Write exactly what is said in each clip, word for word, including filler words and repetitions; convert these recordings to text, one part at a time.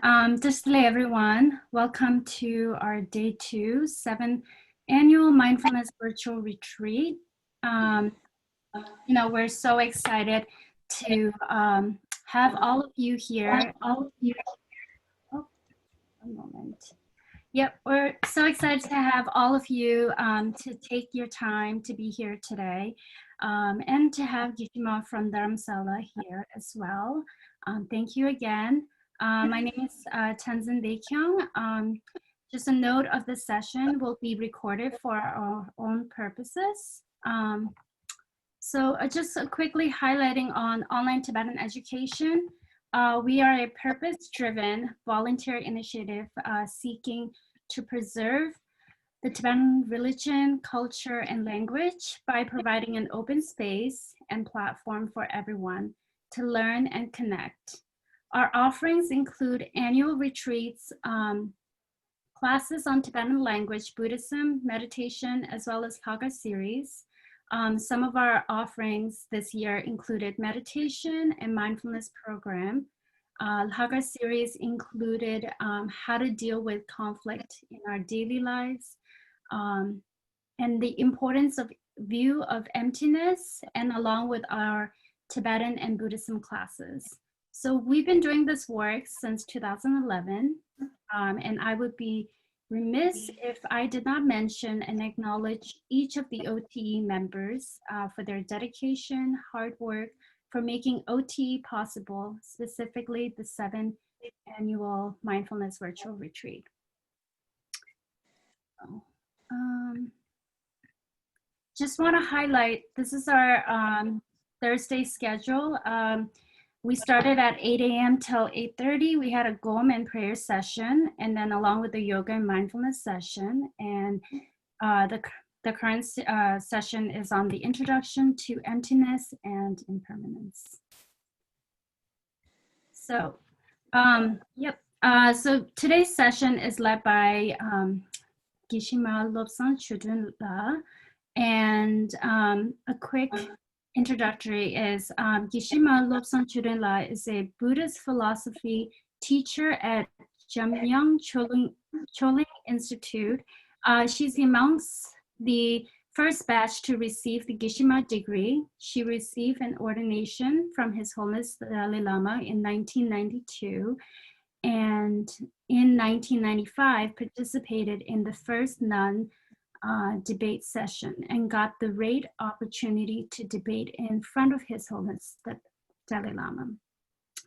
Um, just today, everyone, welcome to our day two, seventh annual mindfulness virtual retreat. Um, you know, we're so excited to um, have all of you here. All of you. Oh, a moment. Yep, we're so excited to have all of you um, to take your time to be here today, um, and to have Geshe-ma from Dharamsala here as well. Um, thank you again. Uh, my name is uh, Tenzin Dekyung. Um, just a note of the session will be recorded for our own purposes. Um, so uh, just uh, quickly highlighting on online Tibetan education. Uh, we are a purpose-driven volunteer initiative uh, seeking to preserve the Tibetan religion, culture, and language by providing an open space and platform for everyone to learn and connect. Our offerings include annual retreats, um, classes on Tibetan language, Buddhism, meditation, as well as Lhagwa series. Um, some of our offerings this year included meditation and mindfulness program. Uh, Lhagwa series included um, how to deal with conflict in our daily lives, um, and the importance of view of emptiness, and along with our Tibetan and Buddhism classes. So we've been doing this work since two thousand eleven, um, and I would be remiss if I did not mention and acknowledge each of the O T E members uh, for their dedication, hard work, for making O T E possible, specifically the seventh annual mindfulness virtual retreat. So, um, just want to highlight, this is our um, Thursday schedule. Um, we started at eight a m till eight thirty. We had a Gom and prayer session, and then along with the yoga and mindfulness session. And uh, the, the current uh, session is on the introduction to emptiness and impermanence. So, um, yep. Uh, so today's session is led by um, Geshe-ma Lobsang Choedrön La. And um, a quick introductory is um, Geshe-ma Lobsang Choedrön La is a Buddhist philosophy teacher at Jamyang Choling, Choling Institute. Uh, she's amongst the first batch to receive the Geshe-ma degree. She received an ordination from His Holiness the Dalai Lama in nineteen ninety-two, and in nineteen ninety-five participated in the first non uh, debate session and got the rare opportunity to debate in front of His Holiness the Dalai Lama.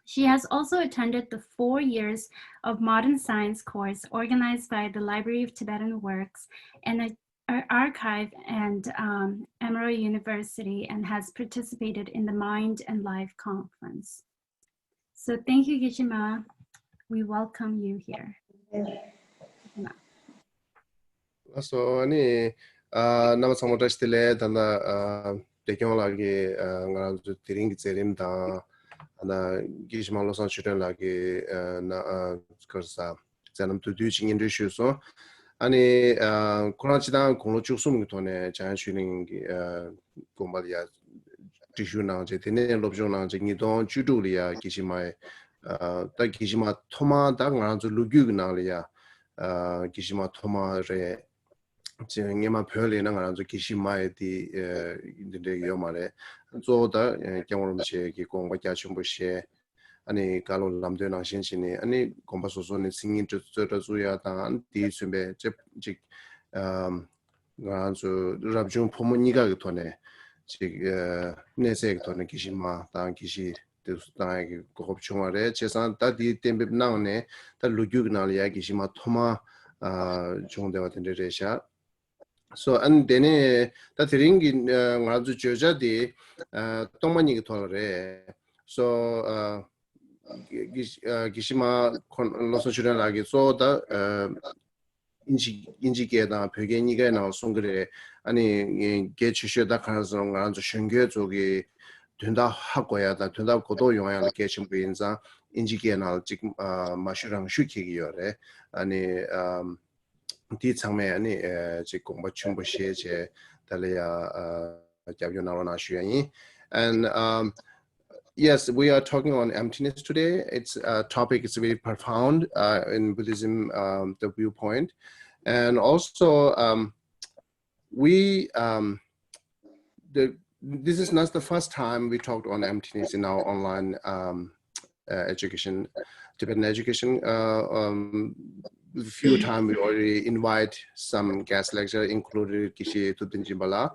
She has also attended the four years of modern science course organized by the Library of Tibetan Works and a, a- Archive and um, Amarillo University, and has participated in the Mind and Life conference. So thank you, Geshe-ma. We welcome you here. ལགས་སོ། ཨ་ནི་ཨ་རྣམ་པ་ཚང་མ་བཀྲ་ཤིས་བདེ་ལེགས། ད་ལྟ་ཨ་བདེ་སྐྱོང་ལགས་ཀྱིས་ཨ་ང་རང་ཚོ་དེ་རིང་གི་མཛད་རིམ་དང་ཨ་ན་དགེ་བཤེས་མ་བློ་བཟང་ཆོས་སྒྲོན་ལགས་ཀྱིས་ཨ་ན་ཨ་ག་རེ་ཟ་མཛད་རྣམ་མདོར་བསྡུས་ཅིག་སྙན་སྒྲོན་ཞུས་སོང་། ཨ་ནི་ཨ་ཁོ་རང་སྤྱི་བཏང་དགུང་ལོ་བཅུ་གསུམ་གྱི་ཐོག་ནས་འཇམ་དབྱངས་ཆོས་གླིང་གི་ཨ་དགོན་པ་ལ་ཡ་སྒྲིག་ཞུགས་གནང་བྱས། དེ་ནས་སློབ་སྦྱོང་གནང་བྱས། ཉིས་སྟོང་བཅུ་དྲུག་ལ་ཡ་དགེ་བཤེས་མ་ཨ་ད་དགེ་བཤེས་མ་ཐོག་མ་ད་ང་རང་ཚོ་ལོ་རྒྱུས་ཀྱི་ནང་ལ་ཡ་ཨ་དགེ་བཤེས་མ་ཐོག་མ་རེད། ཅེས་སྔས་མ་བོད་ལ་ཡིན་ན་ང་རང་ཚོ་དགེ་བཤེས་མ་ཡི་དེ་ཨ་འདི་འདྲ་ཡོད་མ་རེད། གཙོ་བོ་ད་ཨ་སྐྱབས་མགོན་རིན་པོ་ཆེ་གི་དགོངས་པ་རྒྱ་ཆེན་པོ་བཞེས། ཨ་ནི་བཀའ་སློབ་ལམ་སྟོན་ནང་བཞིན་བྱས་ནས་ཨ་ནི་དགོན་པ་སོ་སོ་ནས་མཚན་ཉིད་རྩོད་གྲྭ་བཙུགས་ཡ་དང་། ཨ་ནི་དེའི་མཚོན་པའི་ཅིག་ཅིག་ཨམ་ང་རང་ཚོ་རབ་བྱུང་ཕོ་མོ་གཉིས་ཀ་གི་ཐོག་ནས་ཅིག་ཨ་གནས་ཚད་ཀྱི་ཐོག་ནས་དགེ་བཤེས་མ་དང་དགེ་བཤེས་དེ་ཚོ་བཏང་ཡ་གི་གོ་སྐབས་བྱུང་བ་རེད། བྱས་ཙང་ད་དེའི་གཏན་འབེབས་གནང་ནས་ད་ལོ་རྒྱུས་ཀྱི་ནང་ལ་ཡ་དགེ་བཤེས་མ་ཐོག་མ་ཨ་བྱུང་བསྡད་པ་དེ་འདྲ་རེད་ཤག་སོ། ཨ་ནི་དེ་ནས་ད་དེ་རིང་གི་ཨ་ང་རང་ཚོ་བརྗོད་བྱ་དེ་ཨ་གཏོང་མ་གཉིས་ཀྱི་ཐོག་ལ་རེད། སོ། ཨ་དགེ་དགེ་བཤེས་མ་ཁོང་བློ་བཟང་ཆོས་སྒྲོན་ལགས་ཀྱིས་གཙོ་བོ་ད་ཨ་དབྱིན་ཇི་དབྱིན་ཇི་སྐད་དང་བོད་སྐད་གཉིས་ཀའི་ནང་ལ་གསུང་གི་རེད། ཨ་ནི་གལ་ཆེ་ཤོས་ད་ག་རེ་ཟེར་ན་ང་རང་ཚོ་གཞོན་སྐྱེས་ཚོ་གི་དོན་དག་ཧ་གོ་ཡ་དང་དོན་དག་གོ་རྟོགས་ཡོང་ཡ་ལ་གལ་ཆེན་པོ་ཡིན་ཙང་། དབྱིན་ཇི་སྐད་ནང་ལ་ཅིག་ཨ་མ་ཞུ་རང་ཞུ་འཁྱེར་གྱི་ཡོད་རེད། ཨ་ནི་ཨ་དེ་ཚང་མས་ཨ་ནི་ཨ་ཅིག་དགོངས་པ་ཆེན་པོ་བཞེས་བྱས་ད་ལ་ཡ་ཨ་རྒྱབ་སྐྱོར་གནང་རོགས་གནང་ཞུ་ཡ་ཡིན། And um, yes, we are talking on emptiness today. It's a topic, it's very profound uh, in Buddhism, um, the viewpoint. And also, um, we, um, the, this is not the first time we talked on emptiness in our online um, uh, education, Tibetan education. Uh, um, a few times we already invite some guest lecturer, included Geshe Thubten Jinpa La.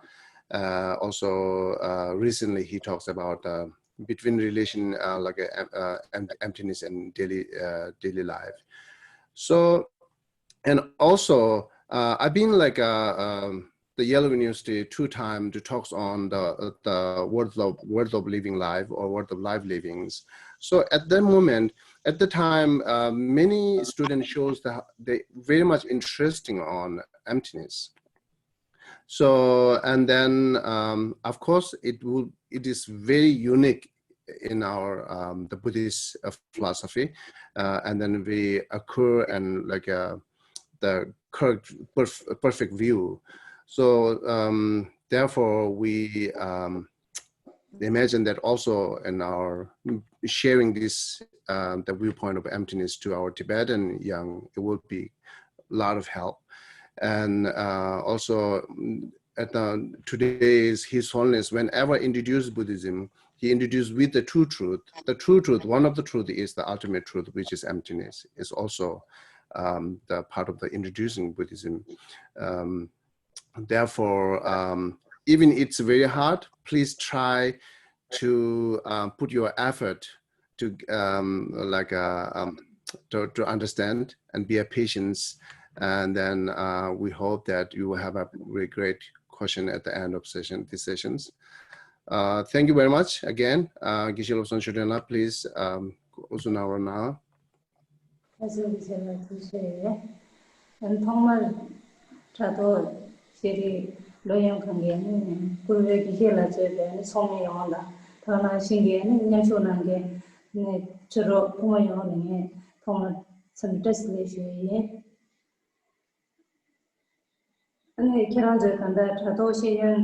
Uh, also, uh, recently he talks about uh, between relation uh, like a, uh, em- emptiness and daily uh, daily life. So, and also uh, I've been like uh, um, the Yale University two time to talks on the uh, the worth of worth of living life or worth of life livings. So at that moment, at the time, uh, many students shows that they very much interesting on emptiness. So and then um, of course it will it is very unique in our um, the Buddhist uh, philosophy, uh, and then we occur and like uh, the correct perf- perfect view. So um, therefore, we um, imagine that also in our sharing this um, the viewpoint of emptiness to our Tibetan young, it will be a lot of help. And uh, also mm, at the, today's His Holiness, whenever introduced Buddhism, he introduced with the true truth. The true truth, one of the truth is the ultimate truth, which is emptiness. Is also um, the part of the introducing Buddhism. Um, therefore, um, even it's very hard, please try to um, put your effort to um, like uh, um, to, to understand and be a patience, and then uh, we hope that you will have a really great question at the end of session these sessions. Uh, thank you very much again. Uh, Geshe Lobsang Choden La, please um, also now. ཁ་སང་གི་ཆེད་ལ་ཐུགས་རྗེ་ཆེ། ཨ་ནི་ཐོག་མར་དྲ་ཐོག་ཤེས་རིག་སློབ་ཡོན་ཁང་གི་ཨ་ནི་བཀུར་འོས་དགེ་བཤེས་ལགས་གཙོས་པའི་ཨ་ནི་ཚོགས་མི་ཡོངས་དང་ད་ག་ནང་བཞིན་གྱི་ཨ་ནི་མཉམ་ཞུགས་གནང་མཁན་ཨ་ནི་ཆོས་གྲོགས་ཕོ་མོ་ཡོངས་ལ་ངས་ཐོག་མར་འཚམས་འདྲི་བཀྲ་ཤིས་བདེ་ལེགས་ཞུ་ཡི་ཡིན། ཨ་ནི་ཁྱེད་རང་ཚོས་ད་ལྟ་དྲ་ཐོག་ཤེས་ཡོན་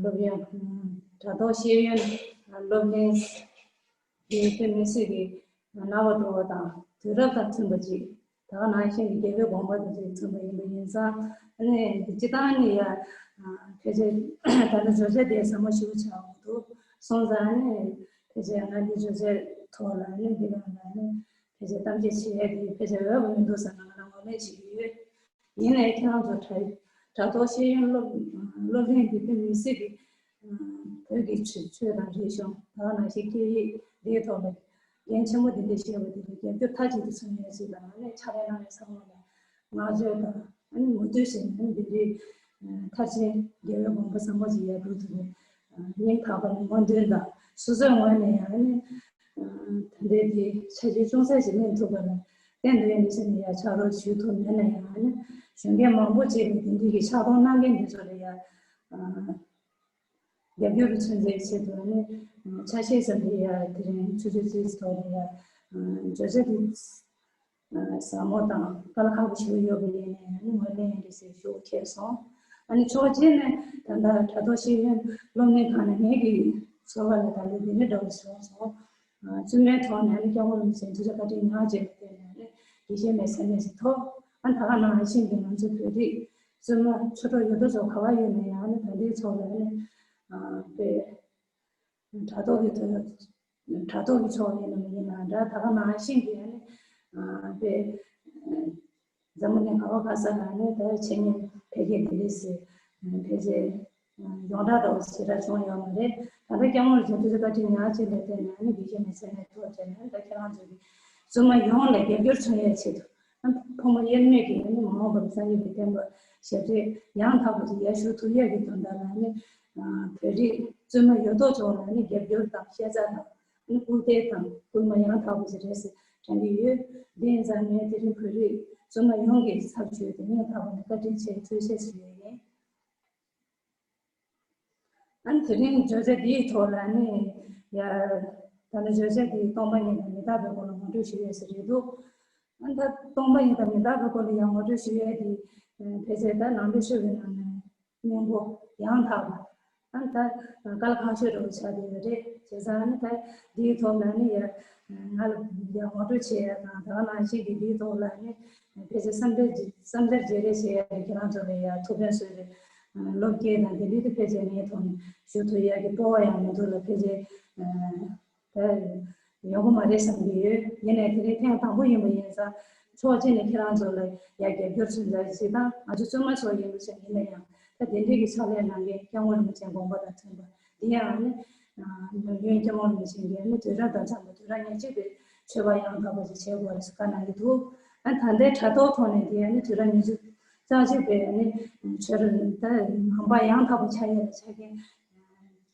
སློབ་ཡོན་དྲ་ཐོག་ཤེས་ཡོན་སློབ་གླིང་དེ་དཔེ་མི་སྲིད་ཀྱི་རྣ་བ་འགྲོ་བ་དང་དུས་རབས་དང་མཐུན་པ་ཅིག་ད་ག་ནང་བཞིན་གྱི་རྒྱལ་བའི་དགོངས་པ་དེ་ཚོས་མཚོན་པ་ཡིན་པ་ཡིན་ཙང་ཨ་ནི་སྤྱི་བཏང་ནས་ཡ་ཕལ་ཆེར་ད་ལྟ་བརྗོད་བྱ་དེ་ཟབ་མོ་ཞེ་པོ་ཆགས་འོང་འདུག་སོང་ཙང་ཨ་ནི་ཕལ་ཆེར་ང་འདི་བརྗོད་བྱའི་ཐོག་ལ་ཨ་ནི་འདི་ག་ལ་ཨ་ནི་ཕལ་ཆེར་གཏམ་བཤད་བྱེད་ཡ་དེ་ཕལ་ཆེར་འོས་པ་མི་འདུག་བསམ་ནས་ང་རང་ངོས་ལེན་བྱེད་ཀྱི་ཡོད། ཡིན་ནའི་ཁྱེད་རང་ཚོ་དྲ་དྲ་ཐོག་ཤེས་ཡོན་སློབ་སློབ་གླིང་འདི་དཔེ་མི་སྲིད་ཀྱི་བོད་ཀྱི་ཆོས་ཆོས་དང་རིག་གཞུང་ད་ག་ནང་བཞིན་སྐད་ཡིག་འདིའི་ཐོག་ལ་འགན་ཆེན་པོ་འདི་འདྲ་བཞེས་པ་འདི་ལ་རྒྱབ་སྐྱོར་མཐའ་གཅིག་ཏུ་ཚོམས་ཡས་ཅིག་དང་ཨ་ནི་ཕྱག་ལས་གནང་བའི་ཚང་མ་ལ་བསྔགས་བརྗོད་དང་ཨ་ནི་ངོ་སྤྲོད་བྱས་ནས་འདི་འདྲའི་མཐར་ཕྱིན་རྒྱལ་བའི་དགོངས་པ་བཟང་པོ་ཅིག་ཡར་འགྲོ་ཐུབ་པའི་སྙིང་ཐག་པ་ནས་སྨོན་འདུན་དང་སོ་སོའི་ངོས་ནས་ཡང་ཨ་ནི། ད་ལྟའི་འདི་ཆ་རྐྱེན་ཅུང་ཟད་ཞིག་ལེན་ཐུབ་པ་ལ་བརྟེན་ཏེ་ཡང་འདི་ཆ་ནས་ཡང་ཕྱག་རོགས་ཞུ་ཐུབ་མེད་ན་ཡང་ཨ་ནི་གཞོན་སྐྱེས་མང་པོ་ཅིག་ལ་འདི་འདྲའི་གི་ཕྱག་རོགས་གནང་མཁན་འདི་ཚོ་ལ་ཡང་རྒྱབ་སྐྱོར་གྱི་མཚོན་ཆའི་ཆེད་དུ་ཨ་ནི་ཆ་ཤས་ཙམ་གྱི་ཡང་དེ་རིང་ཆུ་ཚོད་རྩིས་ཐོག་ལ་ཡང་བརྗོད་བྱ་འདི་ཟབ་མོ་དང་དཀའ་ལས་ཁག་པོ་ཞིག་ཡོད་པ་ཡིན་ནའི་ཨ་ནི་ངོས་ལེན་ཡིན་གྱི་ཟེར་ཞུ་ཁེལ་སོང་། ཨ་ནི་ཕྱོགས་གཅིག་ནས་ད་ལྟ་དྲ་ཐོག་ཤེས་ཡོན་སློབ་གཉེར་ཁང་ནས་ངེད་ཀྱི་ཚོར་བ་ལ་ད་ལྟ་འདི་འདྲ་འདྲ་བོ་བྱུང་སོང་། བཙུན་མའི་ཐོག་ནས་ནི་སྐྱབས་མགོན་རིན་པོ་ཆེ་ཐུགས་རྗེ་བཀའ་དྲིན་ཉག་ཅིག་ལ་བརྟེན་ནས་ནི་དགེ་བཤེས་མའི་མཚན་གནས་ཤིག་ཐོབ། ཨ་ད་ག་ནང་བཞིན་གྱི་ང་ཚོ་བོད་རིགས་བཙུན་མ་ཆོས་གྲོགས་ཡོད་དོ་ཅོག་ག་བ་ཡོད་ན་ཡང་ནི་ད་ལྟའི་ཚོགས་ལ་ནི་དཔེ་དྲ་ཐོག་གི་ཐོག་དྲ་ཐོག་གི་ཕྱོགས་ཡིན་ནམ་ཡིན་ན་འདྲ་ད་ག་ནང་བཞིན་གྱི་ནི་དཔེ། འཛམ་བུ་གླིང་ག་བ་ག་ས་ལ་ནི་ད་འཆད་ཉན་འཕེལ་རྒྱས་འདི་འདྲས་སེ་འཕེལ་རྒྱས་ཡོངས་གྲགས་འདྲ་བོ་ཞེ་དྲག་བྱུང་ཡོད་མ་རེད། ད་ལྟ་སྐྱབས་མགོན་རིན་པོ་ཆེ་བཀའ་དྲིན་ཉག་ཅིག་ལ་བརྟེན་ནས་ནི་དགེ་བཤེས་མའི་མཚན་གནས་ཐོབ་བྱས་ནས་ད་ཁྱེད་རང་ཚོ་གི་བཙུན་མ་ཡོངས་ལ་རྒྱབ་སྐྱོར་བྱུང་ཡའི་ཆེད་དུ་ཕོ་མོ་དབྱེར་མེད་ཀྱིས་ནི་མ་འོངས་པར་སངས་རྒྱས་ཀྱི་བསྟན་པ་ཞབས་ཕྱི་ཡང་དག་པ་ཅིག་ཡར་ཞུ་ཐུབ་ཡས་ཀྱི་དོན་དག་ལ་ནི་བོད་རིགས་བཙུན་མ་ཡོད་དོ་ཅོག་ལ་ནི་རྒྱབ་སྐྱོར་དང་ཤེས་ཚད་དང་། ཨ་ནི་སྐུལ་འདེད་དང་སྐུལ་མ་ཡང་དག་པ་ཞིག་རེད་ཟེར་དྲན་གྱི་ཡོད། དེ་ཡིན་ཙང་ངས་དེ་རིང་བོད་རིགས་བཙུན་མ་ཡོངས་ཀྱི་ཚབ་བྱས་ཏེ་སྙིང་ཐག་པ་ནས་བཀའ་དྲིན་ཆེ་ཐུགས་རྗེ་ཆེ་ཞུ་ཡས་ཡིན། ཨ་ནི་དེ་རིང་བརྗོད་བྱ་འདིའི་ཐོག་ལ་ནི་ཡ་ད་ནི་བརྗོད་བྱ་འདི་སྟོང་པ་ཉིད་དང་མི་རྟག་པའི་སྐོར་ལ་ངོ་སྤྲོད་ཞུ་ཡས་ཟེར་རེད་འདུག་ཨ་ནི་ད་སྟོང་པ་ཉིད་དང་མི་རྟག་པའི་སྐོར་ལ་ཡང་ངོ་སྤྲོད་ཞུ་ཡས་འདི་ཕལ་ཆེར་ད་ནང་པའི་ཆོས་ཀྱི་ནང་ནས་སྙིང་པོ་ཡང་དག་པ། ཨ་ནི་ད་དཀའ་ལས་ཁག་ཤོས་འདྲ་བོ་ཆགས་བསྡད་ཡོད་རེད། བྱས་ཙང་ཨ་ནི་ད་འདིའི་ཐོག་ལ་ནི་ཡ་ང་ལ་ཡ་ངོ་སྤྲོད་བྱེད་ཡ་དང་། ད་ག་ནང་བཞིན་གྱི་འདིའི་ཐོག་ལ་ནི་ཕལ་ཆེར་བསམ་འཆར་བརྗེ་བསམ་འཆར་བརྗེ་རེས་བྱེད་ཡ་དེ་ཁྱེད་རང་ཚོ་ལ་ཡ་ཐུགས་ཕན་གསོས་པའི་བློ་སྐྱེད་དང་དེ་འདྲའི་དེ་ཕལ་ཆེར་ངའི་ཐོག་ནས་ཞུ་ཐུབ་ཡ་གི་སྤོབས་པ་ཡང་མི་འདུག་ལ། ཕལ་ཆེར་ད་ཡོང་གི་མ་རེད་བསམ་གྱི་ཡོད། ཡིན་ནའི་དེ་རིང་ཐེངས་དང་པོ་ཡིན་པ་ཡིན་ཙང་ཕྱོགས་གཅིག་ནས་ཁྱེད་རང་ཚོ་ལ་ཡ་རྒྱབ་སྐྱོར་མཚོན་ཆ་ཞིག་དང་། ང་ཚོ་བཙུན་མ་ཚོ་ཡིན་པ་ཞིག་ཡིན་ན་ཡང་ད་དེ་འདྲའི་གི་ཕྱག་ལས་གནང་མཁན་སྐྱབས་མགོན་རིན་པོ་ཆེའི་དགོངས་པ་དང་མཐུན་པ་འདི་ཡང་ནི་ཡོན་སྐྱབས་མགོན་རིན་པོ་ཆེ་གིས་ནི་དུས་རབས་དང་འཚམས་པ་དུས་རབས་ཉེར་གཅིག་པའི་ཆོས་པ་ཡང་དག་པ་ཞིག་བྱེད་དགོས་ཟེར་བཀའ་གནང་གི་འདུག་ཨ་ད་ལྟའི་དྲ་ཐོག་ཐོག་ནས་འདི་ནི་དུས་རབས་ཉི་ཤུ་རྩ་གཅིག་པའི་ནི་ཆོས་རབ་ད་ནང་པ་ཡང་དག་པ་ཆགས་ཡ་ལ་ཆ་རྐྱེན་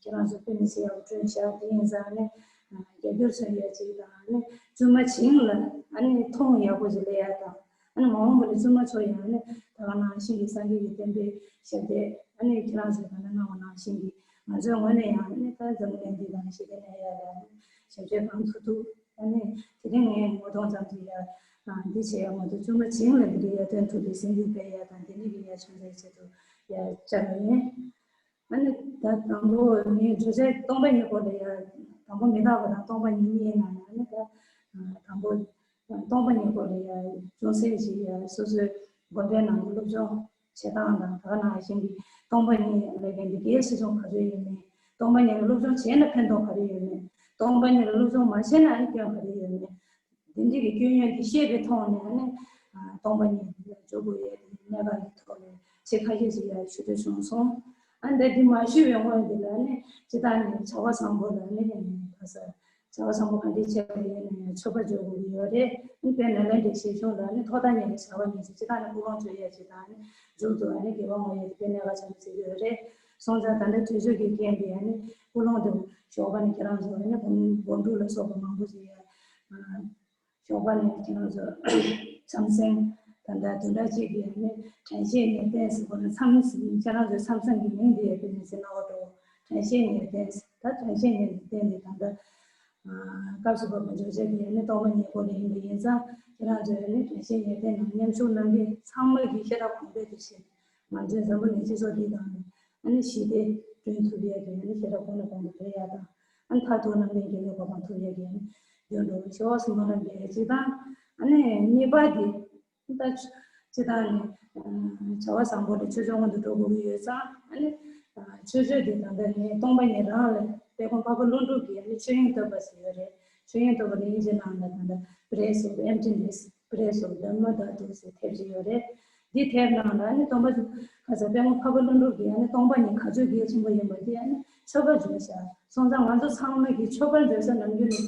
ཁྱེད་རང་ཚོ་དཔེ་མི་སྲིད་ཡག་པོ་བསྐྲུན་བཞག་དེ་ཡིན་ཙང་ནི་རྒྱབ་སྐྱོར་མཚོན་ཡ་ཅིག་དང་། ནི་བཙུན་མ་བྱིངས་ལ་ཨ་ནི་མཐོང་ཡག་པོ་ཞིག་སླེབས་ཡ་དང་། ཨ་ནི་མ་འོངས་པ་ལ་བཙུན་མ་ཚོ་ཡང་ནི་ད་ག་ནང་བཞིན་གྱི་སངས་རྒྱས་ཀྱི་བསྟན་པའི་ཞབས་འདེགས། ཨ་ནི་ཁྱེད་རང་ཚོས་ད་ནི་གནང་བ་ནང་བཞིན་གྱི་ང་ཚོའི་ངོས་ནས་ཡང་ནི་ད་འཛམ་བུ་གླིང་འདི་དང་ཞི་བདེ་གནས་ཡ་ལ་ནི་ཞབས་ཕྱི་གང་ཐུབ་ཐུབ། ཨ་ནི་དེ་རིང་ངས་ངོ་གདོང་ཙམ་ཞིག་ཡ་འདི་བྱེད་ཡ་མ་གཏོགས་བཙུན་མ་བྱིངས་ལ་འདི་འདྲའི་ཡར་ཐོན་ཐུབ་པའི་སེམས་ཤུགས་སྤེལ་ཡ་དང་། དེ་ནི་གི་ཡ་ཆུང་ཚེའི་ཆེད་དུ་ཡ་བཅར་བ་ཡིན། ཨ་ནི་ད་དང་པོ་ངས་བརྗོད་བྱ་སྟོང་པ་ཉིད་སྐོར་ལ་ཡ། དང་པོ་མི་རྟག་པ་དང་སྟོང་པ་ཉིད་གཉིས་ནང་ནས་ཨ་ནི་ད་དང་པོ་སྟོང་པ་ཉིད་སྐོར་ལ་ཡ་ཅུང་ཟད་ཅིག་ཡ་སོ་སོའི་དགོན་པའི་ནང་གི་སློབ་སྦྱོང་བྱེད་སྟངས་དང་། ད་ག་ནང་བཞིན་གྱི་སྟོང་པ་ཉིད་ལབ་མཁན་འདི་གལ་ཆེ་ཆུང་ག་རེ་ཡོད་མེད། སྟོང་པ་ཉིད་ལ་སློབ་སྦྱོང་བྱས་ན་ཕན་ཐོགས་ག་རེ་ཡོད་མེད། སྟོང་པ་ཉིད་ལ་སློབ་སྦྱོང་མ་བྱས་ན་ཨ་ནི་སྐྱོན་ག་རེ་ཡོད་མེད། འདི་འདྲ་གི་སྐྱོན་ཡོན་འདི་ཤེས་པའི་ཐོག་ནས་ནི་སྟོང་པ་ཉིད་ལ་འཇུག་དགོས་ཡས་དེ་གནད་འགག་གི་ཐོག་ནས་ཆེད་ཁ་ཤས་ཤིག་ཡར་ཞུ་འདོད་བྱུང་སོང་། ཨ་འདི་འདི་མ་ཞུས་པའི་སྔོན་འདི་ལ་ནི་སྤྱིར་བཏང་ནས་བྱ་བ་བཟང་པོ་ལ་ནི་ག་ས་བྱ་བ་བཟང་པོ་ག་འདྲས་བྱས་པ་ཡིན་ན་ཡང་མཆོད་པ་བརྗོད་དགོས་ཀྱི་ཡོད་རེད། ཨ་དཔེར་ན་ལས་འབྲས་བཞེས་ཆུང་ལ་ནི་ཐོག་མཐའ་གཉིས་ཀྱི་བྱ་བ་གཉིས་ཀྱི་སྤྱིར་བཏང་ནས་ཀུན་སློང་བརྗོད་ཡས་ཅིག་དང་ནི་མཇུག་ཏུ་ཨ་ནི་དགེ་བ་བསྔོ་ཡས་དེ་དཔེ་གནད་འགག་ཆེན་པོ་ཆགས་ཀྱི་ཡོད་རེད། སོང་ཙང་ད་ལྟ་དུས་ཚོད་ཀྱི་རྐྱེན་པས་ཨ་ནི་ཀུན་སློང་དེ་ཞོགས་པ་ནས་ཁྱེད་རང་ཚོ་ཨ་ནི་སྒོམ་སྒོམ་སྒྲུབ་ལ་སོགས་པ་མང་པོ་ཞིག་ཡ། ཞོགས་པ་ནས་ཁྱེད་རང་ཚོ་མཚམས་སེང་ད་ལྟ་བདུན་ཕྲག་གཅིག་གི་ནི་དྲན་ཤེས་ནས་བསྟེན་ཟེར་བ་ནི་མཚམས་ཁྱེད་རང་ཚོའི་མཚམས་སེང་གི་མིང་དེ་ཡ་དཔེ་མི་སྲིད་སྣང་བ་འགྲོ། དྲན་ཤེས་ནས་བསྟེན་ཟེར། ད་དྲན་ཤེས་ནས་བསྟེན་ནས་ད་ལྟ་སྐབས་སུ་བབ་པ་འཇོག་བྱ་དེ་ནི་སྟོང་པ་ཉིད་སྐོར་ལ་ཡིན་པ་ཡིན་ཙང་། ཁྱེད་རང་ཚོས་ནི་དྲན་ཤེས་ནས་བསྟེན་ནས་མཉམ་ཞུགས་གནང་མཁན་ཚང་མ་གི་ཤེས་རབ་གོང་འཕེལ་དུ་ཕྱིན། ང་ཚོའི་འཛམ་བུ་གླིང་སྤྱི་ཚོགས་འདི་དང་ནི་ཞི་བདེ་བསྐྲུན་ཐུབ་ཡས་ཀྱི་ནི་ཤེས་རབ་གོང་ནས་གོང་དུ་འཕེལ་ཡས་དང་། ཨ་ནི་མཐར་ཐུག་རྣམ་གྲོལ་གྱི་གོ་འཕང་ཐོབ་ཡས་ཀྱི་ནི་ཡོན་འགྲོ་བའི་ཆེ་བ་གསུམ་པོ་རྣམས་ཀྱི་གཅིག་དང་། ཨ་ནི་གཉིས་པ་འདི་ད་སྤྱིར་བཏང་ནི་བྱ་བ་བཟང་པོ་ལ་ཆོས་ཕྱོགས་སྔོན་དུ་འགྲོ་དགོས་ཀྱི་ཡོད་ཙང་། ཨ་ནི་ཆོས་ཕྱོགས་འདི་ད་ལྟ་ནི་སྟོང་པ་ཉིད་རང་ལ་དཔལ་མགོན་འཕགས་པ་ཀླུ་སྒྲུབ་ཀྱིས་ནི་ཆོས་དབྱིངས་བསྟོད་པ་ཟེར་ཡོད་རེད། ཆོས་དབྱིངས་བསྟོད་པ་ནི་དབྱིན་ཇིའི་ནང་ལ་ད་ལྟ་Praise of Emptiness, Praise of Dharmadhatu ཟེར་ཐེབས་ཀྱི་ཡོད་རེད། འདི་ཐེབས་ནང་ལ་ནི་སྟོན་པ་ཁ་སང་དཔལ་མགོན་འཕགས་པ་ཀླུ་སྒྲུབ་ཀྱིས་ནི་སྟོང་པ་ཉིད་ག་ཚོད་གལ་ཆེན་པོ་ཡིན་པ་དེ་ནི་མཆོད་པར་བརྗོད་བྱ། སོང་ཙང་ང་ཚོ་ཚང་མ་གིས་མཆོད་པར་བརྗོད་བྱ་ནམ་རྒྱུན་ནས་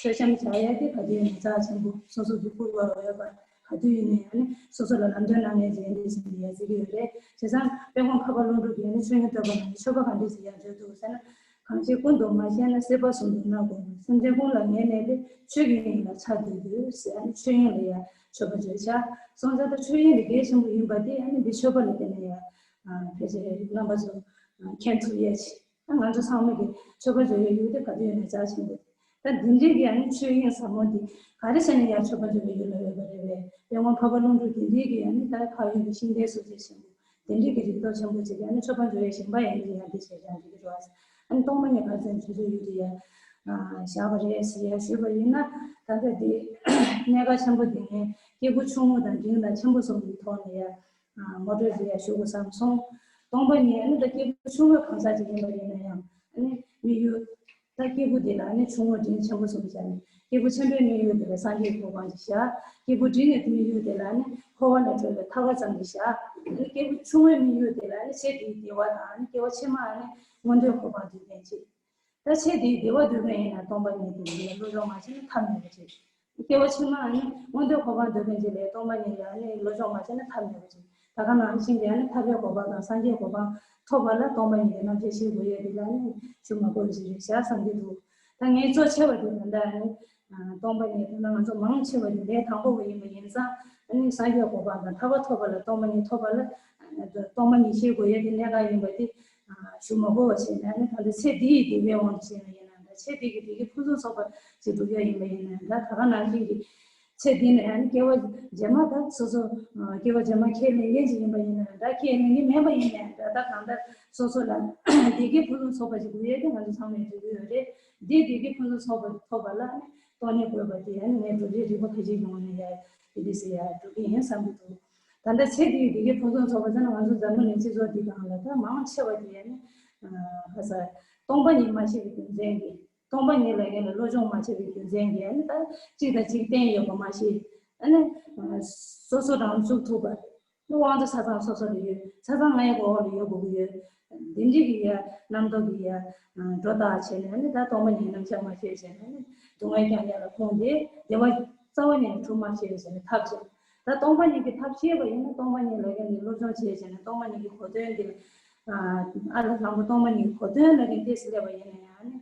མཆོད་བཤམས་བྱ་ཡ་དེ་ག་དུས་ཡིན་ནའི་རྩ་ཆེན་པོ། སོ་སོ་གི་བཀུར་བར་འོས་པ་ག་དུས་ཡིན་ནའི་ནི་སོ་སོ་ལ་ལམ་སྟོན་གནང་མཁན་ཅིག་ཡིན་དུས་ཟིན་ཡ་ཟེར་གྱི་ཡོད་རེད། བྱས་ཙང་དཔལ་མགོན་འཕགས་པ་ཀླུ་སྒྲུབ་ཀྱིས་ནི་ཆོས་དབྱིངས་བསྟོད་པ་ནང་ནས་མཆོད་པ་ག་འདྲས་ཟེར་ཡ་བརྗོད་འདུག་ཟེར་ན། གང་ཕྱིར་ཀུན་ཏུ་མ་ཤེས་ན་སྲིད་པ་ཟུང་དུ་མནར་དགོས་པས། སེམས་ཅན་ཀུན་ལ་ངེས་གནས་པས། ཆོས་ཀྱི་དབྱིངས་ལ་ཕྱག་འདེབས་དགོས་ཟེར། ཨ་ནི་ཆོས་དབྱིངས་ལ་ཡ་མཆོད་པ་བརྗོད་བྱ། སོང་ཙང་ད་ཆོས་དབྱིངས་འདི་གལ་ཆེན་པོ་ཡིན་པ་དེ་ཨ་ནི་འདི་མཆོད་པ་ལ་བརྟེན་ནས་ཡ་ཕལ་ཆེར་རྣམ་པ་ཚོ་མཁྱེན་ཐུབ་ཡས་ཆེ། ད་ང་ཚོ་ཚང་མ་གིས་མཆོད་པ་བརྗོད་ཡས་ཡུལ་དེ་ག་དུས་ཡིན་ནའི་རྩ་ཆེན་པོ་རེད། ད་འདི་འདྲའི་གི་ཨ་ནི་ཆོས་དབྱིངས་ཟབ་མོ་འདི་ག་རེ་བྱས་ནས་ཡར་མཆོད་པ་བརྗོད་པའི་ཡུལ་ལ་འོས་པ་རེད་པས། དཔལ་མགོན་འཕགས་པ་ཀླུ་སྒྲུབ་འདི་འདྲའི་གི་ཨ་ནི་ད་འཕགས་ཡུལ་གྱི་ཤིང་རྟའི་གསུང་ཆོས་ཆེན་པོ། དེ་འདྲའི་གི་རིགས་གཏོར་ཆེན་པོ་ཅིག་ཡང་ནི་མཆོད་པ་འབུལ་བའི་ཞིང་པ་ཡིན་གྱི་ཡང་འདི་བྱས་ཀྱང་འགྲིག་གི་རེད་བ། ཨ་ནི་སྟོང་པ་ཉིད་ག་ཚོད་འབྲི་རྒྱུ་ཡོད་དེ་ཡང་བཞག་པ་རེད་ཟེར་ཡང་ཞུས་པ་ཡིན་ན། ད་ལྟ་འདི་གནད་འགག་ཆེན་པོ་འདི་ངས་སྐྱེས་བུ་ཆུང་ངུ་དང་འབྲིང་དང་ཆེན་པོ་གསུམ་གྱི་ཐོག་ནས་ཡང་ངོ་སྤྲོད་ཅིག་ཡང་ཞུ་དགོས་བསམ་སོང་། སྟོང་པ་ཉིད་ཨ་ནི་ད་སྐྱེས་བུ་ཆུང་ངུའི་གང་ཟག་ཅིག་ཡིན་པ་ཡིན་ན་ཡང་ཨ་ནི་དམིགས་ཡུལ། ད་སྐྱེས་བུ་དེ་ལ་ནི་ཆུང་ངུ་འབྲིང་ཆེན་པོ་གསུམ་བཞག་ནས། སྐྱེས་བུ་ཆེན་པོའི་དམིགས་ཡུལ་དེ་ལ་སངས་རྒྱས་གོ་འཕང་ཅིག་བཞག་སྐྱེས་བུ་འབྲིང་གི་དམིགས་ཡུལ་དེ་ལ་ནི་འཁོར་བ་ལས་གྲོལ་བའི་ཐར་པ་ཙམ་ཅིག་བཞག་ཨ་ནི་སྐྱེས་བུ་ཆུང་ངུའི་དམིགས་ཡུལ་དེ་ལ་ནི་ཚེ་འདིའི་བདེ་བ་དང་། ཨ་ནི་སྐྱེ་བ་ཕྱི་མ་ནི་མངོན་མཐོའི་གོ་འཕང་འདོད་མཁན་ཅིག་ད་ཚེ་འདིའི་བདེ་བ་འདོད་མཁན་ཡིན་ན་སྟོང་པ་ཉིད་དེ་ལ་སློབ་སྦྱོང་མ་བྱས་ན་ཐབས་མེད་པ་ཅིག་སྐྱེ་བ་ཕྱི་མ་ནི་མངོན་མཐོའི་གོ་འཕང་འདོད་མཁན་ཅིག་ལ་སྟོང་པ་ཉིད་ལ་ནི་སློབ་སྦྱོང་མ་བྱས་ན་ཐབས་མེད་པ་ཅིག་ད་ག་ནང་བཞིན་གྱི་ནི་ཐར་པའི་གོ་འཕང་དང་སངས་རྒྱས་གོ་འཕང་ཐོབ་པ་ལ་སྟོང་པ་ཉིད་ཀྱི་རྣམ་གཞག་ཤེས་དགོས་ཡས་དེ་ལ་ནི་ཞུ་མ་དགོས་པ་ཞིག་རེད་བཞག་བསམ་གྱི་འདུག་ད་ངས་གཙོ་ཆེ་བ་དེ་ད་ལྟ་ནི་སྟོང་པ་ཉིད་དེ་ལ་ང་ཚོ་མང་ཆེ་བ་དེ་ལས་དང་པོ་བ་ཡིན་པ་ཡིན་ཙང་། ཨ་ནི་སངས་རྒྱས་གོ་འཕང་དང་ཐར་པ་ཐོབ་པ་ལ་སྟོང་པ་ཉིད་ཐོབ་པ་ལ་སྟོང་པ་ཉིད་ཤེས་དགོས་ཡས་དེ་གནད་འགག་ཡིན་པ་དེ་ཞུ་མ་དགོས་པ་བྱས་ནས། ཨ་ནི་ད་ལྟ་ཚེ་འདི་ཡི་བདེ་བའི་དབང་དུ་བྱས་ནས་ཡིན་ན་འདྲ། ཚེ་འདི་གི་བདེ་སྐྱིད་ཕུན་སུམ་ཚོགས་པ་ཞིག་སྒྲུབ་ཡ་ཡིན་པ་ཡིན་ན་འདྲ། ད་ག་ནང་བཞིན་གྱི་ ཚེ་འདི་ནས་ཡང་སྐྱེ་བ་རྗེས་མ་ད་སོ་སོ་སྐྱེ་བ་རྗེས་མ་ཁས་ལེན་མཁན་ཅིག་ཡིན་པ་ཡིན་ན་འདྲ། ཁས་ལེན་གྱི་མེད་པ་ཡིན་ནའི་འདྲ། ད་གང་ལྟར་སོ་སོ་ལ་བདེ་སྐྱིད་ཕུན་སུམ་ཚོགས་པ་ཞིག་དགོས་ཡས་དེ་ང་ཚོ་ཚང་མས་འདོད་ཀྱི་ཡོད་རེད། འདི་བདེ་སྐྱིད་ཕུན་སུམ་ཚོགས་པ་ཐོབ་པ་ལ་ནི་སྟོང་ཉིད་དགོས་པ་དེ་ཡང་ངས་འགྲོ་གྲོན་རིག་པ་ཁ་ཤས་ཀྱི་ངོས་ནས་ཡ་དེ་འདྲ་ཟེར་ཡ་འགྲོ་གི་ཡིན་བསམ་གྱི་འདུག་ད་ལྟ་ཚེ་འདིའི་བདེ་སྐྱིད་ཕུན་སུམ་ཚོགས་པ་ཟེར་ན་ང་ཚོ་འཛམ་བུ་གླིང་སྤྱི་ཚོགས་འདི་སྒང་ལ་ད་མང་ཆེ་བ་དེ་ཡང་ནི་ཁ་ས་སྟོང་པ་ཉིད་མ་ཤེས་པའི་རྒྱུ་མཚན་གྱིས། སྟོང་པ་ཉིད་ལ་ཡང་ནི་བློ་སྦྱོང་མ་བྱས་པའི་རྒྱུ་མཚན་གྱིས་ཡང་ནི་ད་གཅིག་དང་གཅིག་བརྟེན་ཡོད་པ་མ་ཤེས། ཨ་ནི་སོ་སོ་རང་ཚུགས་ཐུབ་པ། དབང་དུ་ཆ་ཚང་སོ་སོ་ལ་ཡོད། ཆ་ཚང་ང་ཡི་མགོ་འོག་ལ་ཡོད་དགོས་ཀྱི་ཡོད། འདི་འདྲ་གི་ཡ་རྣམ་རྟོག་གི་ཡ་སྒྲོ་བཏགས་བྱས་ནས་ནི་ད་སྟོང་པ་ཉིད་རྣམ་གཞག་མ་ཤེས་བྱས་ནས་ནི་སྡུག་བསྔལ་རྐྱང་རྐྱང་ལ་ཁོང་དེ་བདེ་བ་རྩ་བ་ནས་སྒྲུབ་མ་ཤེས་བྱས་ནས་ཐབས་བྱས། ད་སྟོང་པ་ཉིད་ཀྱི་ཐབས་ཤེས་པ་ཡིན་ན་སྟོང་པ་ཉིད་ལ་ཡ་ནི་སློབ་སྦྱོང་བྱས་བྱས་ནས་སྟོང་པ་ཉིད་ཀྱི་གོ་དོན་འདི་ཨ་ལ་དང་པོ་སྟོང་པ་ཉིད་ཀྱི་གོ་དོན་ལ་ནི་ཏོག་ཙམ་སླེབས་པ་ཡིན་ན་ཡང་ནི་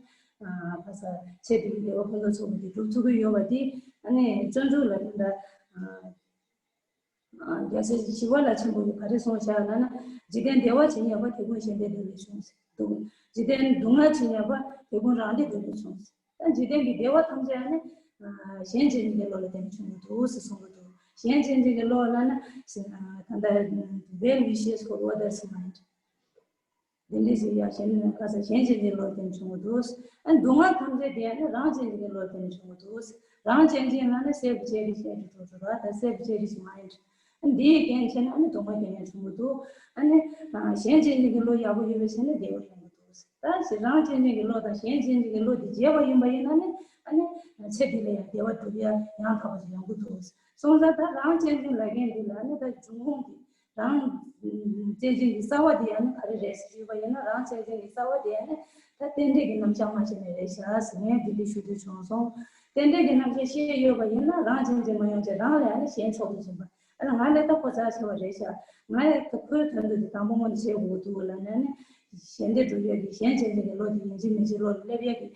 ཁ་ས་ཚེ་འདིའི་བདེ་བ་ཕུན་སུམ་ཚོགས་པ་འདི་སྒྲུབ་ཐུབ་ཀྱི་ཡོད་པ་འདི་ཨ་ནི་སྤྱོད་འཇུག་ལ་ད་རྒྱལ་སྲས་ཞི་བ་ལྷ་ཆེན་པོ་གིས་ག་རེ་གསུངས་བཞག་ལབ་ན། འཇིག་རྟེན་བདེ་བ་ཇི་སྙེད་པ། དེ་ཀུན་གཞན་ཕན་བདེ་ལས་བྱུང་། འདུག་འཇིག་རྟེན་སྡུག་བསྔལ་ཇི་སྙེད་པ། དེ་ཀུན་རང་བདེ་བདེ་ལས་བྱུང་། ད་འཇིག་རྟེན་གྱི་བདེ་བ་ཐམས་ཅད་ནི་གཞན་གཅེས་འཛིན་གྱི་བློ་ལ་བརྟེན་ནས་བྱུང་གི་འདུག་ཟེར་གསུང་གི་འདུག་གཞན་གཅེས་འཛིན་གྱི་བློ་ལབ་ན་ད་ལྟ་བའི་ལུས་ཤེས་སྐོར་བ་དར་སི་མ་ཡིན། འདི་འདྲ་ཞིག་ཡ་གཞན་ནི་ཁ་ས་གཞན་གཅེས་འཛིན་བློ་བརྟེན་བྱུང་གི་འདུག་ཨ་སྡུག་བསྔལ་ཐམས་ཅད་དེ་ནི་རང་གཅེས་འཛིན་གྱི་བློ་བརྟེན་བྱུང་གི་འདུག་རང་གཅེས་འཛིན་ལ་ནི་སྲས་པོ་ཆེ་རིགས་ཤེས་ཀྱི་འགྲོ་ཚུལ་ར་ད་སྲས་པོ་ཆེ་རིགས་ཤིག་མ་ཡིན། ཨ་འདིའི་རྐྱེན་བྱས་ནས་ཨ་ནི་སྡུག་བསྔལ་རྐྱེན་ཡང་བྱུང་གི་འདུག་ཨ་ནི་གཞན་གཅེས་འཛིན་གྱི་བློ་ཡག་པོ་ཡོད་པའི་ཆ་ནས་བདེ་བ་ཡོང་གི་འདུག་ད་ཞེ་རང་གཅེས་འཛིན་གྱི་བློ་དང་གཞན་གཅེས་འཛིན་གྱི་བློ་དེ་བརྗེས་པ་ཡིན་པ་ཡིན་ན་ནི་ཨ་ནི་ཚེ་འདི་ལ་ཡང་བདེ་བ་སྒྲུབ་ཡ་ཡང་དག་པ་ཞིག་ཡོང་གི་འདུག་སོང་ཙང་ད་རང་གཅེས་འཛིན་ལབ་མཁན་འདི་ལ་ནི་ད་འབྱུང་ཁུངས་འདི། རང་གཅེས་འཛིན་གྱི་རྩ་བ་དེ་ཡང་ནི་ག་རེ་རེད་ཟེར་ཞུས་པ་ཡིན་ན། རང་གཅེས་འཛིན་གྱི་རྩ་བ་དེ་ཡང་ནི་ད་རྟེན་འབྲེལ་གྱི་རྣམ་གཞག་མ་ཤེས་ནས་རེད་ཤག་ཟེར་ངས་འདི་འདྲ་ཞུ་འདོད་བྱུང་སོང་། རྟེན་འབྲེལ་གྱི་རྣམ་གཞག་ཤེས་ཡོད་པ་ཡིན་ན་རང་གཅེས་འཛིན་མ་ཡོང་བྱས་རང་ལ་ཡང་ནི་གཞན་ཕྱོགས་སུ་འཛིན་པ། ཨ་ལ་ང་ལས་ད་ཁོ་རྩ་ཆེ་བ་རེད་ཤག་ང་ལས་ད་ཁོའི་དོན་དུ་དེ་དང་པོ་སྔོན་དུ་བྱེད་དགོས་འདུག་ལབ་ནས་ནི་གཞན་དེ་སྒྲུབ་ཡས་ཀྱི་གཞན་གཅེས་འཛིན་གྱི་བློ་དེ་ཡིན་གཅིག་མིན་གཅིག་བློ་ལ་སླེབས་ཡས་ཀྱི་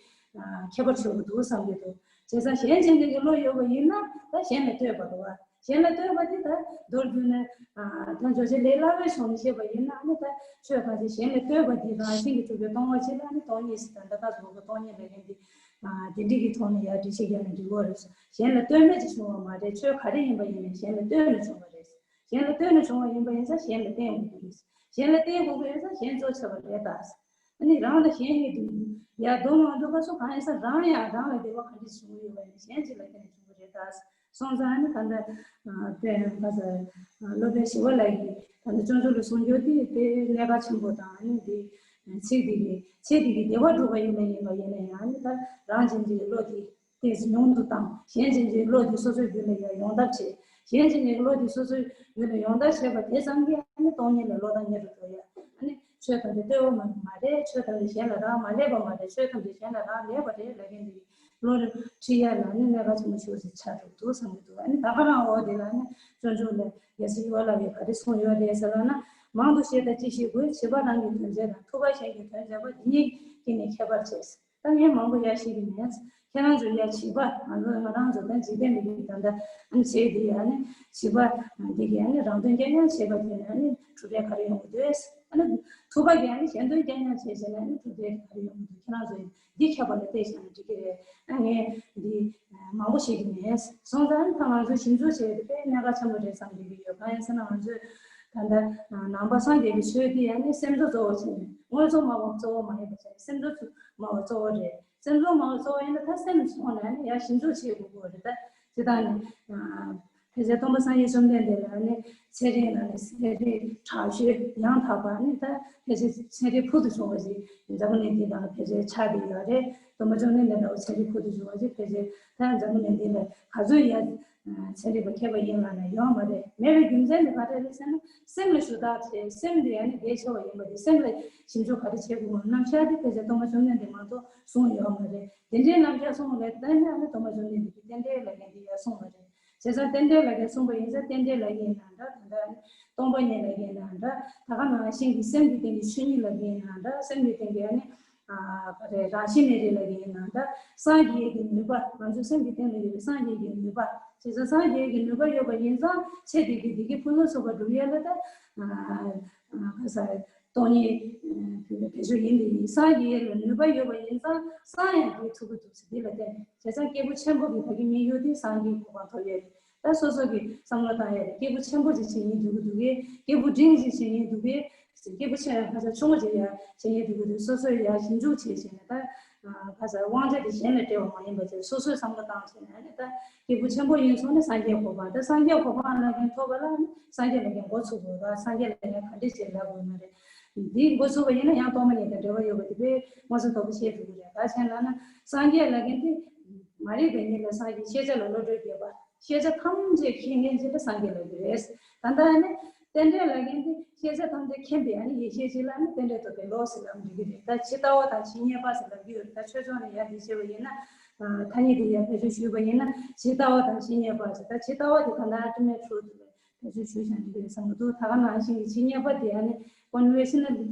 ཁྱད་པར་ཆེ་བོ་འདུག་བསམ་གྱི་འདུག་བྱས་ཙང་གཞན་གཅེས་འཛིན་གྱི་བློ་ཡོད་པ་ཡིན་ན་ད་གཞན་ལ་ལྟོས་པ་རེད་བ། གཞན་ལ་ལྟོས་པ་དེ་ད་མདོར་བསྡུས་ན། ད་བརྗོད་བྱ་ལས་སླ་བའི་ཕྱོགས་ནས་བཤད་པ་ཡིན་ན་ནི་ད་ཆོས་ཐམས་ཅད་གཞན་ལ་ལྟོས་པ་དེ་རང་བཞིན་གྱིས་གྲུབ་པའི་སྟོང་པ་ཕྱིར་ལ་ནི་སྟོང་ཉིད་ཟེར། ད་ལྟ་ད་གཟུགས་ཀྱི་སྟོང་ཉིད་ལ་ཡིན་ཏེ། དེ་འདྲ་གི་ཐོག་ནས་ཡར་འགྲེལ་བཤད་རྒྱག་ན་འགྲིག་གི་རེད། གཞན་ལ་ལྟོས་མེད་ཅིག་བྱུང་བ་མ་རེད། ཆོས་ག་རེ་ཡིན་པ་ཡིན་ནའི་གཞན་ལ་ལྟོས་ནས་བྱུང་བ་རེད། གཞན་ལ་ལྟོས་ནས་བྱུང་བ་ཡིན་པ་ཡིན་ཙང་གཞན་ལ་བརྟེན་དགོས་ཀྱི་རེད། གཞན་ལ་བརྟེན་དགོས་ཀྱི་ཡོད་ཙང་གཞན་གཙོ་ཆེ་བ་རེད་ད། ཨ་ནི་རང་དང་གཞན་གཉིས་དུ་ཡར་ལྡོག་མ་ཐུབ་པ་སོགས་གང་ཡིན་ཙང་རང་ཡང་རང་ལ་བདེ་བ་ག་འདྲ་བྱུང་གི་ཡོད་པ་ཡིན་ན་གཞན་གཅིག་ལ་བརྟེན་ནས་བྱུང་གི་རེད་ད། སོང་ཙང་ཨ་ནི་ད་ལྟ་དཔེ་ཁ་ས་སློབ་དཔོན་ཞི་བ་ལྷ་གིས་ད་ལྟ་སྤྱོད་འཇུག་ལ་གསུང་རྒྱུ་དེ་དཔེ་གནད་འགག་ཆེན་པོ་དང་ཨ་ནི་དེ་ཚིག་དེ་གི་ཚེ་འདི་གི་བདེ་བ་སྒྲུབ་པ་ཡིན་པ་ཡིན་པ་ཡིན་ན་ཡང་ཨ་ནི་ད་རང་གཅེས་འཛིན་གྱི་བློ་དེ་ཏོག་ཙམ་ཉུང་དུ་བཏང་། གཞན་གཅེས་འཛིན་གྱི་བློ་དེ་སོ་སོའི་རྒྱུད་ལ་ཡང་ཡོང་ཐབས་བྱེད། གཞན་གཅེས་འཛིན་གྱི་བློ་དེ་སོ་སོའི་རྒྱུད་ལ་ཡོང་ཐབས་བྱེད་པ་དེ་ཙམ་གྱིས་ཨ་ནི་སྟོང་ཉིད་ལ་བློ་ཐག་ཉེ་རུ་འགྲོ་ཡ། ཨ་ནི་ཆོས་ཐམས་ཅད་ལྟོས་པ་མ་མ་རེད། ཆོས་ཐམས་ཅད་གཞན་ལ་རག་མ་ལས་པ་མ་རེད། ཆོས་ཐམས་ཅད་གཞན་ལ་རག་ལས་པ་རེད་ལབ་མཁན་དེ་བློ་རེ་ཁྲིད་ཡ་ལ་ནི་གནད་འགག་ཆེན་པོ་ཞིག་ཆགས་འགྲོ་འདུག་བསམ་གྱི་འདུག་ཨ་ནི་ད་ག་རང་འོག་དེ་ལ་ནི་སྤྱོད་འཇུག་ལ་རྒྱལ་སྲས་ཞི་བ་ལྷ་གིས་ག་རེ་གསུངས་ཡོད་རེད་ཟེར་ལབ་ན། མང་དུ་བཤད་ད་ཅི་ཞིག་དགོས། བྱིས་པ་རང་གི་དོན་མཛད་དང་། ཐུབ་པ་གཞན་གྱི་དོན་མཛད་པ། འདི་གཉིས་ཀྱིས་ནི་ཁྱད་པར་ཕྱེ། ད་ངས་མང་པོ་ཡར་བཤད་ཀྱི་མེད། ཁྱེད་རང་ཚོ་ཡ་བྱིས་པ་ང་ཚོ་ང་རང་ཚོ་ད་འཇིག་རྟེན་འདི་གི་ད་ལྟ་ཨ་ནི་བྱེད་དེ་ཡ་ནི་བྱིས་པ་འདི་གི་ཨ་ནི་རང་དོན་རྐྱང་རྐྱང་བྱེད་པ་དེ་ནི་ཨ་ནི་གྲུབ་འབྲས་ག་རེ་ཡོང་གི་འདུག་ཨ་ནི་ཐུབ་པ་གི་ཨ་ནི་གཞན་དོན་རྐྱང་རྐྱང་བྱེད་བྱས་ན་ཨ་ནི་གྲུབ་འབྲས་ག་རེ་ཡོང་གི་འདུག་ཁྱེད་རང་ཚོ་འདི་ཁྱབ་པ་ལ་བལྟས་བཞག་ན་འགྲིག་གི་རེད། ཨ་ངས་འདི་མང་པོ་བཤད་ཀྱི་མེད། སོང་ཙང་ཨ་ནི་ད་ང་ཚོ་ཞིབ་འཇུག་བྱས་ཏེ་དཔེ་གནད་འགག་ཆེན་པོ་རེད་བསམ་གྱི་ཡོད། གང་ཡིན་ཟེར་ན་ང་ཚོས་ད་ལྟ་ནང་པ་སངས་རྒྱས་པའི་ཆོས་འདི་ཨ་ནི་སེམས་གཙོ་གཙོ་བོ་བྱས་ནས་དངོས་གཙོ་སྨྲ་བ་གཙོ་བོ་མ་ཡིན་པ་བྱས་ནས་སེམས་གཙོ་སྨྲ་བ་གཙོ་བོ་རེད། སེམས་གཙོ་སྨྲ་བ་གཙོ་བོ་ཡིན་ན་ད་སེམས་ལ་སོང་ནས་ནི་ཡར་ཞིབ་འཇུག་བྱེད་དགོས་ཀྱི་རེད། ད་ཇི་ལྟར་ནི་ཕལ་ཆེར་སྟོན་པ་སངས་རྒྱས་བཅོམ་ལྡན་འདས་ལ་ནི་ཚན་རིག་ལ་ནི་ཚན་རིག་དྲག་ཤོས་ཡང་དག་པ་ནི་ད་ཕལ་ཆེར་ཚན་རིག་ཕུལ་དུ་བྱུང་བ་ཞིག་འཛམ་བུ་གླིང་འདི་ནང་ཕལ་ཆེར་ཆགས་བསྡད་ཡོད་རེད། སྟོན་པ་བཅོམ་ལྡན་འདས་འདྲ་བོ་ཚན་རིག་ཕུལ་དུ་བྱུང་བ་ཞིག་ཕལ་ཆེར་ད་འཛམ་བུ་གླིང་འདི་ལ་ག་ཚོད་ཡ་ཚན་རིག་པ་མཁས་པ་ཡིན་ལབ་ན་ཡོད་མ་རེད། མེད་པའི་རྒྱུ་མཚན་དེ་ག་རེ་རེད་ཟེར་ན་སེམས་ལ་ཞུ་དག་བྱས། སེམས་དེ་ཡང་ནི་གལ་ཆེ་བ་ཡིན་པ་དེ་སེམས་ལ་ཞིབ་འཇུག་ག་རེ་བྱེད་དགོས་མ་རྣམ་གཞག་དེ་ཕལ་ཆེར་སྟོན་པ་བཅོམ་ལྡན་འདས་མ་གཏོགས་གསུངས་ཡོད་མ་རེད། དེ་འདྲའི་རྣམ་གཞག་གསུངས་ལས་ད་ནི་ཨ་ནི་སྟོན་པ་བཅོམ་ལྡན་འདས་ཀྱིས་རྟེན་འབྲེལ་ལབ་མཁན་དེ་ཡང་གསུངས་པ་རེད། བྱས་ཙང་རྟེན་འབྲེལ་ལབ་མཁན་གསུངས་པ་ཡིན་ཙང་རྟེན་འབྲེལ་ལབ་ཀྱི་ཡིན་ན་འདྲ། ད་ལྟ་ཨ་ནི་སྟོང་པ་ཉིད་ལབ་ཀྱི་ཡིན་ན་འདྲ། ད་ག་ནང་བཞིན་གྱི་སེམས་ཀྱི་སྟེང་གི་ཆོས་ཉིད་ལབ་ཀྱི་ཡིན་ན་འདྲ། སེམས་ཀྱི་སྟེང་གི་ཨ་ནི་ཨ་ག་རེ་རང་བཞིན་མེད་རིགས་ལབ་ཀྱི་ཡིན་ན་འདྲ། སངས་རྒྱས་ཀྱི་ནུས་པ། ང་ཚོའི་སེམས་ཀྱི་སྟེང་ལ་ཡོད་པའི་སངས་རྒྱས་ཀྱི་ནུས་པ། བྱས་ཙང་སངས་རྒྱས་ཀྱི་ནུས་པ་ཡོད་པ་ཡིན་ཙང་ཚེ་འདི་གི་བདེ་སྐྱིད་ཕུན་སུམ་ཚོགས་པ་སྒྲུབ་ཡས་ལ་ད་ཨ་ག་ས་ སྟོང་ཉིད་བེད་སྤྱོད་ཡིན་དེ་ཡིན། སངས་རྒྱས་ལ་ནུས་པ་ཡོད་པ་ཡིན་ཙང་སངས་ཡང་རྒྱས་ཐུབ་ཀྱི་འདུག་ཟེར། འདི་ལ་བརྟེན་བྱས་ཙང་སྐྱེས་བུ་ཆེན་པོ་གི་ཕ་གི་དམིགས་ཡུལ་དེ་སངས་རྒྱས་གོ་འཕང་ཐོབ་ཡོད་རེད། ད་སོ་སོ་གི་བསམ་བློ་བཏང་ཡ་རེད། སྐྱེས་བུ་ཆེན་པོ་ཅིག་བྱེད་སྙིང་འདོད་ཀྱི་འདུག་གས། སྐྱེས་བུ་འབྲིང་ཅིག་བྱེད་སྙིང་འདོད་གས། སྐྱེས་བུ་ཆེ་ཁ་ཚ་ཆུང་ངུ་ཅིག་ཡ་བྱེད་སྙིང་འདོད་ཀྱི་འདུག་སོ་སོས་ཡ་ཞིབ་འཇུག་བྱས་བྱས་ནས་ད་ཁ་ཚ་དབང་ཆ་དེ་གཞན་ལ་སྤྲད་པ་མ་ཡིན་པ་བྱས་སོ་སོའི་བསམ་བློ་བཏང་བྱས་ནས་ནི་ད་སྐྱེས་བུ་ཆེན་པོ་ཡིན་སོང་ནས་སངས་རྒྱས་གོ་འཕང་། ད་སངས་རྒྱས་གོ་འཕང་ལ་ཀྱང་ཐོབ་པ་ལ་ནི་སངས་རྒྱས་ལ་ཀྱང་འགོ་ཚུགས་དགོས་པ། སངས་རྒྱས་ལ་ཀྱང་ག་འདྲས་བྱས་ལབ་དགོས་ན་རེད། འདིའི་འགོ་ཚུགས་པ་ཡིན་ན་ཡང་སྟོང་པ་ཉིད་དང་འབྲེལ་བ་ཡོད་པ་དེ་དཔེ་མངོན་གསལ་དོད་པོ་ཤེས་ཐུབ་ཀྱི་རེད། ག་རེ་ལབ་ན་སངས་རྒྱས་ལ་ཀྱང་དེ་མ་རིག་པའི་གཉིད་ལས་སངས་རྒྱས། ཤེས་བྱ་ལ་བློ་གྲོས་རྒྱས་པ། ཤེས་བྱ་ཐམས་ཅད་མཁྱེན་མཁན་ཅིག་ལ་སངས་རྒྱས་ལབ་ཀྱི་རེད། ད་ལྟ་ནི་རྟེན་འབྲེལ་ལབ་མཁན་དེ་ཤེས་བྱ་ཐམས་ཅད་མཁྱེན་པའི་ཨ་ནི་ཡེ་ཤེས་ཅིག་ལ་ནི་རྟེན་འབྲེལ་ཐོབ་པའི་བློ་ཟེར་ལབ་འགྲིག་གི་རེད། ད་ཇི་ལྟ་བ་དང་ཇི་སྙེད་པ་ཟེར་ལབ་ཀྱི་ཡོད་རེད། ད་ཆོས་ཕྱོགས་ནས་ཡར་འདི་བྱས་པ་ཡིན་ན། ཐ་སྙད་དེ་ཡར་བེད་སྤྱོད་ཞུས་པ་ཡིན་ན་ཇི་ལྟ་བ་དང་ཇི་སྙེད་པ་ཟེར། ད་ཇི་ལྟ་བ་དེ་ག་ན་ཨ་ཏི་མའི་ཁྲོད་དུ་བེད་སྤྱོད་ཞུས་ཀྱང་འགྲིག་གི་རེད་བསམ་གྱི་འདུག་ད་ག་ནང་བཞིན་གྱི་ཇི་སྙེད་པ་དེ་ཨ་ནི་ཀོན་ཝེན་ཤ་ནལ་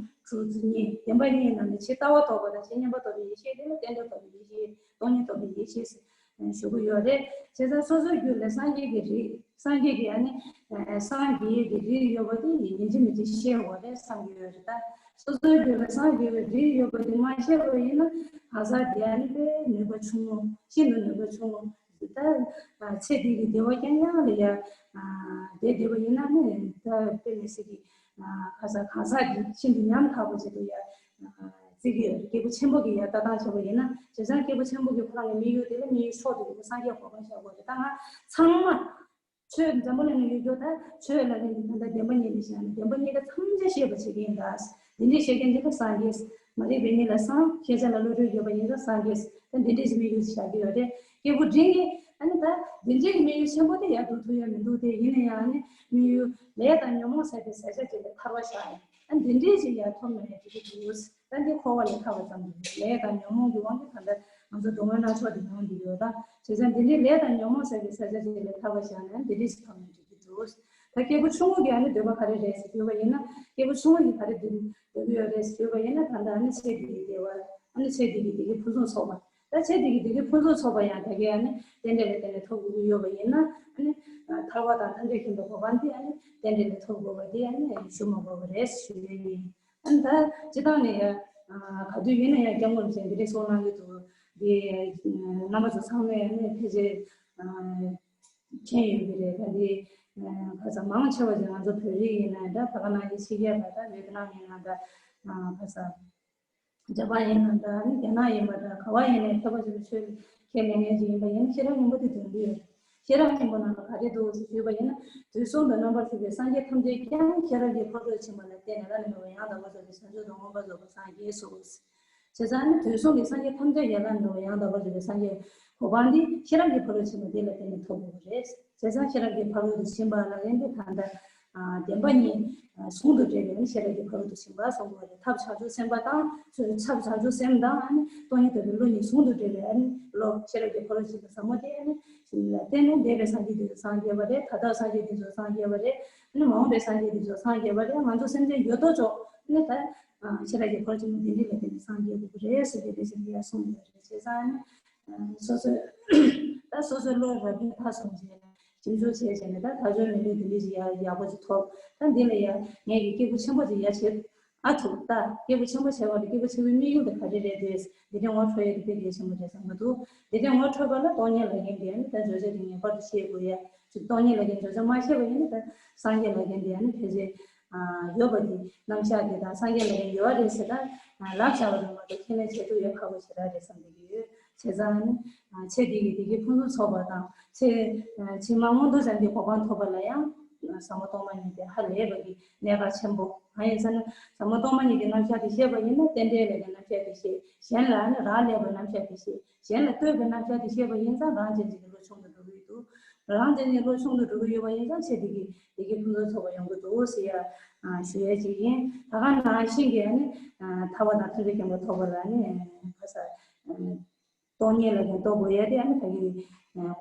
ཊུ་རུ་ཐི་གཉིས། བདེན་པ་གཉིས་ནང་ནས་ཇི་ལྟ་བ་རྟོགས་པ་དང་ཇི་སྙེད་པ་རྟོགས་པའི་ཡེ་ཤེས་དེ་ལ་རྟེན་འབྲེལ་རྟོགས་པའི་ཡེ་ཤེས། སྟོང་ཉིད་རྟོགས་པའི་ཡེ་ཤེས་ཞུ་གི་ཡོད་རེད། བྱས་ཙང་སོ་སོའི་རྒྱུད་ལ་སངས་རྒྱས་ཀྱི་རིགས། སངས་རྒྱས་ཀྱི་ཨ་ནི་སངས་རྒྱས་ཀྱི་རིགས་ཡོད་པ་དེ་ཡིན་གཅིག་མིན་གཅིག་ཤེས་དགོས་རེད་བསམ་གྱི་ཡོད་རེད། ད་སོ་སོའི་རྒྱུད་ལ་སངས་རྒྱས་ཀྱི་རིགས་ཡོད་པ་དེ་མ་ཤེས་པ་ཡིན་ན་གང་ཟག་དེ་ཨ་ནི་དཔེ་ནུས་པ་ཆུང་ངུ། ཤིན་ཏུ་ནུས་པ་ཆུང་ངུ། ད་ཚེ་འདི་གི་བདེ་བ་རྐྱང་རྐྱང་ལ་ཡ་བསྡད་བསྡད་པ་ཡིན་ན་ནི་ད་དཔེ་མི་སྲིད་ཀྱི་གང་ཟག་གང་ཟག་དེ་ཤིན་ཏུ་ཉམ་ཐག་པ་ཅིག་ཏུ་ཡ་བརྩི་གི་ཡོད་རེད། སྐྱེས་བུ་ཆེན་པོ་གི་ཡ་ལྟ་སྟངས་བྱས་པ་ཡིན་ན། བྱས་ཙང་སྐྱེས་བུ་ཆེན་པོ་གི་ཁོ་རང་གི་དམིགས་ཡུལ་དེ་ལ་དམིགས་ཡུལ་མཆོག་ཏུ་ཡོད་པ་སངས་རྒྱས་གོ་འཕང་བཞག་དགོས་རེད། ད་ང་ཚང་མ་ཆོས་འཛམ་བུ་གླིང་ལ་ཡོད་རྒྱུ་ད་ཆོས་ལ་ནི་ད་ལྟ་བདེན་པ་གཉིས་ལ་བཞག་ནས་བདེན་པ་གཉིས་ལ་ཐམས་ཅད་ཤེས་པ་བྱེད་ཀྱི་ཡིན་ད། འདི་འདྲས་ཤེས་མཁན་དེ་ལ་སངས་རྒྱས། མ་རིག་པའི་གཉིད་ལ་སངས། ཤེས་བྱ་ལ་བློ་གྲོས་ཡོད་པ་ཡིན་ཙང་སངས་རྒྱས། ད་འདི་འདྲས་ཀྱི་དམིགས་ཡུལ་བཞག་གི་ཡོད་རེད། སྐྱེས་བུ་འབྲིང་གིས་ཨ་ནི་ད་འདི་འདྲས་ཀྱི་དམིགས་ཡུལ་ཆེན་པོ་དེ་ཡར་འགྲོ་ཐུབ་ཡ་མི་འདུག་དེ་ཡིན་ན་ཡང་ཨ་ནི་དམིགས་ཡུལ་ལས་དང་ཉོན་མོངས་ཟད་པའི་ཟད་བྱ་ཅིག་ལ་ཐར་བ་བཞག་ནས། ཨ་འདི་འདྲས་ཅིག་ཡར་ཐོབ་ན་ཡང་འགྲིག་གི་འདུག་ད་འདི་འཁོར་བ་ལས་ཐར་བ་ཙམ་གྱིས་ལས་དང་ཉོན་མོངས་ཀྱི་དབང་གིས་ད་ལྟ་ང་ཚོ་སྡུག་བསྔལ་སྣ་ཚོགས་འདི་མྱོང་གི་ཡོད་ད། བྱས་ཙང་འདི་འདྲའི་ལས་དང་ཉོན་མོངས་ཟད་པའི་ཟད་བྱ་ཅིག་ལ་ཐར་བ་བཞག་ན་འདི་འདྲས་ཅིག་ཐོབ་ན་འགྲིག་གི་འདུག་ད་སྐྱེས་བུ་ཆུང་ངུ་གི་ཨ་ནི་འདོད་པ་ག་རེ་རེད་ཟེར་ཞུས་པ་ཡིན་ན། སྐྱེས་བུ་ཆུང་ངུ་གི་ག་རེ་འདོད་འདོད་ཀྱི་ཡོད་རེད་ཟེར་ཞུས་པ་ཡིན་ན། ད་ལྟ་ཨ་ནི་ཚེ་འདི་གི་བདེ་བ། ཨ་ནི་ཚེ་འདི་གི་བདེ་སྐྱིད་ཕུན་སུམ་ཚོགས་པ། ད་ཚེ་འདི་གི་བདེ་སྐྱིད་ཕུན་སུམ་ཚོགས་པ་ཡང་ད་གིན་ཨ་ནི་རྟེན་འབྲེལ་ལ་བརྟེན་ནས་ཐོབ་དགོས་ཀྱི་ཡོད་པ་ཡིན་ན། ཨ་ནི་ཐར་པ་དང་ཐམས་ཅད་མཁྱེན་པའི་གོ་འཕང་འདི་ཨ་ནི་རྟེན་འབྲེལ་ལ་ཐོབ་དགོས་པ་འདི་ཨ་ནི་ཞུ་མ་དགོས་པ་རེད་ཞུ་ཡ་ཡིན། ཨ་ནི་ད་སྤྱི་བཏང་ནས་ཡ་ག་དུས་ཡིན་ན་ཡང་སྐྱབས་མགོན་རིན་པོ་ཆེ་འདི་འདྲའི་གསུང་གནང་གི་འདུག་འདི་རྣམ་པ་ཚོ་ཚང་མས་ཨ་ནི་ཕལ་ཆེར་མཁྱེན་ཡོད་ཀྱི་རེད། ད་འདི་ཁ་ཚ་མང་ཆེ་བ་ཅིག་ང་ཚོ་བོད་རིགས་ཡིན་ན་འདྲ། ད་ག་ནང་བཞིན་ཕྱི་རྒྱལ་བ་ད་ཝེ་ཏི་ནམ་ཡིན་ན་འདྲ། ཁ་ཚ་འཇར་པན་ཡིན་ན་འདྲ། ཨ་ནི་རྒྱ་ནག་ཡིན་པ་འདྲ། ག་བ་ཡིན་ནའི་ཁྱད་པར་ཅན་གྱི་ཆོས་ཁས་ལེན་མཁན་ཅིག་ཡིན་པ་ཡིན་ན་ཤེས་རབ་སྙིང་པོ་དེ་འདོན་གྱི་ཡོད་རེད། ཤེས་རབ་སྙིང་པོ་ནང་ལ་ག་རེ་འདུག་ཟེར་ཞུས་པ་ཡིན་ན། དུས་གསུམ་དུ་རྣམ་པར་གྲོལ་བའི་སངས་རྒྱས་ཐམས་ཅད་ཀྱང་ཤེས་རབ་ཀྱི་ཕ་རོལ་ཕྱིན་པ་ལ་བརྟེན་ནས་བླ་ན་མེད་པ་ཡང་དག་པར་རྫོགས་པའི་བྱང་ཆུབ་ཏུ་མངོན་པར་རྫོགས་པར་སངས་རྒྱས་སོ། བྱས་ཙང་ནི་དུས་གསུམ་གྱི་སངས་རྒྱས་ཐམས་ཅད་ཀྱང་བླ་ན་མེད་པ་ཡང་དག་པར་རྫོགས་པའི་སངས་རྒྱས་གོ་འཕང་འདི་ཤེས་རབ་ཀྱི་ཕ་རོལ་ཕྱིན་པ་འདི་ལ་བརྟེན་ནས་ཐོབ་དགོས་པ་རེད། བྱས་ཙང་ཤེས་རབ་ཀྱི་ཕ་རོལ་ཏུ་ཕྱིན་པ་ལ་ཡང་འདི་ད་ལྟ་བདེན་པ་གཉིས་ཟུང་དུ་འབྲེལ་བའི་ཤེས་རབ་ཀྱི་ཕ་རོལ་ཏུ་ཕྱིན་པ་གསུང་དགོས་པ་རེད། ཐབས་བྱང་ཆུབ་སེམས་དཔའ་དང་། ཐབས་བྱང་ཆུབ་སེམས་དང་ཨ་ནི་སྟོང་ཉིད་རྟོགས་པའི་བློ་གཉིས་ཟུང་དུ་འབྲེལ་བའི་ཨ་ནི་བློ་ཤེས་རབ་ཀྱི་ཕ་རོལ་ཕྱིན་པ་ཟབ་མོ་དེ་ཨ་ནི་ལ་བརྟེན་ནས་འདས་པའི་སངས་རྒྱས་དེ་ཚོ་སངས་རྒྱས་པ་རེད། ད་ལྟ་སངས་རྒྱས་དེ་ཚོ་སངས་རྒྱས་པ་རེད། ཨ་ནི་མ་འོངས་པའི་སངས་རྒྱས་དེ་ཚོ་སངས་རྒྱས་པ་རེད། ང་ཚོ་སེམས་ཅན་ཡོད་དོ་ཅོག་ཨ་ནི་ད་ཤེས་རབ་ཀྱི་ཕ་རོལ་ཕྱིན་པ་འདི་འདྲ་ལ་བརྟེན་ནས་སངས་རྒྱས་དགོས་ཀྱི་རེད་ཟེར་གྱི་རེད་ཟེར་གྱི་ཡ་གསུངས་ཡོད་རེད། བྱས་ཙང་ཨ་ནི་སོ་སོའི་ད་སོ་སོའི་བློ་རབ་ཏུ་ཕར་སོང་བྱས་ཞིབ་འཇུག་བྱས་བྱས་ནས་ད་ཐག་ཆོད་མི་ལུས་འདི་འདྲ་ཞིག་ཡག་ཡག་པོ་ཞིག་ཐོབ། ད་འདི་ལ་ཡ་ངས་ཀྱི་སྐྱེས་བུ་ཆེན་པོ་ཞིག་ཡ་བྱེད་ཨ་ཐུབ། ད་སྐྱེས་བུ་ཆེན་པོ་བྱེད་པ་ལ་སྐྱེས་བུ་ཆེན་པོའི་དམིགས་ཡུལ་དེ་ག་རེ་རེད་དེ། འདི་འདྲ་ངོ་འཕྲོད་ཡ་དེ་དཔེ་གལ་ཆེན་པོ་རེད་བསམ་གྱི་འདུག་འདི་འདྲ་ངོ་འཕྲོད་པ་ལ་སྟོང་ཉིད་ལ་ཡིན་པའི་ནི་ད་བརྗོད་བྱ་དེ་ངེས་པར་དུ་ཤེས་དགོས་ཡ། སྟོང་ཉིད་ལ་ཡིན་བརྗོད་བྱ་མ་ཤེས་པ་ཡིན་ན་ད་སངས་རྒྱས་ལ་ཡིན་དེ་ནི་ཕལ་ཆེར་ཡོད་པ་དེ་རྣམ་གཞག་དེ་དང་སངས་རྒྱས་ལ་ཡིན་ཡོད་རེད་ཟེར་ད་ལབ་བྱ་བ་རེད་མ་གཏོགས་ཁས་ལེན་བྱེད་ཐུབ་ཡ་ཁག་པོ་ཞེ་དྲག་རེད་བསམ་གྱི་ཡོད། བྱས་ཙང་ནི། ཚེ་འདི་གི་བདེ་སྐྱིད་ཕུན་སུམ་ཚོགས་པ་དང་། ཚེ་ཕྱི་མ་མངོན་མཐོ་ཅན་གྱི་གོ་འཕང་ཐོབ་པ་ལ་ཡང་། ཟབ་མོ་སྟོང་པ་ཉིད་དེ་ཧ་ལས་པ་གི་གནད་འགག་ཆེན་པོ། གང་ཡིན་ཟེར་ན། ཟབ་མོ་སྟོང་པ་ཉིད་ཀྱི་རྣམ་གཞག་དེ་ཤེས་པ་ཡིན་ན་རྟེན་འབྲེལ་ལས་ཀྱི་རྣམ་གཞག་དེ་ཤེས། གཞན་ལ་ནི་རག་ལས་པའི་རྣམ་གཞག་དེ་ཤེས། གཞན་ལ་ལྟོས་པའི་རྣམ་གཞག་དེ་ཤེས་པ་ཡིན་ཙང་རང་གཅེས་འཛིན་གྱི་བློ་ཆུང་དུ་འགྲོ་གི་ཡོད་འདུག་རང་གཅེས་འཛིན་བློ་ཆུང་དུ་འགྲོ་གི་ཡོད་པ་ཡིན་ཙང་ཚེ་འདི་གི་བདེ་སྐྱིད་ཕུན་སུམ་ཚོགས་པ་ཡོང་གི་འདུག་ཟེར་ཡ། ཞུ་ཡ་ཅིག་ཡིན། ད་ག་ནང་བཞིན་གྱི་ནི། ཐར་པ་དང་ཐམས་ཅད་མཁྱེན་པ་ཐོབ་པ་ལ་ནི། ག་ས། སྟོང་ཉིད་ལ་ཀྱང་རྟོགས་དགོས་ཡ་དེ་ཨ་ནི་ད་གིན་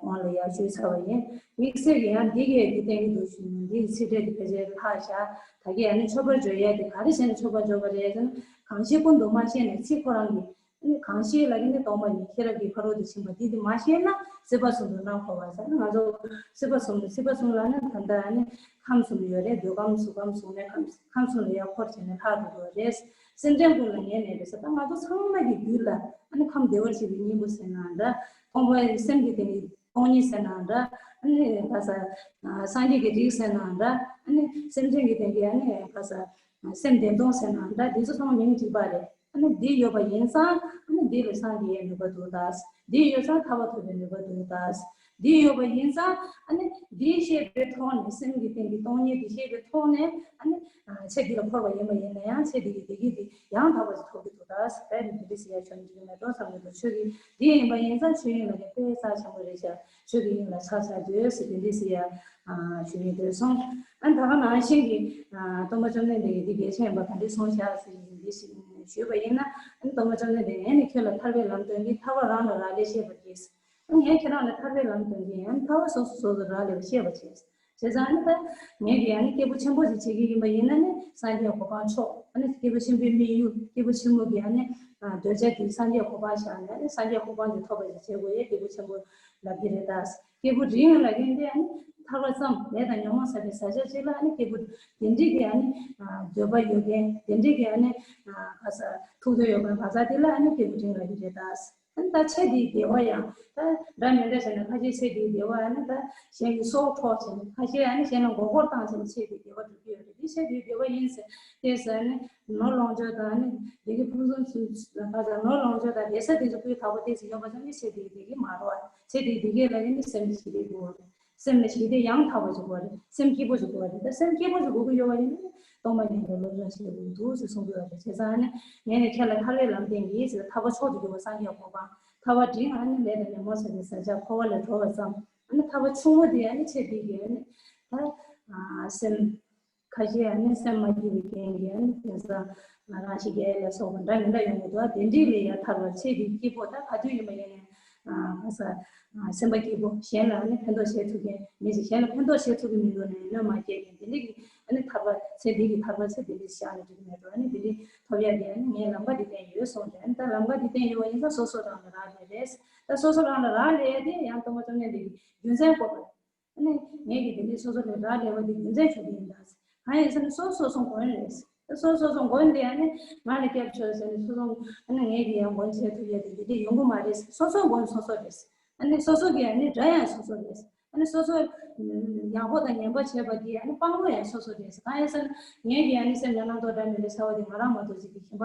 གོང་ལ་ཡར་ཞུས་ཚར་བ་ཡིན། དམིགས་བསལ་གྱི་ཡང་འདི་གས་འདི་བསྟན་གྱི་འདུག་ཞུ་ནས་འདི་གི་ཚིག་ཕྲད་དེ་ཕལ་ཆེར་ལྷག་བཞག་ད་གིན་ཨ་ནི་མཆོད་པར་བརྗོད་ཡ་དེ་ག་རེ་བྱས་ནས་མཆོད་པར་བརྗོད་པ་རེད་ཟེར་ན། གང་ཞིག་ཀུན་ཏུ་མ་ཤེས་ནས་ཚིག་ཁོ་རང་གི་ ཨ་ནི་གང་ཤེས་ལ་ནི་སྟོང་པ་ཉིད་ཤེས་རབ་ཀྱི་ཕ་རོལ་ཏུ་ཕྱིན་པ་འདི་དེ་མ་ཤེས་ན་སྲིད་པ་གསུམ་དུ་སྣང་འཁོར་བ་ཟེར་ན། ང་ཚོ་སྲིད་པ་གསུམ་དུ་སྲིད་པ་གསུམ་ལ་ནི་ད་ལྟ་ཨ་ནི་ཁམས་གསུམ་ཡོད་རེད། འདོད་ཁམས་གཟུགས་ཁམས་གསུམ་མེད་ཁམས་ཁམས་གསུམ་ལ་ཡང་འཁོར་བྱས་ནས་ལྷག་ཏུ་འགྲོ་བ་རེད། སེམས་ཅན་ཀུན་ལ་ཉེ་གནས་པའི་ས། ད་ང་ཚོ་ཚང་མ་གི་རྒྱུད་ལ་ཨ་ནི་ཁམས་བདེ་བར་གཤེགས་པའི་སྙིང་པོ་ཟེར་ན་འདྲ། སྟོང་པ་སེམས་ཀྱི་སྟེང་གི་སྟོང་ཉིད་ཟེར་ན་འདྲ། ཨ་ནི་ག་ས་སངས་རྒྱས་ཀྱི་རིགས་ཟེར་ན་འདྲ། ཨ་ནི་སེམས་ཅན་གྱི་སྟེང་གི་ཨ་ནི་ག་ས་སེམས་བདེན་སྟོང་ཟེར་ན་འདྲ། འདི་ཚོ་ཚང་མ་མིང་གཅིག་པ་རེད། ཨ་ནི་འདི་ཡོད་པ་ཡིན་ཙང་ཨ་ནི་འདི་ལ་སངས་རྒྱས་ནུས་པ་འདུག་ད། འདི་ཡོད་ཙང་ཐར་པ་ཐོབ་པའི་ནུས་པ་འདུག་ད། འདི་ཡོད་པ་ཡིན་ཙང་ཨ་ནི་འདི་ཤེས་པའི་ཐོག་ནས་སེམས་ཀྱི་སྟེང་གི་སྟོང་ཉིད་འདི་ཤེས་པའི་ཐོག་ནས་ཨ་ནི་ཚེ་འདི་ལ་འཁོར་བ་ཡིན་པ་ཡིན་ན་ཡང་ཚེ་འདི་གི་བདེ་སྐྱིད་འདི་ཡང་དག་པ་ཞིག་ཐོབ་ཀྱི་འདུག་ད། ད་ནི་འདི་འདྲ་ཟེར་ཡ་ཆོས་འདི་མེད་འགྲོ་བསམ་གྱི་འདུག་ཆོས་ཀྱི་འདི་ཡིན་པ་ཡིན་ཙང་ཆོས་ཡིན་ལ་ནི་དཔེ་རྩ་ཆེན་པོ་རེད་ཤག་ཆོས་ཀྱི་དབྱིངས་ལ་ཕྱག་འཚལ་ཟེར་དེ་འདྲ་ཟེར་ཡ་ཞུ་ཡི་འདོད་སོང་། ཨ་ནི་ད་ག་ནང་བཞིན་གྱི་སྟོན་པ་བཅོམ་ལྡན་འདས་ཀྱིས་འདི་གལ་ཆེན་པ་ག་འདྲ་གསུངས་བཞག་ཟེར་འདི་ཞུས་པ་ཡིན་ན། ཨ་ནི་སྟོན་པ་བཅོམ་ལྡན་འདས་ངས་ནི་ཁྱོད་ལ་ཐར་པའི་ལམ་སྟོན་གྱི། ཐར་པ་རང་ལ་རག་ལས་ཤེས་པར་གྱིས། ཨ་ནི་ངས་ཁྱེད་རང་ལ་ཐར་པའི་ལམ་སྟོན་གྱི། ཨ་ནི་ཐར་པ་སོ་སོ་སོ་སོ་རག་ལས་པ་ཤེས་པར་བྱེད། བྱས་ཙང་ཨ་ནི་ད་ངས་ཀྱིས་ཨ་ནི་སྐྱེས་བུ་ཆེན་པོ་ཞིག་བྱེད་ཀྱི་ཡིན་པ་ཡིན་ན་ནི་སངས་རྒྱས་གོ་འཕང་མཆོག་ཨ་ནི་སྐྱེས་བུ་ཆེན་པོའི་དམིགས་ཡུལ། སྐྱེས་བུ་ཆེན་པོ་གི་ཨ་ནི་འདོད་བྱ་དེ་སངས་རྒྱས་གོ་འཕང་བཞག་ནས་ཨ་ནི་སངས་རྒྱས་གོ་འཕང་དེ་ཐོབ་པ་ཞིག་བྱེད་དགོས་ཡས་སྐྱེས་བུ་ཆེན་པོ་ལབ་ཀྱི་རེད་ད། སྐྱེས་བུ་འབྲིང་ལབ་མཁན་དེ་ཨ་ནི་ཐར་པ་ཙམ་ལས་དང་ཉོན་མོངས་ཟད་པའི་བཟའ་བཅའ་ཅིག་ལ་ཨ་ནི་སྐྱེས་བུ་དེ་འདྲའི་གི་ཨ་ནི་འདོད་པ་ཡོད་མཁན། དེ་འདྲའི་གི་ཨ་ནི་ག་ས་ཐུགས་འདོད་ཡོད་མཁན་བ་ཚ་དེ་ལ་ཨ་ནི་སྐྱེས་བུ་འབྲིང་ལབ་ཀྱི་རེད་ད། ཨ་ནི་ད་ཚེ་འདིའི་བདེ་བ་ཡང་ད་འདྲ་མི་འདྲ་བྱས་ནས་ཁ་ཤས་ཚེ་འདིའི་བདེ་བ་ཨ་ནི་ད་གཞན་གྱི་སྲོག་འཕྲོག་བྱས་ནས། ཁ་ཤས་ཨ་ནི་གཞན་ལ་མགོ་སྐོར་བཏང་བྱས་ནས་ཚེ་འདིའི་བདེ་བ་སྒྲུབ་ཀྱི་ཡོད་རེད། འདི་ཚེ་འདིའི་བདེ་བ་ཡིན་ཟེར་ཏེ་ཟེར་ནས་ནོར་ལོངས་སྤྱོད་དང་ཨ་ནི་བདེ་སྐྱིད་ཕུན་སུམ་ཚོགས་པ་དང་ནོར་ལོངས་སྤྱོད་དང་བདེ་ས་དེ་ཚོ་སྤུས་དག་པོ་ཏོག་ཙམ་ཡོད་པ་ཙམ་གྱིས་ཚེ་འདིའི་བདེ་སྐྱིད་མ་རེད་བ། ཚེ་འདིའི་བདེ་སྐྱིད་ལ་ཨ་ནི་སེམས་ཀྱི་ཞི་བདེ་དགོས་རེད། སེམས་ལ་ཞི་བདེ་ཡང་དག་པ་ཞིག་དགོས་རེད། སེམས་སྐྱིད་པོ་ཞིག་དགོས་རེད། ད་སེམས་སྐྱིད་པོ་ཞིག་དགོས་ཀྱི་ཡོད་པ་ཡིན་ན་སྟོང་པ་ཉིད་ལ་སློབ་སྦྱོང་བྱེད་དགོས་འདུག་ཟེར་གསུང་གི་ཡོད་རེད། བྱས་ཙང་ཨ་ནི་ངས་ནི་ཁྱེད་ལ་ཐར་པའི་ལམ་བསྟན་གྱིས་ཟེར། ཐར་པ་མཆོག་ཏུ་གྱུར་པ་སངས་རྒྱས་གོ་འཕང་། ཐར་པ་འབྲིང་ཨ་ནི་ལས་དང་ཉོན་མོངས་ཟད་པའི་བཟའ་བཅའ་འཁོར་བ་ལས་གྲོལ་བ་ཙམ། ཨ་ནི་ཐར་པ་ཆུང་ངུ་དེ་ཨ་ནི་ཚེ་འདི་གི་ཨ་ནི་ད་སེམས་ཁ་ཤས་ཨ་ནི་སེམས་མ་སྐྱིད་པའི་རྐྱེན་གྱིས་ཨ་ནི་དེང་སང་རང་ཤི་རྒྱག་ཡ་ལ་སོགས་པ་འདྲ་མི་འདྲ་ཡོང་གི་འདུག་དེ་འདྲའི་ལས་ཡང་ཐར་བར་ཚེ་འདི་སྐྱིད་པོ་ད་ག་དུས་ཡིན་པ་ཡིན་ནའི་ག་ས་སེམས་པ་སྐྱིད་པོ་གཞན་ལ་ཨ་ནི་ཕན་ཐོགས་བྱེད་ཐུབ་མཁན་མི་ཞིག་གཞན་ལ་ཕན་ཐོགས་བྱེད་ཐུབ་ཀྱི་མི་འདུག་ནའི་གནོད་མ་སྐྱེལ་མཁན་དེ་འདྲའི་གི་ཨ་ནི་ཐར་པ་ཚེ་འདི་གི་ཐར་པ་ཚེ་འདི་འདྲ་བཞག་ནས་འགྲིག་གི་མེད་འགྲོ། ཨ་ནི་དེ་འདྲའི་ཐོབ་ཡ་དེ་ཨ་ནི་ངས་ལམ་ཁ་འདི་བསྟན་ཡོད་གསུངས་ཏེ། ཨ་ནི་ད་ལམ་ཁ་འདི་བསྟན་ཡོད་པ་ཡིན་ཙང་སོ་སོ་རང་ལ་རག་ལས་རེད། ད་སོ་སོ་རང་ལ་རག་ལས་ཡ་དེ་ཡང་སྟོན་པ་བཅོམ་ལྡན་འདས་ཀྱིས་རྒྱུ་མཚན་བཀོད་པ། ཨ་ནི་ངས་ཀྱིས་དེ་འདྲའི་སོ་སོ་ལ་རག་ལས་པ་དེ་རྒྱུ་མཚན་ཞུ་གི་ཡིན་ད། གང་ཡིན་ཟེར་ན་སོ་སོ་སོ་མགོན་རེད། སོ་སོ་སོ་མགོན་དེ་ཨ་ནི་ང་ལ་སྐྱབས་བཅོལ་ཟེར་ནས་སོ་སོ་ཨ་ནི་ངས་ཀྱིས་ཡང་མགོན་བྱེད་ཐུབ་ཡ་དེ་འདི་འདྲ་ཡོང་གི་མ་རེད། སོ་སོ་མགོན་སོ་སོ་རེད། ཨ་ནི་སོ་སོ་གི་ཨ་ནི་དགྲ་ཡང་སོ་སོ་རེད། ཨ་ནི་སོ་སོ་ཡག་པོ་དང་ངན་པ་བྱས་པ་དེ་ཨ་ནི་དཔང་པོ་ཡང་སོ་སོ་རེད། གང་ཡིན་ཟེར་ན་ངས་ཀྱིས་ཨ་ནི་སེམས་ལ་རྣམ་རྟོག་འདྲ་མི་འདྲ་ཚ་བ་དེ་ང་རང་མ་གཏོགས་ཅིག་གིས་གཞན་པ་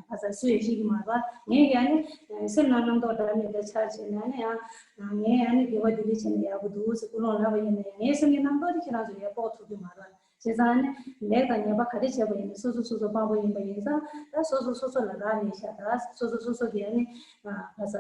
ག་ས་སུས་ཡང་ཤེས་ཀྱི་མ་རེད། ངས་ཀྱིས་ཨ་ནི་སེམས་ལ་རྣམ་རྟོག་འདྲ་མི་འདྲ་འཆར་བྱས་ནས་ཨ་ནི་ཡང་ངས་ཨ་ནི་དགེ་བ་འདི་འདྲ་བྱས་ནས་ཡག་པོ་འདུག་ཟེར་ཀུན་སློང་ལབ་པ་ཡིན་ན་ཡང་ངའི་སེམས་ཀྱི་རྣམ་རྟོག་དེ་ཁྱེད་རང་ཚོ་ཡང་དཔོག་ཐུབ་ཀྱི་མ་རེད། བྱས་ཙང་ཨ་ནི་ལེགས་དང་ཉེས་པ་ག་རེ་བྱས་པ་ཡིན་ན་སོ་སོ་སོ་སོ་དཔང་པོ་ཡིན་པ་ཡིན་ཙང་ད་སོ་སོ་སོ་སོ་ལ་རག་ལས་ཤག་ད་སོ་སོ་སོ་སོ་གི་ཨ་ནི་ག་ས་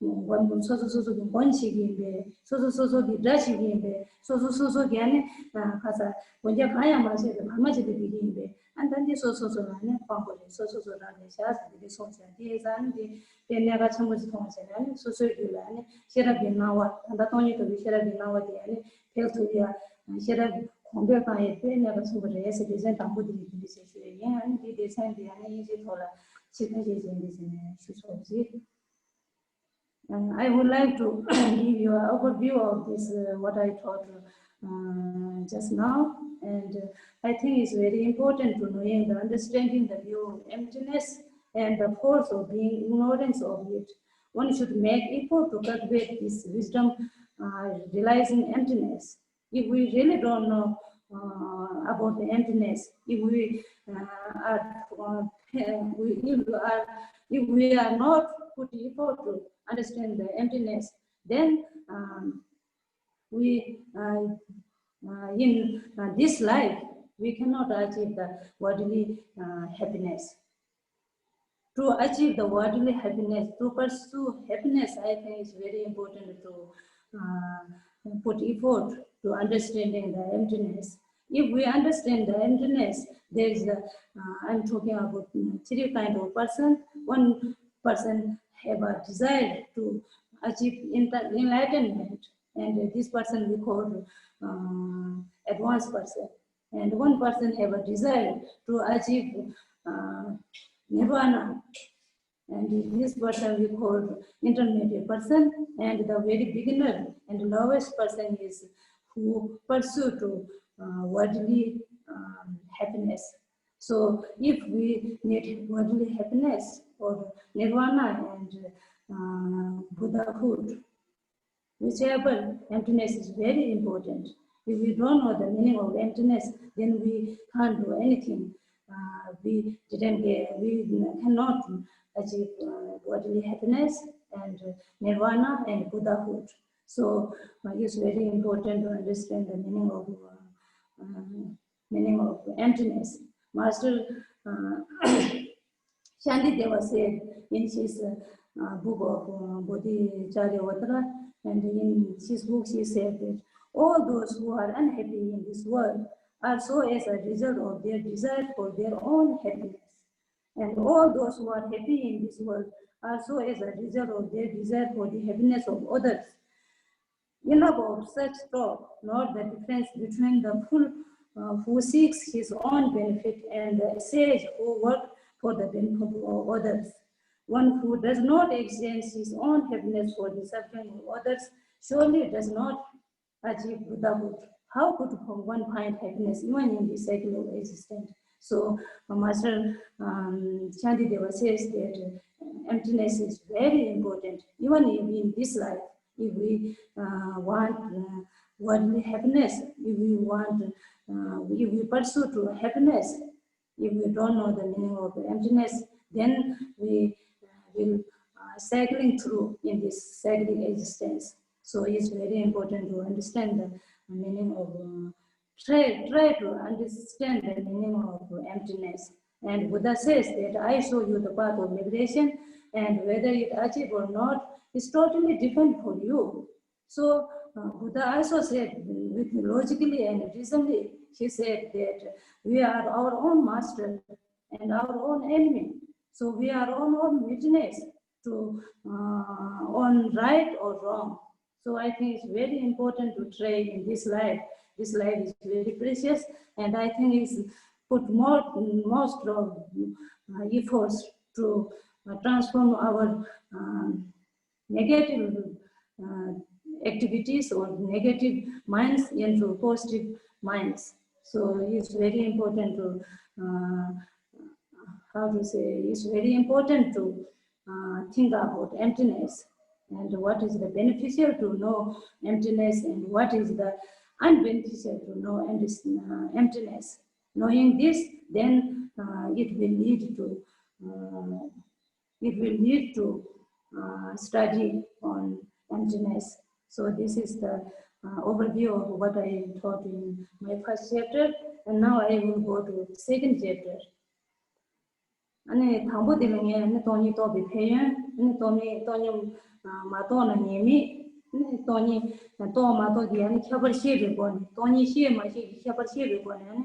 མགོན་སོ་སོ་སོ་སོ་གི་མགོན་བྱེད་ཀྱི་ཡིན་པས། སོ་སོ་སོ་སོ་གི་དགྲ་བྱེད་ཀྱི་ཡིན་པས། སོ་སོ་སོ་སོ་གི་ཨ་ནི་ག་ས་མགོན་སྐྱབས་གང་ཡང་མ་བྱས་པའི་བར་མ་བྱེད་པའི་དགེ་རྒན་ཡིན་པས། ཨ་ནི་ད་འདི་སོ་སོ་སོ་ལ་ནི་དཔང་པོ་རེད། སོ་སོ་སོ་རང་རེད་ཤག་ཟེར་འདི་འདྲ་གསུངས་བྱས། འདི་ཡིན་ཙང་ནི་འདི་དཔེ་གནད་འགག་ཆེན་པོ་ཞིག་མཐོང་བྱས་ནས་ནི་སོ་སོའི་རྒྱུད་ལ་ནི་ཤེས་རབ་ཀྱི་སྣང་བ་ད་ལྟ་སྟོང་ཉིད་རྟོགས་པའི་ཤེས་རབ་ཀྱི་སྣང་བ་དེ་ནི་འཕེལ་ཐུབ་ཡ། ཤེས་རབ་གོང་འཕེལ་བཏང་ཡས་དཔེ་གནད་འགག་ཆེན་པོ་རེད་ཟེར་སྡེ་ཚན་དང་པོ་འདི་ནི་འདི་འདྲ་ཞིག་ཞུ་ཡས་ཡིན། ཨ་ནི་འདི་སྡེ་ཚན་འདི་ཡང་ནི་དབྱིན་ཇིའི་ཐོག་ལ་ཕྱིར་འཐེན་བྱས་བྱས་འདི་ཟེར་ནས་ཞུ་ཆོག་ཟེར། Uh, I would like to give you an overview of this, uh, what I taught uh, just now. And uh, I think it's very important to knowing the understanding the view of emptiness and the force of being ignorance of it. One should make effort to cultivate this wisdom, uh, realizing emptiness. If we really don't know uh, about the emptiness, if we uh, are, uh, we, if we are, if we are not put effort to understand the emptiness, then um, we uh, uh, in uh, this life we cannot achieve the worldly uh, happiness. To achieve the worldly happiness, to pursue happiness, I think it's very important to uh, put effort to understanding the emptiness. If we understand the emptiness, there is a, uh, I'm talking about mm, three kind of person. One person have a desire to achieve ent- enlightenment, and this person we call uh, advanced person. And one person have a desire to achieve uh, nirvana. And this person we call intermediate person, and the very beginner and lowest person is who pursue to uh, worldly um, happiness. So if we need worldly happiness or nirvana and uh, Buddhahood, whichever, emptiness is very important. If we don't know the meaning of emptiness, then we can't do anything. Uh, we didn't get, we cannot achieve uh, worldly happiness and nirvana and Buddhahood. So uh, it's very important to understand the meaning of uh, uh, meaning of emptiness. Master uh, Shantideva said in his uh, book of uh, Bodhicharya Vatra, and in his book he said that all those who are unhappy in this world are so as a result of their desire for their own happiness. And all those who are happy in this world are so as a result of their desire for the happiness of others. Enough of such talk, note the difference between the fool uh, who seeks his own benefit and the sage who works for the benefit of others. One who does not exchange his own happiness for the suffering of others surely does not achieve Buddhahood. How could one find happiness even in the cycle of existence? So, uh, Master um, Shantideva says that uh, emptiness is very important, even in, in this life. If we uh, want uh, worldly happiness, if we want, uh, if we pursue to happiness, if we don't know the meaning of emptiness, then we uh, will uh, cycling through in this cycling existence. So it's very important to understand the meaning of uh, try try to understand the meaning of emptiness. And Buddha says that I show you the path of liberation, and whether it achieve or not is totally different for you. So uh, Buddha also said, with logically and reasonably, he said that we are our own master and our own enemy. So we are our own witness to uh, on right or wrong. So I think it's very important to try in this life. This life is very precious, and I think it's put more most of uh, efforts to uh, transform our um, negative uh, activities or negative minds into positive minds. So it's very important to, uh, how to say, it's very important to uh, think about emptiness and what is the beneficial to know emptiness and what is the unbeneficial to know emptiness. Knowing this, then uh, it will lead to uh, it will lead to uh, study on emptiness. So this is the uh, overview of what I taught in my first chapter, and now I will go to second chapter. ཨ་ནི་དང་པོ་དེ་ལ་ངས་ཨ་ནི་སྟོང་ཉིད་རྟོགས་པའི་ཕན་ཡོན། ཨ་ནི་སྟོང་ཉིད་སྟོང་ཉིད་མ་རྟོགས་ན་ཉེས་དམིགས། ཨ་ནི་སྟོང་ཉིད་རྟོགས་མ་རྟོགས་ཀྱི་ཨ་ནི་ཁྱད་པར་ཤེས་པའི་སྒོ་ནས། སྟོང་ཉིད་ཤེས་མ་ཤེས་ཀྱི་ཁྱད་པར་ཤེས་པའི་སྒོ་ནས་ཨ་ནི་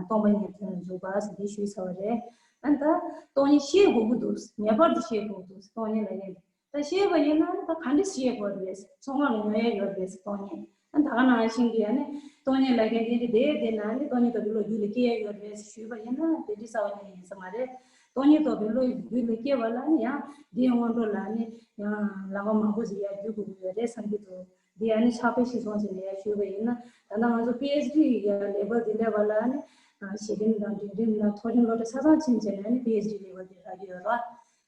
སྟོང་པ་ཉིད་དོན་རྫོགས་པ་ཟེར་འདི་ཞུས་ཚར་བ་རེད། ཨ་ནི་ད་སྟོང་ཉིད་ཤེས་དགོས་ཀྱི་འདུག་ངེས་པར་དུ་ཤེས་དགོས་ཀྱི་འདུག་སྟོང་ཉིད་ལ་ཡིན། ད་ཤེས་པ་ཡིན་ན་ནི་ད་ག་འདྲ་ཤེས་དགོས་རེད། ཚོང་ཁང་ལ་ཉོ་ཡ་ཡོད་རེད། སྟོང་ཉིད་ཨ་ད་ག་ནང་བཞིན་གྱི་ཨ་ནི་སྟོང་ཉིད་ལ་མཁན་དེ་འདྲ་དེ་དེ་ན་ནི་སྟོང་ཉིད་ད་དུ་བློ་རྒྱུད་ལ་སྐྱེ་ཡ་ཡོད་རེད་ཞུས་པ་ཡིན་ན་དེ་འདྲ་རྩ་བ་ནས་ཡིན་ས་མ་རེད། སྟོང་ཉིད་ད་དུ་བློ་རྒྱུད་ལ་སྐྱེ་བ་ལ་ནི་ཡང་དེའི་སྔོན་འགྲོ་ལ་ནི་ཡང་ལམ་པ་མང་པོ་ཞིག་ཡར་བརྒྱུད་དགོས་ཀྱི་ཡོད་རེད་བསམ་གྱི་འདུག་འདི་ཡང་ནི་ཕྱག་དཔེ་ཞིག་སོང་ཟེར་ནས་ཡར་ཞུས་པ་ཡིན་ན། ད་ལྟ་ང་ཚོ་པི་ཨེཆ་ཌི་ཡ་ལེ་ཝལ་དེ་སླེབས་པ་ལ་ནི་གཞི་རིམ་དང་འབྲིང་རིམ་དང་མཐོ་རིམ་སློབ་གྲྭ་ཆ་ཚང་ཕྱིན་བྱས་ནས་ནི་པི་ཨེཆ་ཌི་ལེ་ཝལ་དེ་རག་གི་ཡོད་རེད།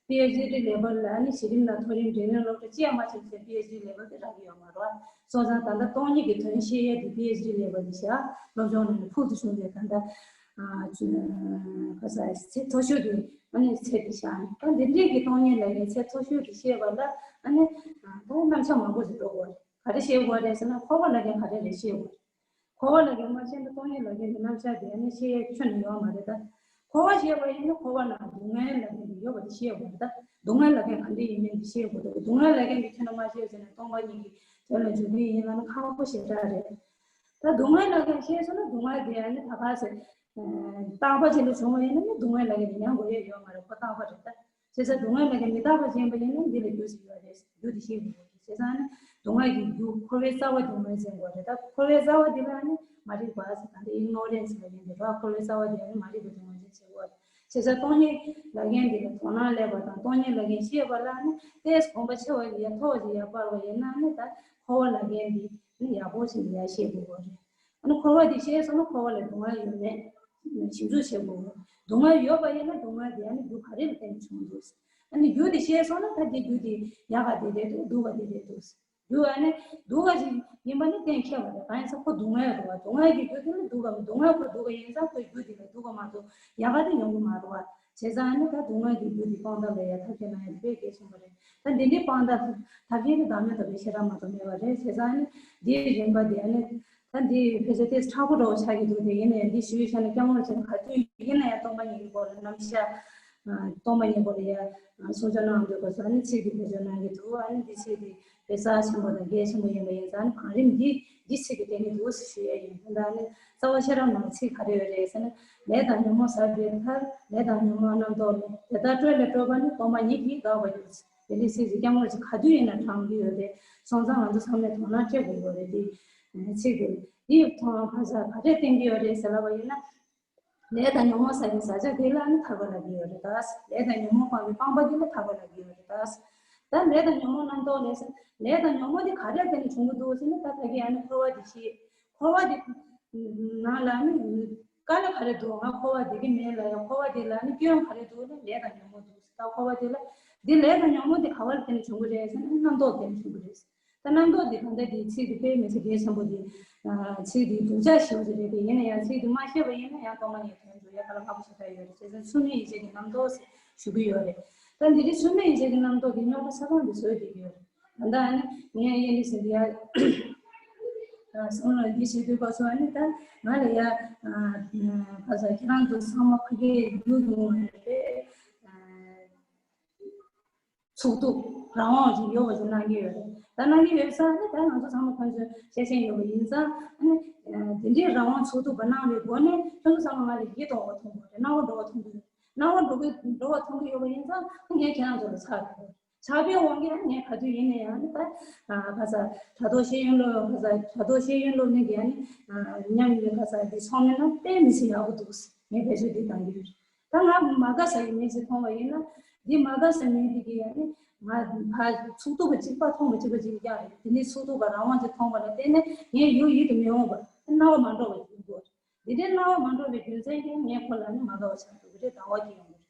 པི་ཨེཆ་ཌི་ལེ་ཝལ་ལ་ནི་གཞི་རིམ་དང་མཐོ་རིམ་འབྲིང་རིམ་སློབ་གྲྭ་གཅིག་ཡང་མ་ཕྱིན་ཚེ་པི་ཨེཆ་ཌི་ལེ་ཝལ་དེ་རག་གི་ཡོད་མ་རེད། སོང་ཙང་ད་ལྟ་སྟོང་ཉིད་ཀྱི་དོན་ཤེས་ཡས་དེ་པི་ཨེཆ་ཌི་ལེ་ཝལ་དེ་བྱ་སློབ་སྦྱོང་ནང་ནས་ཕུལ་དུ་བྱུང་བའི་ད་ལྟ་ཁ་ས་ཚད་མཐོ་ཤོས་ཀྱི་ཨ་ནི་ཚད་དེ་བཞག་ནས། ད་འདི་འདྲས་ཀྱི་སྟོང་ཉིད་ལ་ཡང་ཚད་མཐོ་ཤོས་ཀྱི་ཤེས་པ་ལ་ཨ་ནི་ད་རྣམ་གཞག་མང་པོ་ཞིག་འགྲོ་དགོས་རེད། ག་རེ་ཤེས་དགོས་རེད་ཟེར་ན་འཁོར་བ་ལ་ཡང་ག་རེ་རེད་ཤེས་དགོས་རེད། འཁོར་བ་ལ་ཡང་མ་ཤེས་ན་སྟོང་ཉིད་ལ་ཡང་གི་རྣམ་གཞག་དེ་ནི་ཤེས་ཡས་ཁྱོན་ནས་ཡོད་མ་རེད་ད། འཁོར་བ་ཤེས་པ་ཡིན་ན་འཁོར་བ་ནང་སྡུག་བསྔལ་ལ་ཡང་གི་ཡོད་པ་དེ་ཤེས་དགོས་རེད་ད། སྡུག་བསྔལ་ལ་ཡང་ག་འདྲ་ཡིན་མིན་དེ་ཤེས་དགོས་རེད། སྡུག་བསྔལ་ལ་ཡང་གི་ཁྱོན་ནས་མ་ཤེས་ཟེར་ན་སྟོང་པ་ཉིད་ཀྱི་དོན་ལ་འཇུག་གི་ཡིན་ལབ་ན་ཁག་པོ་ཞེ་དྲག་རེད། ད་སྡུག་བསྔལ་ལ་ཡང་ཤེས་སོང་ན་སྡུག་བསྔལ་དེ་ཡང་ནི་ད་ག་ཟེར། རྟག་པ་ཅིག་ལ་བྱུང་བ་ཡིན་ན་ནི་སྡུག་བསྔལ་ལ་ཡང་མྱང་དགོས་ཡས་ཡོད་མ་རེད། ཁོ་རྟག་པ་རེད་ད། བྱས་ཙང་སྡུག་བསྔལ་ལ་ཡང་མི་རྟག་པ་ཅན་པ་ཡིན་ན་འདི་ལ་རྒྱུ་ཞིག་ཡོད་རེད། རྒྱུ་དེ་ཤེས་དགོས་རེད། བྱས་ཙང་ནི་སྡུག་བསྔལ་གྱི་རྒྱུ་འཁོར་བའི་རྩ་བ་དེ་ངོས་འཛིན་དགོས་རེད་ད། འཁོར་བའི་རྩ་བ་དེ་ལ་ནི་མ་རིག་པ་ཟེར་ད་འདི་ཨིག་ནོ་རེན་སི་ལ་ཡིན་པའི་རོ། འཁོར་བའི་རྩ་བ་དེ་ནི་མ་རིག་པ་དེ་ངོས་འཛིན་བྱེད་དགོས་རེད། བྱས་ཙང་སྟོང་ཉིད་ལབ་མཁན་འདི་ལ་དོ་སྣང་སླེབས་པ་དང་སྟོང་ཉིད་ལབ་མཁན་ཤེས་པ་ལ་ནི་ཏོག་ཙམ་གོམས་པ་ཆེ་བ་ཞིག་ཡ་མཐོ་བ་ཞིག་ཡ་སྤར་བ་ཡིན་ན་ནི་ད་འཁོར་བ་ལབ་མཁན་འདི་ནི་ཡག་པོ་ཞིག་ཡ་ཤེས་དགོས་པ་རེད། ཨ་ནི་འཁོར་བ་འདི་ཤེས་སོང་ན་འཁོར་བ་ལ་སྡུག་བསྔལ་ཡོད་མེད་ཞིབ་འཇུག་བྱེད་དགོས། སྡུག་བསྔལ་ཡོད་པ་ཡིན་ན་སྡུག་བསྔལ་འདི་ཨ་ནི་རྒྱུ་ག་རེ་ལ་བརྟེན་ནས་བྱུང་འདུག་ཨ་ནི་རྒྱུ་འདི་ཤེས་སོང་ན་ད་འདི་རྒྱུ་འདི་ཡག་ག་འདི་རེད་འདུག་སྡུག་ག་འདི་རེད་འདུག་རྒྱུ་ཨ་ནི་སྡུག་ག་ཅིག་ཡིན་པ་ནི་གཏན་འཁེལ་བ་རེད། གང་ཡིན་ཟེར་ཁོ་སྡུག་བསྔལ་རེད་བ། སྡུག་བསྔལ་གྱི་རྒྱུ་དེ་ནི་སྡུག་ག་མ། སྡུག་བསྔལ་ཁོ་སྡུག་ག་ཡིན་ཙང་ཁོའི་རྒྱུ་དེ་ལ་སྡུག་ག་མ་གཏོགས་ཡག་ག་དེ་ཡོང་གི་མ་རེད་བ། བྱས་ཙང་ཨ་ནི་ད་སྡུག་བསྔལ་གྱི་རྒྱུ་དེ་སྤང་ཐབས་ལ་ཡ་ཐབས་ཤེས་གནང་ཡ་དེ་དཔེ་གལ་ཆེན་པོ་རེད། ད་འདི་འདྲའི་སྤང་ཐབས་ཐབས་ཤེས་དེ་བདག་མེད་རྟོགས་པའི་ཤེས་རབ་མ་གཏོགས་མེད་པ་རེད། བྱས་ཙང་ཨ་ནི་འདིའི་རིམ་པ་དེ་ཨ་ནི་ད་འདི་ཕལ་ཆེར་ཏོག་ཙམ་མཁྲེགས་པོ་འདྲ་བོ་ཆགས་ཀྱི་འདུག་དེ་ཡིན་ན་ཡང་འདི་ཞུས་བཞག་ན་སྐྱབས་མགོན་རིན་པོ་ཆེ་ག་དུས་ཡིན་ན་ཡང་སྟོང་པ་ཉིད་ཀྱི་སྐོར་ལ་རྣམ་གཞག་སྟོང་པ་ཉིད་སྐོར་ལ་ཡ་གསུང་ཆོས་གནང་འདུག་ག་ས་ནི་ཚིག་འདི་བེད་སྤྱོད་གནང་གི་འདུག་ཨ་ནི་འདི་ཚིག་འདི་དཔེ་རྩ་ཆེན་པོ་དང་གལ་ཆེན་པོ་ཡིན་པ་ཡིན་ཙང་ཨ་ནི་བང་རིམ་འདི་འདི་ཚིག་གི་སྟེང་གི་འདུག་ཞུ་ཡ་ཡིན། ད་ནི་རྩ་བ་ཤེས་རབ་ནང་ཚིག་ག་རེ་ཡོད་རེད་ཟེར་ན། ལས་དང་ཉོན་མོངས་ཟད་པའི་མཐར། ལས་དང་ཉོན་མོངས་རྣམ་རྟོག་མེད། དེ་ལྟར་སྤྲོས་ལས་སྤྲོས་པ་ནི། སྟོང་པ་ཉིད་ཀྱིས་འགག་པར་འགྱུར། དེ་འདྲའི་ཚིག་འདི་སྐྱབས་མགོན་རིན་པོ་ཆེ་ག་དུས་ཡིན་ན་བགྲང་གི་ཡོད་རེད། སོང་ཙང་ང་ཚོ་ཚང་མས་དོ་སྣང་སྤྲད་དགོས་ཀྱི་རེད། འདི་ཚིག་འདི་འདི་མཐོང་བ་གང་ཟག་ག་རེ་བསྟན་གྱི་ཡོད་རེད་ཟེར་ལབ་པ་ཡིན་ན། ལས་དང་ཉོན་མོངས་ཟད་པའི་ཟད་བྱ་དེ་ལ་ནི་ཐར་པ་ལབ་ཀྱི་ཡོད་རེད་ད། ལས་དང་ཉོན་མོངས་སྤངས་པའི་སྤངས་པ་དེ་ལ་ཐར་པ་ལབ་ཀྱི་ཡོད་རེད་ད། ད་ལས་དང་ཉོན་མོངས་རྣམ་རྟོག་ལས་ཟེར། ལས་དང་ཉོན་མོངས་དེ་ག་རེ་བརྟེན་ནས་བྱུང་གི་འདུག་ཟེར་ན། ད་ད་གིན་ཨ་ནི་འཁོར་བ་དེ་ཤེས། འཁོར་བ་དེ་ནང་ལ་ནི་དཀའ་ལས་ག་རེ་འདུག་ང་འཁོར་བ་བདེ་གི་མེད་ལབ་ཡ། འཁོར་བ་དེ་ལ་ནི་སྐྱོན་ག་རེ་འདུག་ན་ལས་དང་ཉོན་མོངས་འདུག་ད་འཁོར་བ་དེ་ལ་འདི་ལས་དང་ཉོན་མོངས་དེ་ག་བ་ལ་བརྟེན་ནས་བྱུང་གི་རེད་ཟེར་ན། རྣམ་རྟོག་བརྟེན་ནས་བྱུང་གི་རེད། ད་རྣམ་རྟོག་འདི་གང་ལྟར་འདི་ཚིག་འདི་དཔེ་མི་སྲིད་གལ་ཆེན་པོ་འདི། ཚིག་འདི་སྡུག་ཅག་ཞེ་པོ་ཅིག་རེད་དེ། ཡིན་ན་ཡང་ཚིག་འདི་མ་ཤེས་པ་ཡིན་ན་ཡང་སྟོང་པ་ཉིད་དོན་འགྲུབ་ཡ་ག་ལ་ཁག་པོ་ཞེ་དྲག་ཡོད་རེད། བྱས་ཙང་མཚུངས་མེད་ཡིད་བྱེད་ཀྱི་རྣམ་རྟོག་ཞུ་གི་ཡོད་རེད། ད་འདི་འདྲའི་མཚུངས་མེད་ཡིད་བྱེད་ཀྱི་རྣམ་རྟོག་འདི་རྙོག་དྲ་ཆ་ཚང་འདི་བཟོས་བསྡད་ཀྱི་ཡོད་རེད། ད་ལྟ་ཨ་ནི་ངས་ཡིན་ནི་ཟེར་ཡ་བསམ་བློ་འདི་བྱེད་དུས་སྐབས་སུ་ཨ་ནི་ད་ང་ལ་ཡ་ག་ས་ཁྱེད་རང་ཚོ་ཚང་མ་ཕ་གིའི་རྒྱུ་ཡོང་བ་རེད། ཚོགས་སྡུད་རང་དབང་ཅིག་ཡོད་པ་ཅིག་གནང་གི་ཡོད་རེད། ད་གནང་གི་ཡོད་ཙང་ནི་ད་ང་ཚོ་ཚང་མ་ཕན་ཚུན་ཤེས་བཞིན་ཡོད་པ་ཡིན་ཙང་ནི། དེ་འདྲའི་རང་དབང་ཚོགས་སྡུད་པ་གནང་བའི་སྒོ་ནས་ཁྱོད་ཚོ་ཚང་མ་ང་ལ་ཡིད་དུ་འོང་བ་མཐོང་གི་ཡོད་རེད། སྣང་བ་འགྲོ་བ་མཐོང་གི་ཡོད། སྣང་བ་འགྲོ་གི་འགྲོ་བ་མཐོང་གི་ཡོད་པ་ཡིན་ཙང་ངས་ཁྱེད་རང་ཚོ་ལ་ཆགས་ཀྱི་ཡོད་རེད། ཆགས་པའི་དབང་གིས་ངས་ག་དུས་ཡིན་ན་ཡང་ནི་ད་ག་ས་དྲ་ཐོག་ཤེས་ཡོན་སློབ་ག་ས་དྲ་ཐོག་ཤེས་ཡོན་སློབ་གླིང་གི་ནི་མཉམ་ཡོད་ག་ས་འདི་ཚོགས་མི་རྣམས་དཔེ་མི་སྲིད་ཡག་པོ་འདུག་ངས་བེད་སྤྱོད་འདི་གཏང་གི་ཡོད་རེད། ད་ང་མ་དགའ་ས་ཡི་མི་ཞིག་མཐོང་བ་ཡིན་ན། འདི་མ་དགའ་ས་མི་འདི་གི་ཡ་ནི་ང་ཕར་ཚོགས་སྡུད་པ་གཅིག་པ་མཐོང་བ་གཅིག་པ་གཅིག་རྐྱང་རེད། དེ་ནས་ཚོགས་སྡུད་པ་རང་དབང་ཅིག་མཐོང་བ་ལ་བརྟེན་ནས་ངའི་ཡུལ་ཡིད་དུ་མི་འོང་བ་སྣང་བ་མ་འགྲོ་བ་ཡིན་དགོས། འདི་འདྲའི་སྣང་བ་མ་འགྲོ་བའི་རྒྱུ་མཚན་གྱིས་ངས་ཁོ་ལ་ནི་མ་དགའ་བ་ཆགས་འགྲོ་གི་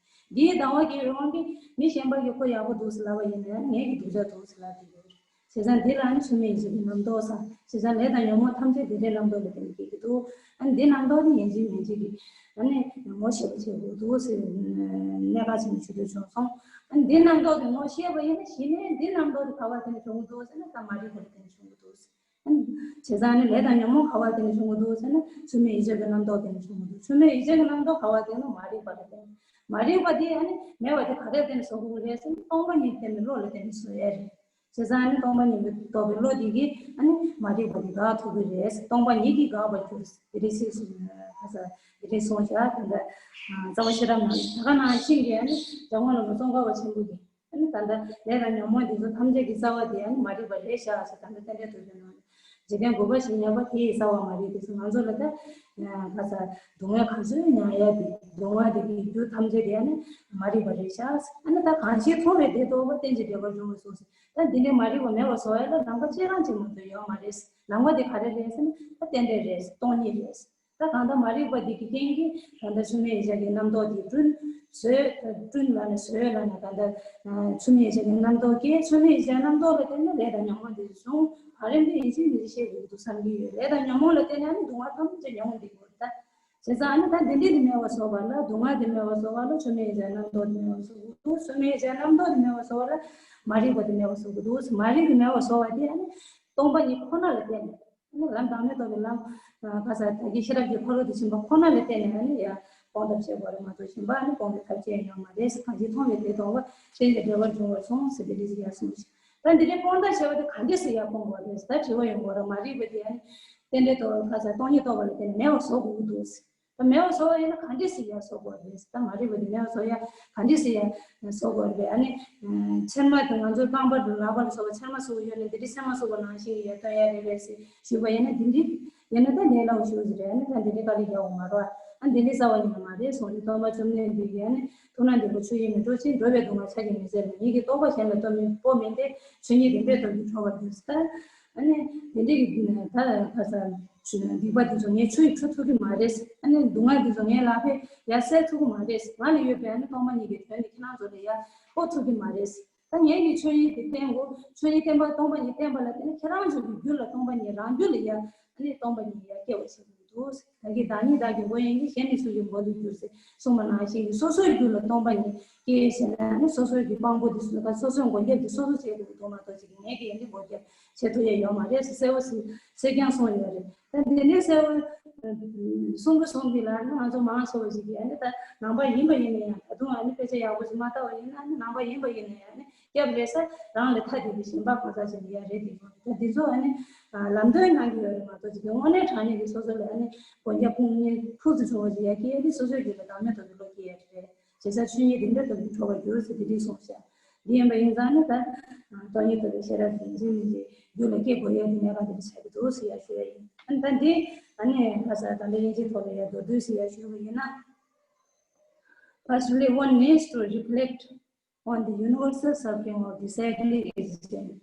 རེད། སྡང་བ་སྐྱེ་ཡོང་གི་རེད། འདིའི་སྡང་བ་སྐྱེ་བའི་དབང་གིས་མི་གཞན་པ་གིས་ཁོ་ཡག་པོ་འདུག་ཟེར་ལབ་པ་ཡིན་ན་ཡང་ངེད་ཀྱི་སྡུག་ཅག་འདུག་ཟེར་ལབ་ཀྱི་ཡོད་རེད། བྱས་ཙང་འདི་ལ་ནི་མཚུངས་མེད་ཡིད་བྱེད་ཀྱི་རྣམ་རྟོག་ཟེར། བྱས་ཙང་ལས་དང་ཉོན་མོངས་ཐམས་ཅད་འདི་འདྲའི་རྣམ་རྟོག་ལ་བརྟེན་ནས་སྐྱེ་གི་འདུག་ཨ་ནི་འདི་རྣམ་རྟོག་ནི་ཡིན་གཅིག་མིན་གཅིག་གིས་ཨ་ནི་ངོ་ཤེས་པ་བྱེད་དགོས་འདུག་ཟེར་གནད་འགག་ཆེན་པོ་ཞིག་ཏུ་བྱུང་སོང་། ཨ་ནི་འདི་རྣམ་རྟོག་དེ་ངོ་ཤེས་པ་ཡིན་ན་གཞི་ནས་འདི་རྣམ་རྟོག་དེ་ག་བ་བརྟེན་ནས་བྱུང་གི་འདུག་ཟེར་ན་ད་མ་རིག་པ་ལ་བརྟེན་ནས་བྱུང་གི་འདུག་ཟེར། ཨ་ནི་བྱས་ཙང་ནི་ལས་དང་ཉོན་མོངས་ག་བ་བརྟེན་ནས་བྱུང་གི་འདུག་ཟེར་ན་མཚུངས་མེད་ཡིད་བྱེད་ཀྱི་རྣམ་རྟོག་བརྟེན་ནས་བྱུང་གི་འདུག་མཚུངས་མེད་ཡིད་བྱེད་ཀྱི་རྣམ་རྟོག་ག་བ་བརྟེན་ན་མ་རིག་པ་ལ་བརྟེན། མ་རིག་པ་དེ་ཨ་ནི་མེད་པ་དེ་ག་རེ་བརྟེན་ནས་བཟོ་དགོས་རེད་ཟེར་ན་སྟོང་པ་ཉིད་བརྟེན་ནས་བློ་ལ་བརྟེན་ནས་བཟོ་ཡ་རེད། བྱས་ཙང་ཨ་ནི་སྟོང་པ་ཉིད་རྟོགས་པའི་བློ་དེ་གིས་ཨ་ནི་མ་རིག་པ་དེ་འགག་ཐུབ་ཀྱི་རེད། སྟོང་པ་ཉིད་ཀྱིས་འགག་པར་འགྱུར། དེ་རེད་ཟེར་གསུངས། ཁ་ས་དེ་རེད་གསུངས་བཞག་དེ་འདྲ་རྩ་བ་ཤེས་རབ་ནང་ད་ག་ནང་བཞིན་གྱི་ཨ་ནི་འཇམ་མགོན་བླ་མ་ཙོང་ཁ་པ་ཆེན་པོ་གིས་ཨ་ནི་ད་ལྟ་ལས་དང་ཉོན་མོངས་འདི་ཚོ་ཐམས་ཅད་ཀྱི་རྩ་བ་དེ་ཨ་ནི་མ་རིག་པ་རེད་བཞག་ཟེར། ད་ལྟ་རྟེན་འབྲེལ་དུ་བྱུང་ན་འཇིག་རྟེན་འགོག་པ་ཞིག་ཉེ་བ་དེ་ཡི་རྩ་བ་མ་རིག་པ་ཟེར། ང་ཚོ་ལ་ད་ཁ་ས་སྡུག་བསྔལ་ག་ཚོད་མྱངས་ཡ་དེ་སྡུག་བསྔལ་དེ་གི་རྒྱུ་ཐམས་ཅད་དེ་ཨ་ནི་མ་རིག་པ་རེད་བཞག་ཟེར། ཨ་ནི་ད་གང་ཞིག་མཐོང་བས་དེ་རྟོགས་པ་རྟེན་ཅིང་འབྲེལ་པར་འབྱུང་བའི་གཟུགས་ཟེར། ད་འདི་འདྲའི་མ་རིག་པ་མེད་པ་བཟོ་ཡ་ལ་ལམ་ཁ་གཅིག་རང་གཅིག་མ་གཏོགས་ཡོད་མ་རེད། ལམ་ཁ་དེ་ག་རེ་རེད་ཟེར་ན་ད་རྟེན་འབྲེལ་རེད། སྟོང་ཉིད་རེད། ད་གང་ལྟར་མ་རིག་པ་འདི་གི་རྐྱེན་གྱིས་ད་ལྟ་མཚུངས་མེད་ཡིད་བྱེད་ཀྱི་རྣམ་རྟོག་འདི་བསྐྲུན། བཟོས། བསྐྲུན་ལབ་ནས་བཟོས་ལབ་ནས་ད་ལྟ་མཚུངས་མེད་ཡིད་བྱེད་ཀྱི་རྣམ་རྟོག་སྐྱེ། མཚུངས་མེད་ཡིད་བྱེད་རྣམ་རྟོག་ལ་བརྟེན་ནས་ལས་དང་ཉོན་མོངས་འདི་བྱུང་། ག་རེ་འདི་ཡིན་གཅིག་མིན་གཅིག་ཤེས་དགོས་འདུག་བསམ་གྱི་ཡོད། ལས་དང་ཉོན་མོངས་ལ་བརྟེན་ནས་ནི་སྡུག་བསྔལ་ཐམས་ཅད་མྱོང་འདི་དགོས་ད། བྱས་ཙང་ཨ་ནི་ད་འདི་འདྲ་འདི་མེད་པ་བཟོ་བ་ལ་སྡུག་བསྔལ་འདི་མེད་པ་བཟོ་བ་ལ་མཚུངས་མེད་ཡིད་བྱེད་རྣམ་རྟོག་འདི་མེད་པ་བཟོ་དགོས་འདུག་མཚུངས་མེད་ཡིད་བྱེད་རྣམ་རྟོག་འདི་མེད་པ་བཟོ་བ་ལ་མ་རིག་པ་འདི་མེད་པ་བཟོ་དགོས་འདུག་མ་རིག་པ་འདི་མེད་པ་བཟོ་བ་དེ་ཨ་ནི་སྟོང་པ་ཉིད་ཁོ་ན་ལ་བརྟེན་ནས་ཨ་ནི་ལམ་བདག་མེད་རྟོགས་པའི་ལམ་ཁ་ས་ད་གིན་ཤེས་རབ་ཀྱི་འཁོར་ལོ་དེ་ཕྱིན་པ་ཁོ་ན་ལ་བརྟེན་ནས་ཨ་ནི་ཡ་སྤོང་ཐབས་བྱེད་དགོས་རེད་མ་གཏོགས་གཞན་པ་ཨ་ནི་སྤོང་བའི་ཐབས་ཅི་ཡང་ཡོད་མ་རེད་ཟེར། གང་ཞིག་མཐོང་བས་དེ་རྟོགས་པ་རྟེན་ཅིང་འབྲེལ་པར་འབྱུང་བར་གསུངས་ཟེར་དེ་འདྲ་ཞིག་ཡར་གསུངས་ཤིང་། ད་འདི་འདྲའི་སྤོང་ཐབས་བྱེད་པ་དེ་ག་འདྲ་ཞིག་ཡར་སྤོང་དགོས་རེད་ཟེར་ད་དྲི་བ་ཡོང་གི་ཡོད་རེད། མ་རིག་པ་དེ་ཨ་ནི་རྟེན་འབྲེལ་རྟོགས་ཁ་ས་སྟོང་ཉིད་རྟོགས་པ་ལ་བརྟེན་ནས་མེད་པ་བཟོ་དགོས་ཀྱི་འདུག་ཟེར། ད་མེད་པ་བཟོ་བ་ཡིན་ན་ག་འདྲ་ཞིག་ཡར་བཟོ་དགོས་རེད། ད་མ་རིག་པ་དེ་མེད་པ་བཟོ་ཡ་ག་འདྲ་ཞིག་ཡར་བཟོ་དགོས་རེད། ཨ་ནི་ཆེར་མ་དེ་ང་ཚོའི་རྐང་པ་དང་ལག་པ་ལ་སོགས་པ་ཆེར་མ་ཟུག་ཡོད་ན་འདི་འདྲའི་ཆེར་མ་ཟུག་པ་ནང་བཞིན་ཡར་སྟོན་ཡ་རེད་པས་ཟེར་ཞུས་པ་ཡིན་ན་འདི་འདྲའི་ཡིན་ན་ད་ལས་སླ་པོ་ཞིག་རེད། ཨ་ནི་ད་འདི་འདྲའི་དཀའ་ལས་རྒྱག་དགོས་མ་རེད། ཨ་འདི་འདྲའི་རྩ་བ་ཉིད་ནས་མ་རེད་གསུངས་ཏེ། སྟོན་པ་བཅོམ་ལྡན་འདས་ཀྱིས་ཨ་ནི་ཐུབ་རྣམས་འདི་ཀོ་ཆོས་ཉིད་མིན་འགྲོ་ཕྱིར། འགྲོ་བའི་སྡུག་བསྔལ་ཕྱག་གིས་མི་སེལ་བ། ཉིད་ཀྱིས་རྟོགས་པར་བྱ་ན་སྟོན་པའི་པོ་མིན་ཏེ། ཆོས་ཉིད་རིགས་འགྲེ་ལྟ་བུའི་ཁྲོ་བ་འདུལ་ཟེར། ཨ་ནི་དེ་འདྲའི་གི་ད་ག་ས་སྡིག་པ་འདི་ཚོ་ངས་ཆུ་ཡིས་འཁྲུ་ཐུབ་ཀྱི་མ་རེད། ཨ་ནི་སྡུག་བསྔལ་འདི་ཚོ་ངས་ལག་པས་ཡར་སེལ་ཐུབ་ཀྱི་མ་རེད། ང་ལ་ཡོད་པའི་ཨ་ནི་སྟོང་པ་ཉིད་ཀྱི་དོན་འདི་ཁྱེད་རང་ཚོ་ལ་ཡར་སྤོ་ཐུབ་ཀྱི་མ་རེད། ད་ངས་ཀྱི་ཆོས་ཉིད་དེ་བསྟན་དགོས། ཆོས་ཉིད་བསྟན་པ་སྟོང་པ་ཉིད་བསྟན་པ་ལ་བརྟེན་ནས་ཁྱེད་རང་ཚོ་གི་རྒྱུད་ལ་སྟོང་པ་ཉིད་རང་རྒྱུད་ལ་ཡ་ཨ་ནི་སྟོང་པ་ཉིད་ཡ་སྐྱེ་བ་ཞིག་འདུག་ད་གི་བདག་ཉིད་བདག་གི་མགོ་ཡིན་གྱི། གཞན་ནི་སུ་ཡི་མགོ་ལ་འགྱུར་ཟེར་གསུངས་པ་ནང་བཞིན་གྱི་སོ་སོའི་རྒྱུད་ལ་སྟོང་པ་ཉིད་སྐྱེས་ཟེར་ན་ཨ་ནི་སོ་སོའི་གི་དཔང་པོ་དེ་སུ་ད་སོ་སོའི་མགོ་རྒྱབ་དེ་སོ་སོ་བྱེད་དགོས་འདུག་མ་གཏོགས་ཅིག་གི་ངས་ཀྱི་ཡིན་གྱི་མགོ་རྒྱབ་བྱེད་ཐུབ་ཡ་ཡོད་མ་རེད་ཟེར་གསལ་བོ་ཟེར་གསལ་རྐྱང་གསུངས་ཡོད་རེད། ད་འདི་ནས་གསལ་བོ་གསུང་གི་གསུང་གི་ལ་ནི་ང་ཚོ་མང་ཆེ་བ་ཞིག་གིས་ཨ་ནི་ད་ནང་པ་ཡིན་པ་ཡིན་ན་ཡང་ད་དུང་ཨ་ནི་དཔེ་ཆ་ཡག་པོ་ཞིག་མ་ལྟ་བ་ཡིན་ན་ཨ་ནི་ནང་པ་ཡིན་པ་ཡིན་ན་ཡང་ཨ་ནི་སྐྱབས་རེ་ས་རང་ལས་ཐ་དད་པའི་ཞེན་པ་གང་ཟག་ཅིག་ཡ་རེད། དེ་ཚོ་ད་དེ་ཚོ་ཨ་ནི་ལམ་སྟོན་གནང་གི་ཡོད་རེད་མ་གཏོགས་ཅིག་གི་དངོས་གནས་དྲང་གནས་ཀྱི་སོ་སོ་ལ་ཨ་ནི་མགོ་རྒྱ་དཔུང་གཉེན་ཕུགས་སུ་བྱུང་བ་ཞིག་ཡ་སྐྱེ་ཡ་དེ་སོ་སོའི་རྒྱུད་ལ་བདག་མེད་རྟོགས་པའི་བློ་སྐྱེ་ཡ་དེ་རེད། བྱས་ཙང་ཆོས་ཉིད་རིགས་འགྲེ་ལྟ་བུའི་ཁྲོ་བ་འགྱུར་ཟེར་དེ་འདྲས་གསུངས་ཤག་འདི་ཡིན་པ་ཡིན་ཙང་ནི་ད་སྟོང་ཉིད་རྟོགས་པའི་ཤེས་རབ་རིག་འཛིན་གྱི་རྒྱུད་ལ་སྐྱེ་དགོས་ཡ་དེ་གནད་འགག་དེ་འདྲ་ཆགས་ཀྱི་འདུག་ཟེར་ཡ་ཞུ་ཡ་ཡིན། ཨ་ནི་ད་འདི་ཨ་ནི་ཁ་ས་ད་ལྟ་དབྱིན་ཇིའི་ཐོག་ལ་ཡ་མདོར་བསྡུས་ཟེར་ཡ་ཞུ་བ་ཡིན་ན། Firstly, one needs to reflect on the universal suffering of the cyclic existence.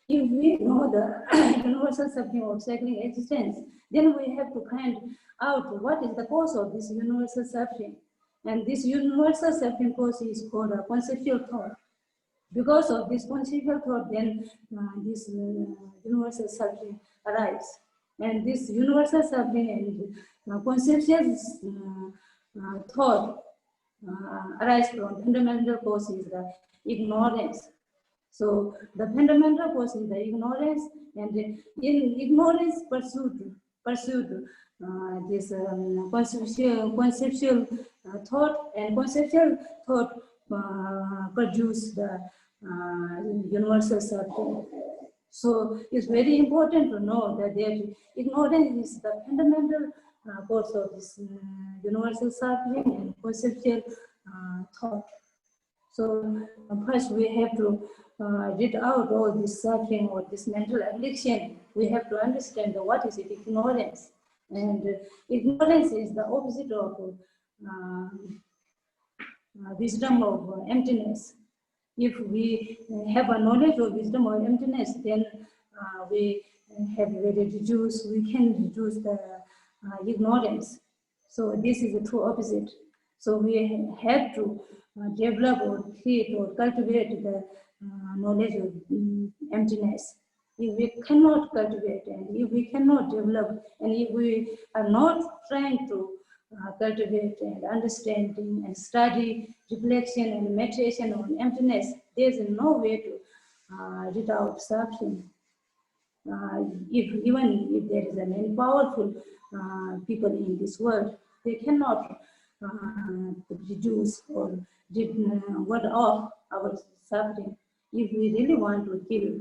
If we know the universal suffering of cyclic existence, then we have to find out what is the cause of this universal suffering. And this universal suffering cause is called a conceptual thought. Because of this conceptual thought, then uh, this uh, universal suffering arises. And this universal suffering and uh, conceptual uh, uh, thought uh, arise from fundamental cause is the ignorance. So the fundamental cause is the ignorance, and in ignorance pursuit pursued uh, this um, conceptual, conceptual uh, thought, and conceptual thought uh, produce the uh, universal circle. So it's very important to know that there, ignorance is the fundamental uh, cause of this uh, universal suffering and conceptual uh, thought. So first we have to uh, rid out all this suffering or this mental affliction. We have to understand what is it, ignorance. And uh, ignorance is the opposite of uh, uh, wisdom of uh, emptiness. If we uh, have a knowledge of wisdom or emptiness, then uh, we have very reduce, we can reduce the uh, ignorance. So this is the true opposite. So we have to uh, develop or create or cultivate the uh, knowledge of mm, emptiness. If we cannot cultivate and if we cannot develop and if we are not trying to uh, cultivate and understanding and study reflection and meditation on emptiness, there is no way to uh, rid out suffering. Uh, if even if there is a many powerful uh, people in this world, they cannot uh, reduce or rid, uh, ward off our suffering. If we really want to kill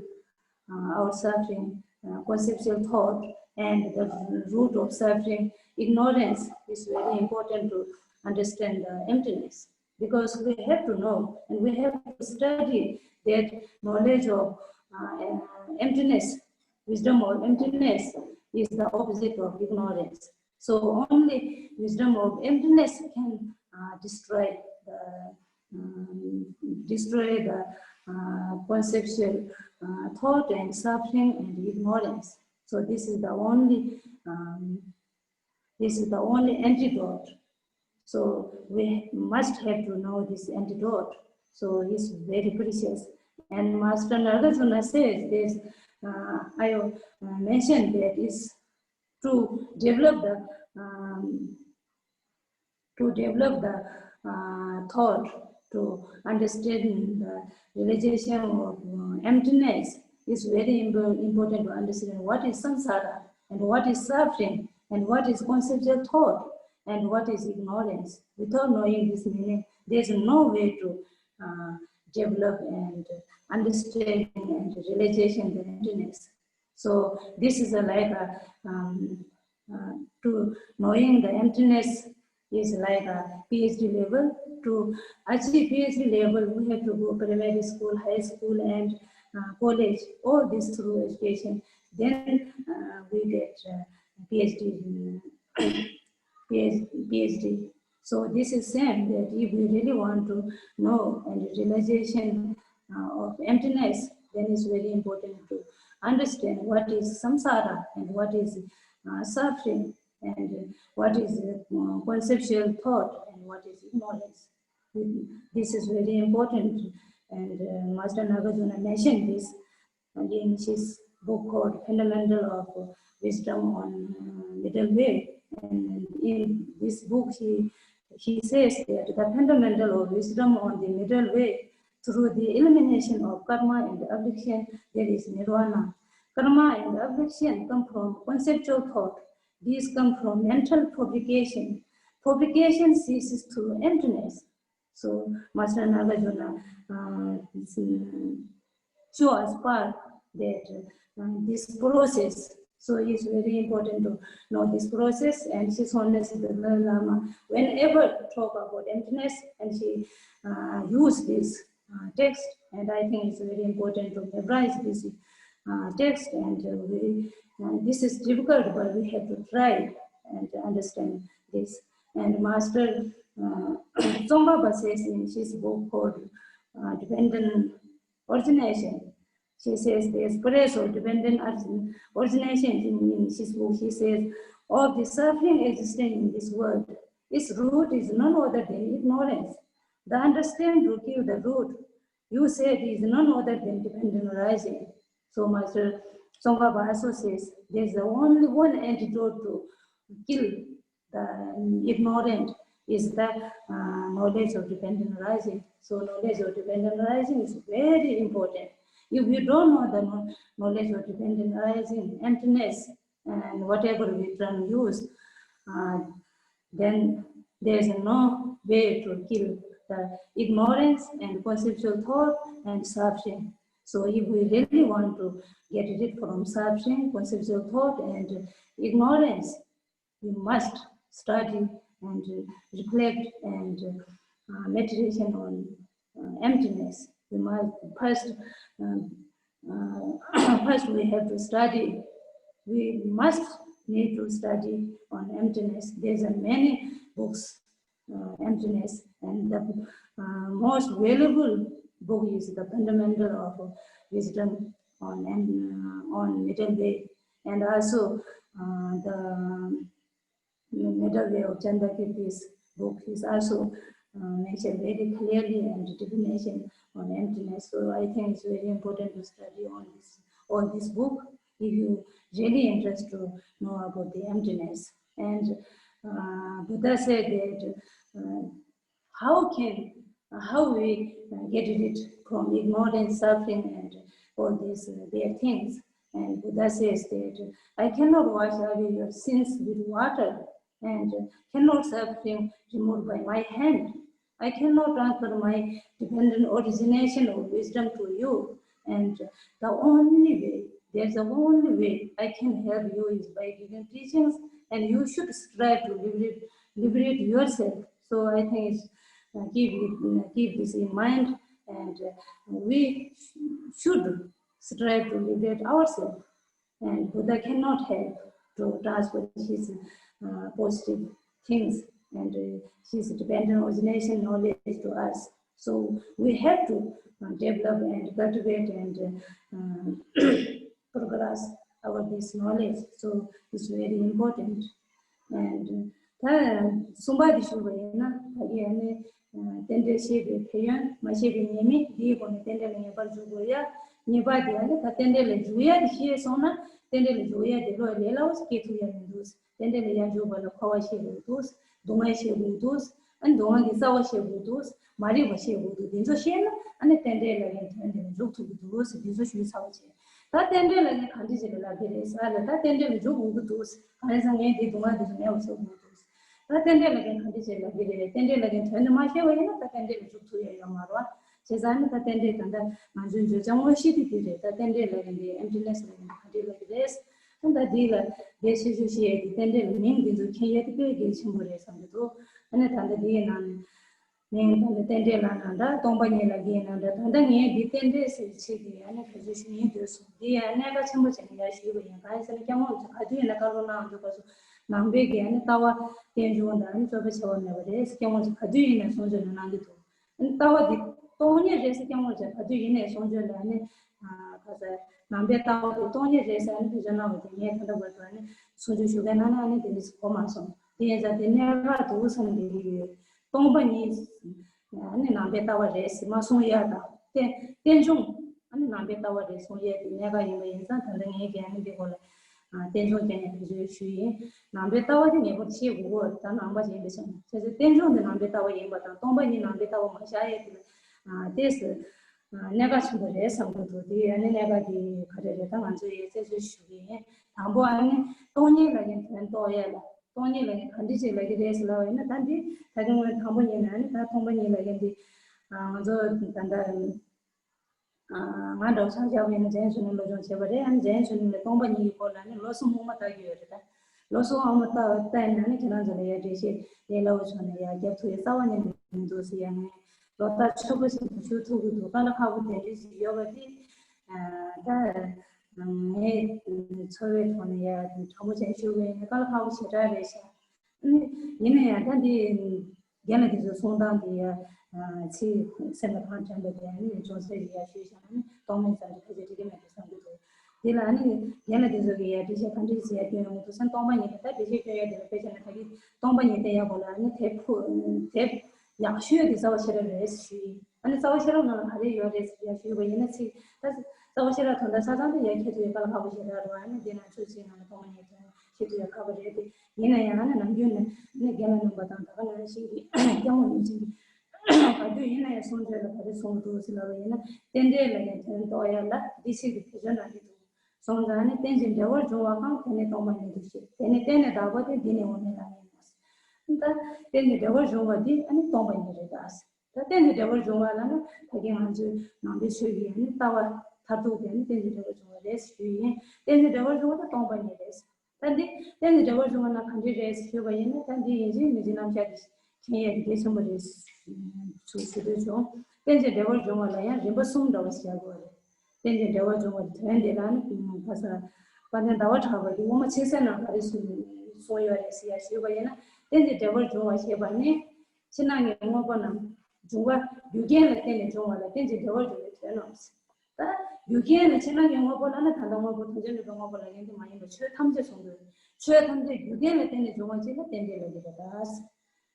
uh, our suffering, uh, conceptual thought, and the root of suffering, ignorance, is very important to understand the emptiness. Because we have to know and we have to study that knowledge of uh, emptiness, wisdom of emptiness is the opposite of ignorance. So only wisdom of emptiness can uh, destroy the um, destroy the uh, conceptual uh, thought and suffering and ignorance. So this is the only um, this is the only antidote. So we must have to know this antidote. So it's very precious. And Master Nagarjuna says this, uh, I uh, mentioned that is to develop the um, to develop the uh, thought to understand the realization of uh, emptiness is very impo- important to understand what is samsara and what is suffering and what is conceptual thought and what is ignorance. Without knowing this meaning, there is no way to uh, develop and understanding and realization the emptiness. So this is a, like a, um, uh, to knowing the emptiness is like a PhD level. To achieve PhD level, we have to go primary school, high school, and uh, college. All this through education. Then uh, we get uh, PhD. PhD. So this is same that if we really want to know and realization uh, of emptiness, then it's very important to understand what is samsara and what is uh, suffering and what is uh, conceptual thought and what is ignorance. This is very important, and uh, Master Nagarjuna mentioned this in his book called Fundamental of Wisdom on uh, Middle Way. And in this book, he, he says that the fundamental of wisdom on the middle way, through the elimination of karma and affliction, there is nirvana. Karma and affliction come from conceptual thought. These come from mental fabrication. Fabrication ceases through emptiness. So Master Nagarjuna uh, show us part that uh, this process. So it's very important to know this process. And His Holiness the Dalai Lama, whenever talk about emptiness, and he uh, use this uh, text, and I think it's very important to memorize this uh, text. And uh, we, uh, this is difficult, but we have to try and understand this. And Master uh, Tsongkhapa says in his book called uh, Dependent Origination, she says the express of dependent origin, origination in his book, she says, of the suffering existing in this world, its root is none other than ignorance. The understand to give the root, you said, is none other than dependent arising. So Master Tsongkhapa also says, there's the only one antidote to kill the ignorant is the uh, knowledge of dependent arising. So knowledge of dependent arising is very important. If we don't know the knowledge of dependent arising, emptiness, and whatever we term use, uh, then there is no way to kill the ignorance and conceptual thought and suffering. So if we really want to get rid from suffering, conceptual thought, and ignorance, we must study and reflect and uh, meditation on uh, emptiness. We must first, um, uh, first we have to study. We must need to study on emptiness. There's a many books uh, emptiness, and the uh, most valuable book is the Fundamental of Wisdom on uh, on Middle Way, and also uh, the Middle Way of Chandrakirti's book is also uh, mentioned very clearly and definition on emptiness. So I think it's very important to study on this on this book if you really interest to know about the emptiness. And uh, Buddha said that uh, how can how we uh, get rid from ignorance, suffering, and all these uh, bad things. And Buddha says that I cannot wash away your sins with water, and cannot suffering removed by my hand. I cannot transfer my dependent origination of wisdom to you. And the only way, there's the only way I can help you is by giving teachings, and you should strive to liberate, liberate yourself. So I think uh, keep, keep this in mind, and uh, we should strive to liberate ourselves. And Buddha cannot help to transfer his uh, positive things and uh, his dependent origination knowledge to us. So we have to uh, develop and cultivate and uh, progress our this knowledge. So it's very important. And ད་གསུམ་པ་དེ་ཞུ་བ་ཡིན་ན་ད་གི་ཨ་ནི་རྟེན་འབྲེལ་ཤེས་པའི་ཕན་ཡོན། མ་ཤེས་པའི་ཉེས་དམིགས། འདིའི་སྒོ་ནས་རྟེན་འབྲེལ་ལ་ངེས་པར་འཇུག་དགོས་ཡ། གཉིས་པ་དེ་ཨ་ནི་ད་རྟེན་འབྲེལ་ལ་འཇུག་ཡ་དེ་ཤེས་སོང་ན་རྟེན་འབྲེལ་ལ་འཇུག་ཡ་དེ་བློ་ལས་སླ་བོ་ཞིག་སྐྱེ་ཐུབ་ཡ་མི་འདུག་རྟེན་འབྲེལ་ལ་ཡར་འཇུག་པ་ལ་འཁོར་བ་ཤེས་དགོས་འདུག་སྡུག་བསྔལ་ཤེས་དགོས་འདུག་ཨ་ནི་སྡུག་བསྔལ་གྱི་རྩ་བ་ཤེས་དགོས་འདུག་མ་རིག་པ་ཤེས་དགོས་འདུག་འདི་ཚོ་ཤེས་ན་ཨ་ནི་རྟེན་འབྲེལ་ལ་ངས་དོན་དེ་ལ་འཇུག་ཐུབ་ཀྱི་འདུག་འདི་ཚོ་ཞུས་ཚར་བ་བྱས། ད་རྟེན་འབྲེལ་ལ་ངས་གང་འདྲ་ཞིག་ལ་ལབ་ཀྱི་རེད་ཟེར་ལ། ད་རྟེན་འབྲེལ་ལ་འཇུག་དགོས་ཀྱི་འདུག་གང་ཡིན་ཟེར་ངས་འདི་སྡུག་བསྔལ་འདི་ཚོ་མེད་པ་བཟོ་དགོས་འདུག་ད་རྟེན་འབྲེལ་ལ་ངས་གང་འདྲ་ཞིག་ལབ་ཀྱི་རེད། རྟེན་འབྲེལ་ལ་ངས་དོན་དེ་མ་ཤེས་པ་ཡིན་ན་ད་རྟེན་འབྲེལ་ལ་འཇུག་ཐུབ་ཡ་ཡོད་མ་རེད་བ། བྱས་ཙང་ནི་ད་རྟེན་འབྲེལ་ད་ལྟ་ང་ཚོའི་བརྗོད་བྱ་དངོས་གཞི་དེ་འདི་རེད། ད་རྟེན་འབྲེལ་ལ་ངས་འདི་ཨེམ་ཊི་ནེ་སི་ལ་ངས་གང་འདྲ་ལབ་ཀྱི་རེད། ད་ལྟ་འདི་ལ་འདི་ཆེ་ཤོས་ཤེས་ཡ་གི་རྟེན་འབྲེལ་ལ་མིང་འདི་ཚོ་མཁྱེན་ཡ་དེ་དཔེ་གལ་ཆེན་པོ་རེད་བསམ་གྱི་འདུག་ཨ་ནི་ད་ལྟ་འདིའི་ནང་ནས། ངས་ད་ལྟ་རྟེན་འབྲེལ་ལབ་ན་འདྲ། སྟོང་པ་ཉིད་ལབ་ཀྱི་ཡིན་ན་འདྲ། ད་ལྟ་ངས་འདི་རྟེན་འབྲེལ་ཟེར་བྱེད་ཀྱི་ཡ་ནི་ག་ཚོད་ཞུ་ཡིན་འདོད་སོང་། འདི་ཡ་གནད་འགག་ཆེན་པོ་བྱས་ནས་ཡར་ཞུས་པ་ཡིན། གང་ཡིན་ཟེར་ན་སྐྱབས་མགོན་ཚོ་ག་དུས་ཡིན་ན་བཀའ་སློབ་གནང་འདུག་ག་ཚོད་ ནང་པའི་གི་ཨ་ནི་ལྟ་བ་རྟེན་འབྱུང་དང་ཨ་ནི་རྩོད་པ་བྱེད་པ་མེད་པ་རེད། སྐྱབས་མགོན་གྱིས་ག་དུས་ཡིན་ནའི་གསུང་ཆོས་ནང་གནང་གི་འདུག་ཨ་ནི་ལྟ་བ་འདི་སྟོང་ཉིད་རེད་ཟེར། སྐྱབས་མགོན་གྱིས་ག་དུས་ཡིན་ནའི་གསུང་ཆོས་ལ་ཨ་ནི་ཨ་ག་ཟེར། ནང་པའི་ལྟ་བ་འདི་སྟོང་ཉིད་རེད་ཟེར་ཨ་ནི་ཕེབས་བསུ་གནང་བ་དེ་ངས་ད་ལྟ་བར་དུ་ཨ་ནི་གསུང་ཆོས་ཞུ་མཁན་ནང་ནས་ཨ་ནི་དེ་འདྲ་ཞིག་གོ་མ་སོང་། དེ་ཡིན་ཙང་དེ་གནད་འགག་འདུག་བསམ་བསྡད་ཀྱི་ཡོད། སྟོང་པ་ཉིད་ཨ་ནི་ནང་པའི་ལྟ་བ་རེད་ཟེར་མ་གསུང་ཡ་དང་། རྟེན་རྟེན་འབྱུང་ཨ་ནི་ནང་པའི་ལྟ་བ་རེད་གསུང་ཡ་དེ་གནད་འགག་ཡིན་པ་ཡིན་ཙང་། ད་ལྟ་ངས་ཀྱང་ཨ་ནི་འདི་སྐོར་ལ་ཨ་རྟེན་འབྱུང་རྐྱང་ཡང་བེད་སྤྱོད་ཞུས་ཡིན། ནང་པའི་ལྟ་བ་དེ་ངེས་པར་དུ་ཤེས་དགོས་ཀྱི་ཡོད། ད་ནང་པ་ཞིག་ཡིན་པའི་ཆ་ནས། བྱས་ཙང་རྟེན་འབྱུང་དེ་ནང་པའི་ལྟ་བ་ཡིན་པ་དང་། སྟོང་པ་ཉིད་ནང་པའི་ལྟ་བ་མ་བཞག་ཡ་དེ་ལ་ཨ་ཏོག་ཙམ་ཨ་གནད་འགག་ཆེན་པོ་རེད་བསམ་གྱི་འདུག་དེ་ཨ་ནི་གནད་འགག་དེ་ག་རེ་རེད། ད་ང་ཚོས་ཡ་རྩད་གཅོད་ཞུ་གི་ཡིན། དང་པོ་ཨ་ནི་སྟོང་ཉིད་ལབ་མཁན་དོན་རྟོགས་ཡ་ལ། སྟོང་ཉིད་ལབ་མཁན་ག་འདྲ་ཅིག་ལབ་ཀྱི་རེད་ཟེར་ལབ་པ་ཡིན་ན། ད་འདི་ད་གིན་ངས་དང་པོ་ཉིད་ནས་ཨ་ནི་ད་སྟོང་པ་ཉིད་ལབ་མཁན་འདི་ཨ་ང་ཚོ་ད་ལྟ་ཨ་ང་འདྲ་བོ་ཆ་བཞག་པ་ཡིན་ན་འཇམ་དབྱངས་གཞོན་ནུ་སློབ་སྦྱོང་བྱས་པ་རེད། ཨ་ནི་འཇམ་དབྱངས་གཞོན་ནུ་ལ་སྟོང་པ་ཉིད་ཀྱི་སྐོར་ལ་ནི་ལོ་གསུམ་སྔོན་མ་ལྟ་གི་ཡོད་རེད། ད་ལོ་གསུམ་སྔོན་མ་ལྟ་བ་ལྟ་ཡིན་ན་ནི་ཁྱེད་རང་ཚོ་ལ་ཡ་འགྲེལ་བཤད་ལས་སླ་བོ་བྱུང་ནས་ཡ་རྒྱབ་ཐུབ་ཡ་རྩ་བ་ཉིད་ནས་མི་འདུག་ཟེར་ཡ། ངས་ལོ་ལྟར་ཆོག་པ་ཞིག་ཞུ་ཐུབ་ཀྱི་འདུག་དཀའ་ལས་ཁག་པོ་དེ་འདྲ་ཞིག་ཡོད་པ་དེ་ད་ངས་འཚོ་བའི་ཐོག་ནས་ཡ་དྲང་པོ་བྱས་ཞུ་བ་ཡིན་ན་དཀའ་ལས་ཁག་པོ་ཞེ་དྲག་རེད་ཤག་ཡིན་ན་ཡང་ད་འདི་རྒན་ལགས་དེ་ཚོའི་གསུང་སྟངས་དེ་ཡ་ཚིག་སེམས་ལ་གང་དྲན་པ་དེ་ཨ་ནི་ཅུང་ཟད་ཡ་ཞུས་བཞག་ཨ་ནི་གཏོང་མེད་ཙམ་གྱི་ཕལ་ཆེར་འགྲིག་གི་མེད་འགྲོ་བསམ་གྱི་འདུག་དེ་ལ་ཨ་ནི་རྒན་ལགས་དེ་ཚོ་གི་ཡ་འགྲེལ་བཤད་ག་འདྲ་ཞིག་ཡ་སྐྱོན་ཡོང་གི་འདུག་ཟེར། སྟོང་པ་ཉིད་དེ་ད་འགྲེལ་བཤད་སྐྱོན་ཡ་དེ་ལ་དཔེ་བྱས་ན་ད་གི་སྟོང་པ་ཉིད་དེ་ཡ་གོ་ལ་ཨ་ནི་དེབ་ཕུ་དེབ་ཡག་ཤོས་དེ་རྩ་བ་ཤེས་རབ་རེད་ཞུས་ཡིན། ཨ་ནི་རྩ་བ་ཤེས་རབ་ནང་ལ་ག་རེ་ཡོད་རེད་ཟེར་ཡ་ཞུས་པ་ཡིན་ན། ཚིག་ད་རྩ་བ་ཤེས་རབ་དོན་དག་ཆ་ཚང་དེ་ཡ་ཁྱེད་ཚོ་ཡ་དཀའ་ལས་ཁག་པོ་ཞེ་དྲག་རེད། ཨ་ནི་འདི་ན་ཚོད་ཚིག་ནང་ལ་སྟོང་པ་ཉིད་དོན་ཤེས་ཐུབ་ཡ་ཁག་པོ་རེད་དེ། ཡིན་ན་ཡང་ཨ་ནི་ནམ་རྒྱུན་ནས་ཨ་ནི་རྒན་ལགས་རྣམ་པ་དང་ད་ག་ནང་བཞིན་གྱི་སྐྱབས་མགོན་ཡིད་བཞིན་གྱི་ག་དུས་ཡིན་ན་ཡང་གསུང་ཆོས་ལ་ག་རེ་གསུངས་འདུག་ཟེར་ལབ་པ་ཡིན་ན། རྟེན་འབྲེལ་ལ་ཡང་དོན་རྟོགས་ཡ་ལ་འདི་ཕྱིར་གྱི་བེད་སྤྱོད་གནང་གི་འདུག་སོང་ཙང་ནི་རྟེན་ཅིང་འབྲེལ་བར་འབྱུང་བ་གང་། དེ་ནི་སྟོང་པ་ཉིད་དུ་ཤེས། དེ་ནི་རྟེན་ལས་འདས་པ་སྟེ། འདི་ནི་འོག་མིན་ལམ་ཡིན་ནོ། ད་རྟེན་ཅིང་འབྲེལ་བར་འབྱུང་བ་འདི་ཨ་ནི་སྟོང་པ་ཉིད་རེད་ད། ད་རྟེན་ཅིང་འབྲེལ་བར་འབྱུང་བ་ལ་ནི་ད་གིན་ང་ཚོའི་ནང་པའི་ཆོས་ཀྱི་ཨ་ནི་ལྟ་བ་མཐར་ཐུག་དེ་ནི་རྟེན་ཅིང་འབྲེལ་བར་འབྱུང་བ་རེད་ཞུས་ཡིན། རྟེན་ཅིང་འབྲེལ་བར་འབྱུང་བ་ནི་སྟོང་པ་ཉིད་རེད། ད་འདི་རྟེན་ཅིང་འབྲེལ་བར་འབྱུང་བ་ན་གང་འདྲ་རེད་ཞུས་པ་ཡིན་ན། ད་འདི་ཡིན་གཅིག་མིན་གཅིག་རྣམ་གཞག་འདི་མཁྱེན་ཡས་འདི་གལ་ཆེན་པོ་རེད་ཞུ་ཞུ་འདོད་བྱུང་། རྟེན་ཅིང་འབྲེལ་བར་འབྱུང་བ་ལ་ཡང་རིམ་པ་གསུམ་འདྲ་བ་ཞིག་བཞག་དགོས་རེད། རྟེན་ཅིང་འབྲེལ་བར་འབྱུང་བ་དོན་འདི་ལ་ནི་ཁ་སང་དཔལ་ལྡན་ཟླ་བ་གྲགས་པ་གིས་དབུ་མ་ཆེ་གསལ་ནང་ག་རེ་གསུངས་གསུངས་ཡོད་རེད་ཟེར་ཡ་ཞུས་པ་ཡིན་ན། རྟེན་ཅིང་འབྲེལ་བར་འབྱུང་བ་ཞེས་པ་ནི་ཕྱི་ནང་གི་དངོས་པོ་རྣམས་འབྱུང་བ་རྒྱུ་རྐྱེན་ལ་བརྟེན་ནས་འབྱུང་བ་ལ་རྟེན་ཅིང་འབྲེལ་བར་འབྱུང་བའི་དོན་ནོ། ད་རྒྱུ་རྐྱེན་ལ་ཕྱི་ནང་གི་དངོས་པོ་ལ་ནི་ད་ལྟ་དངོས་པོ་ཐམས་ཅད་ནུས་པའི་དངོས་པོ་ལ་ཡིན་གྱི་མ་ཡིན་པ་ཆོས་ཐམས་ཅད་གསུངས་དགོས། ཆོས་ཐམས་ཅད་རྒྱུ་རྐྱེན་ལ་བརྟེན་ནས་འབྱུང་བ་ཅིག་ལ་རྟེན་འབྲེལ་ལབ་ཀྱི་རེད་ད།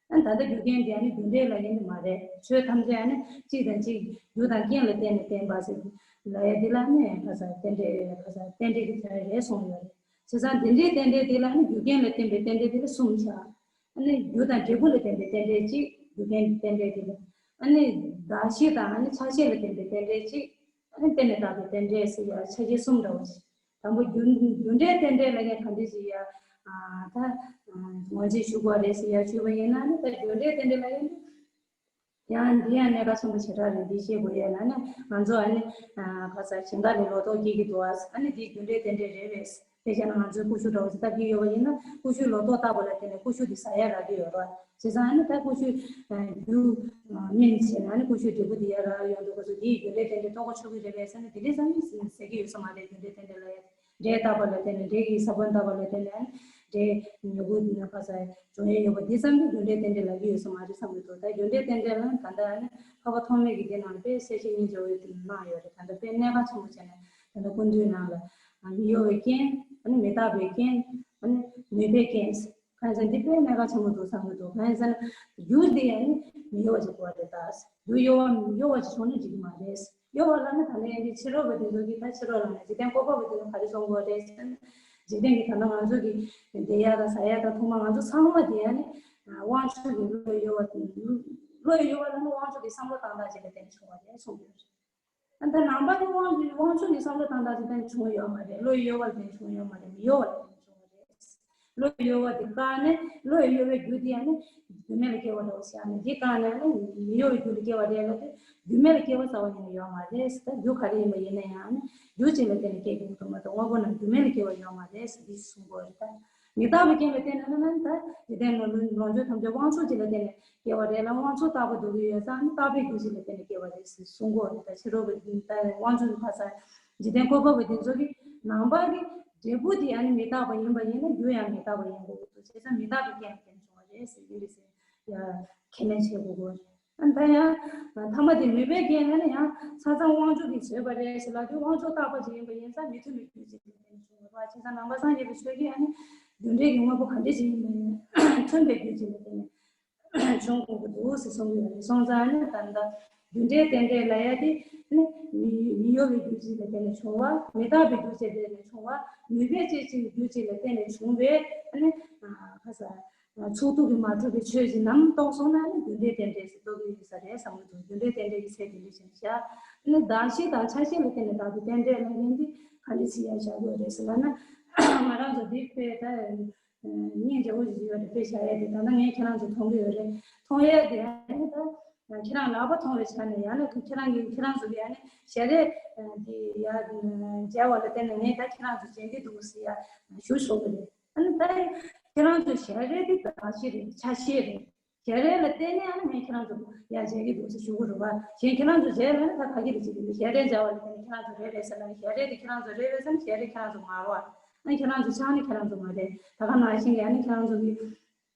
ཨ་ད་ལྟ་རྒྱུ་རྐྱེན་དེ་ཨ་ནི་རྒྱུ་འབྲས་ལ་ཡིན་གྱི་མ་རེད། ཆོས་ཐམས་ཅད་ཨ་ནི་གཅིག་དང་གཅིག་རྒྱུ་དང་རྐྱེན་ལ་བརྟེན་ནས་བརྟེན་པ་ཟེར་ལབ་ཡ་འདི་ལ་ནི་ཁ་སང་རྟེན་འབྲེལ་ཁ་སང་རྟེན་འབྲེལ་གྱི་དོན་རེད་གསུངས་ཡོད་རེད། བྱས་ཙང་དེ་འདྲའི་རྟེན་འབྲེལ་འདི་ལ་ནི་རྒྱུ་རྐྱེན་ལ་བརྟེན་པའི་རྟེན་འབྲེལ་འདི་ལ་གསུམ་བཞག་ཨ་ནི་རྒྱུ་དང་འབྲས་བུ་ལ་བརྟེན་པའི་རྟེན་འབྲེལ་གཅིག་རྒྱུ་རྐྱེན་གྱི་རྟེན་འབྲེལ་འདི་ལ། ཨ་ནི་གདགས་གཞི་དང་ཨ་ནི་ཆགས་ཞེན་ལ་བརྟེན་པའི་རྟེན་འབྲེལ་གཅིག་ཨ་ནི་རྟེན་ལས་བཏགས་པའི་རྟེན་འབྲེལ་ཟེར་ཡ་ཆ་རྐྱེན་གསུམ་འདྲ་བོ་ཞིག་དང་པོ་རྒྱུ་རྒྱུ་འབྲས་རྟེན་འབྲེལ་ལབ་མཁན་ག་འདྲ་ཞིག་ཡ། ཨ་ད་ངོས་འཛིན་ཞུ་དགོས་རེད་ཟེར་ཡ་ཞུས་པ་ཡིན་ན་ནི། ད་རྒྱུ་འབྲས་རྟེན་འབྲེལ་ལབ་མཁན་འདི་ཡང་འདི་ཡང་གནད་འགག་ཆེན་པོ་ཞེ་དྲག་རེད། འདི་ཤེས་དགོས་ཡ་ལ་ནི་ང་ཚོ་ཨ་ནི་ཁ་སང་ཞིང་བདག་ལས་ལོ་ཏོག་སྐྱེ་གི་འདུག་ཨ་ནི་འདི་རྒྱུ་འབྲས་རྟེན་འབྲེལ་རེད་པས། དཔེ་བཞག་ན་ང་ཚོའི་ཀུ་ཤུ་འདྲ་བོ་ཞིག་བཏབ་ཀྱི་ཡོད་པ་ཡིན་ན། ཀུ་ཤུའི་ལོ་ཏོག་བཏབ་པ་ལ་བརྟེན་ནས་ཀུ་ཤུ་འདི་ཟ་ཡ་རག་གི་ཡོད་རེད། བྱས་ཙང་ཨ་ནི་ད་ཀུ་ཤུ་རྒྱུ་སྨིན་བྱས་ན་ཨ་ནི་ཀུ་ཤུའི་འབྲས་བུ་འདི་ཡ་རག་ཡོང་དུས་སྐབས་སུ་འདིའི་རྒྱུ་འབྲས་རྟེན་འབྲེལ་གཏོང་གོ་ཆོད་ཀྱི་རེད་པས་ཟེར་ནས་དེ་འདྲའི་ཙམ་ཟེར་གྱི་ཡོད་ས་མ་རེད། རྒྱུ་འབྲས་རྟེན་འབྲེལ་ལ་ཡ། འབྲས་བཏབ་པ་ལ་བརྟེན་ནས་འབྲས་ཀྱི་ས་བོན་བཏབ་པ་ལ་བརྟེན་ནས་ཨ་ནི་འབྲས་མྱུ་གུ་ཁ་སང་འབྱུང་ཡས་ཡོད་པ་འདི་ཙམ་གྱིས་རྒྱུ་འབྲས་རྟེན་འབྲེལ་ལབ་ཀྱི་ཡོད་ས་མ་རེད་བསམ་གྱི་འདུག་ད་རྒྱུ་འབྲས་རྟེན་འབྲེལ་ལ་ད་ལྟ་ཨ་ནི་འཕགས་པ་ཐོགས་མེད་ཀྱིས་འདི་ནང་དཔེ་གསལ་བཤད་སྙིང་རྗེ་བོ་གནང་ཡོད་རེད། ད་ལྟ་དཔེ་གནད་འགག་ཆེན་པོ་བྱས་ནས། ད་ལྟ་ཀུན་བཏུས་ནང་ལ་ཨ་ནི་གཡོ་བའི་རྐྱེན། ཨ་ནི་མི་རྟག་པའི་རྐྱེན། ཨ་ནི་ནུས་པའི་རྐྱེན། གང་ཡིན་ཟེར་ན་འདི་དཔེ་གནད་འགག་ཆེན་པོ་འདུག་བསམ་གྱི་འདུག་གང་ཡིན་ཟེར་ན་རྒྱུ་འདི་ཡང་ནི་མི་གཡོ་བ་ཞིག་དགོས་པ་རེད་ད། རྒྱུ་གཡོ་བ་གཡོ་བ་ཞིག་བྱུང་ན་འགྲིག་གི་མ་རེད། གཡོ་བ་ལ་ནི་ད་ལན་འདི་ཕྱི་རོལ་པ་འདི་ཚོ་གིས་ད་ཕྱི་རོལ་ལ་ནི་འཇིག་རྟེན་བཀོད་པ་པོ་འདི་ཚོ་ག་རེ་གསུང་གི་ཡོད་རེད་ཟེར་ན། འཇིག་རྟེན་གྱི་ད་ལྟ་ང་ཚོ་གི་བསྡད་ཡ་དང་ཟ་ཡ་དང་འཐུང་མ་ང་ཚོ་ཚང་མ་འདི་ཡང་ནི་དབང་ཕྱུག་གི་བློ་གཡོ་བ། བློ་གཡོ་བ་ལ་ནི་དབང་ཕྱུག་གི་བསམ་བློ་བཏང་སྟངས་ཅིག་ལ་བརྟེན་ནས་བྱུང་བ་རེད་གསུངས་ཡོད་རེད། ད་ནང་པ་གི་དབང་གི་དབང་ཕྱུག་གི་བསམ་བློ་བཏང་སྟངས་ཅིག་ལ་བརྟེན་ནས་བྱུང་ཡོད་མ་རེད། བློ་གཡོ་བ་ལ་བརྟེན་ནས་བྱུང་ཡོད་མ་རེད། མི་གཡོ་བ་ལ་བརྟེན་ནས་བྱུང་བ་རེད། བློ་གཡོ་བ་དེ་བཀག་ནས་བློ་གཡོ་བའི་རྒྱུ་དེ་ཡང་ནི་རྒྱུ་མེད་ལ་སྐྱེ་བ་འདྲ་བོ་ཞིག་ནི་དེ་བཀག་ནས་ནི་མི་གཡོ་བའི་རྒྱུ་ལ་སྐྱེ་བ་རེད་ལབ་དུས་རྒྱུ་མེད་ལ་སྐྱེ་བ་རྩ་བ་ཉིད་ནས་ཡོད་མ་རེད། ད་རྒྱུ་ག་རེ་ཡིན་པ་ཡིན་ན་ཡང་ནི་རྒྱུ་གཅིག་ལ་བརྟེན་ནས་སྐྱེ་དགོས་འདུག་མ་གཏོགས་དངོས་པོ་རྣམས་རྒྱུ་མེད་ལ་སྐྱེ་བ་ཡོད་མ་རེད་ཟེར་འདི་གསུང་གི་ཡོད་རེད། ད་མི་རྟག་པའི་རྐྱེན་ལ་བརྟེན་ནས་ན་ནི་ད་འཇིག་རྟེན་ལ་ལོངས་སྤྱོད་ཐམས་ཅད་དབང་ཕྱུག་གཅིག་ལ་བརྟེན་ནས་སྐྱེ་བ་རེད་ལ་དབང་ཕྱུག་རྟག་པར་འདུག་གི་ཡོད་ཙང་ནི་རྟག་པའི་རྒྱུ་གཅིག་ལ་བརྟེན་ནས་སྐྱེ་བ་རེད་ཟེར་གསུང་གི་ཡོད་རེད། ད་ཕྱི་རོལ་པ་ད་དབང་ཕྱུག་གི་ཁ་ས་འཇིག་རྟེན་བཀོད་པ་པོ་དེ་ཚོ་གི་ནང་པ་གི་འབྲས་བུ་དེ་ཨ་ནི་མི་རྟག་པ་ཡིན་པ་ཡིན་ན་རྒྱུ་ཡང་མི་རྟག་པ་ཡིན་དགོས་ཀྱི་འདུག་བྱས་ཙང་མི་རྟག་པའི་རྐྱེན་ལ་བརྟེན་བྱུང་བ་རེད་ཟེར་གྱི་རེད་ཟེར་ཡ་ཁས་ལེན་བྱེད་དགོས་ཀྱི་རེད། ཨ་ནི་ད་ཡང་ཐ་མ་དེ་ནུས་པའི་རྐྱེན་ལ་ནི་ཡང་ཆ་ཚང་དབང་ཕྱུག་གིས་བཟོས་པ་རེད་ཟེར་ལབ་དུས་དབང་ཕྱུག་རྟག་པ་ཅིག་ཡིན་པ་ཡིན་ཙང་མི་མཐུན་པའི་རྒྱུ་ཅིག་ལ་བརྟེན་བྱུང་བ་རེད། བྱས་ཙང་ནང་པ་སངས་རྒྱས་པའི་ཆོས་ཀྱིས་ཨ་ནི་རྒྱུ་འབྲས་ཀྱི་དངོས་པོ་ག་འདྲ་ཅིག་ཡིན་པ་ཡིན་མཐུན་པའི་རྒྱུ་ཅིག་ལ་བརྟེན་ནས་བྱུང་དགོས་ཀྱི་འདུག་ཟེར་གསུང་གི་ཡོད་རེད། སོང་ཙང་ནི་ད་ལྟ་རྒྱུ་འབྲས་རྟེན་འབྲེལ་ལབ་ཡ་དེ་ནི་མི་མི་གཡོ་བའི་རྒྱུ་ཅིག་ལ་བརྟེན་ནས་བྱུང་བ། མི་རྟག་པའི་རྒྱུ་ཅིག་ལ་བརྟེན་ནས་བྱུང་བ། ནུས་པའི་སྤྱོད་ཅིག་རྒྱུ་ཅིག་ལ་བརྟེན་ནས་བྱུང་བའི་ཨ་ནི་ཁ་ས་ཚོགས་རྟོག་གིས་མ་གྲུབ་པའི་ཆོས་ཅིག་ནམ་རྟོགས་སོང་ན་ནི་རྒྱུ་འབྲས་རྟེན་འབྲེལ་ཟེར་རྟོགས་ཀྱི་ཡོད་ས་རེད་བསམ་གྱི་འདུག་རྒྱུ་འབྲས་རྟེན་འབྲེལ་གྱི་ཚད་དེ་འདྲ་ཞིག་བཞག་ནི་གདགས་གཞི་དང་ཆ་ཤས་ལ་བརྟེན་ནས་བཏགས་པའི་རྟེན་འབྲེལ་ལ་ངན་དེ་ག་འདྲ་ཞིག་ཡང་བཞག་དགོས་རེད་ཟེར་ལབ་ན། ང་རང་ཚོ་འདི་དཔེ་ད། སྙིང་རྗེ་བོ་ཞིག་ཡོད་རེད། དཔེ་བཞག་ཡས་དེ་ད་ལྟ་ངས་ཁྱེད་རང་ཚོ་མཐོང་གི་ཡོད་རེད། མཐོང་ཡས་དེ་ཨ་ནི་ད་ཁྱེད་རང་ལག་པ་མཐོང་བའི་ཆ་ནས་ཡང་ན་ཁྱེད་རང་གིས་ཁྱེད་རང་ཚོ་གིས་ཨ་ནི་ཞལ་རས་དེ་ཡར་མཇལ་བ་ལ་བརྟེན་ནས་ངས་ད་ཁྱེད་རང་ཚོ་མཇལ་གྱི་འདུག་ཟེར་ཡ་ཞུ་ཆོག་གི་རེད། ཨ་ནི་ད་ཁྱེད་རང་ཚོ་ཞལ་རས་དེ་གདགས་གཞི་རེད། ཆ་ཤས་རེད། ཞལ་རས་ལ་བརྟེན་ནས་ཨ་ནི་ངས་ཁྱེད་རང་ཚོ་ཡར་མཇལ་གྱི་འདུག་ཟེར་ཞུ་གི་རེད་བ། གཞན་ཁྱེད་རང་ཚོ་མཇལ་ལ་ནི་ད་ག་གི་རེད་ཅིག་གི་ཞལ་རས་མཇལ་བ་ལ་བརྟེན་ནས་ཁྱེད་རང་ཚོ་རེད་རེད་ཟེར་ལ་ནི་ཞལ་རས་དེ་ཁྱེད་རང་ཚོ་རེད་རེད་ཟེར་ན་ཞལ་རས་ཁྱེད་རང་ཚོ་མ་རེད་བ། ཨ་ནི་ཁྱེད་རང་ཚོ་ཆགས་ནི་ཁྱེད་རང་ཚོ་མ་རེད། ད་ག་ནང་བཞིན་གྱི་ཨ་ནི་ཁྱེད་རང་ཚོ་གི་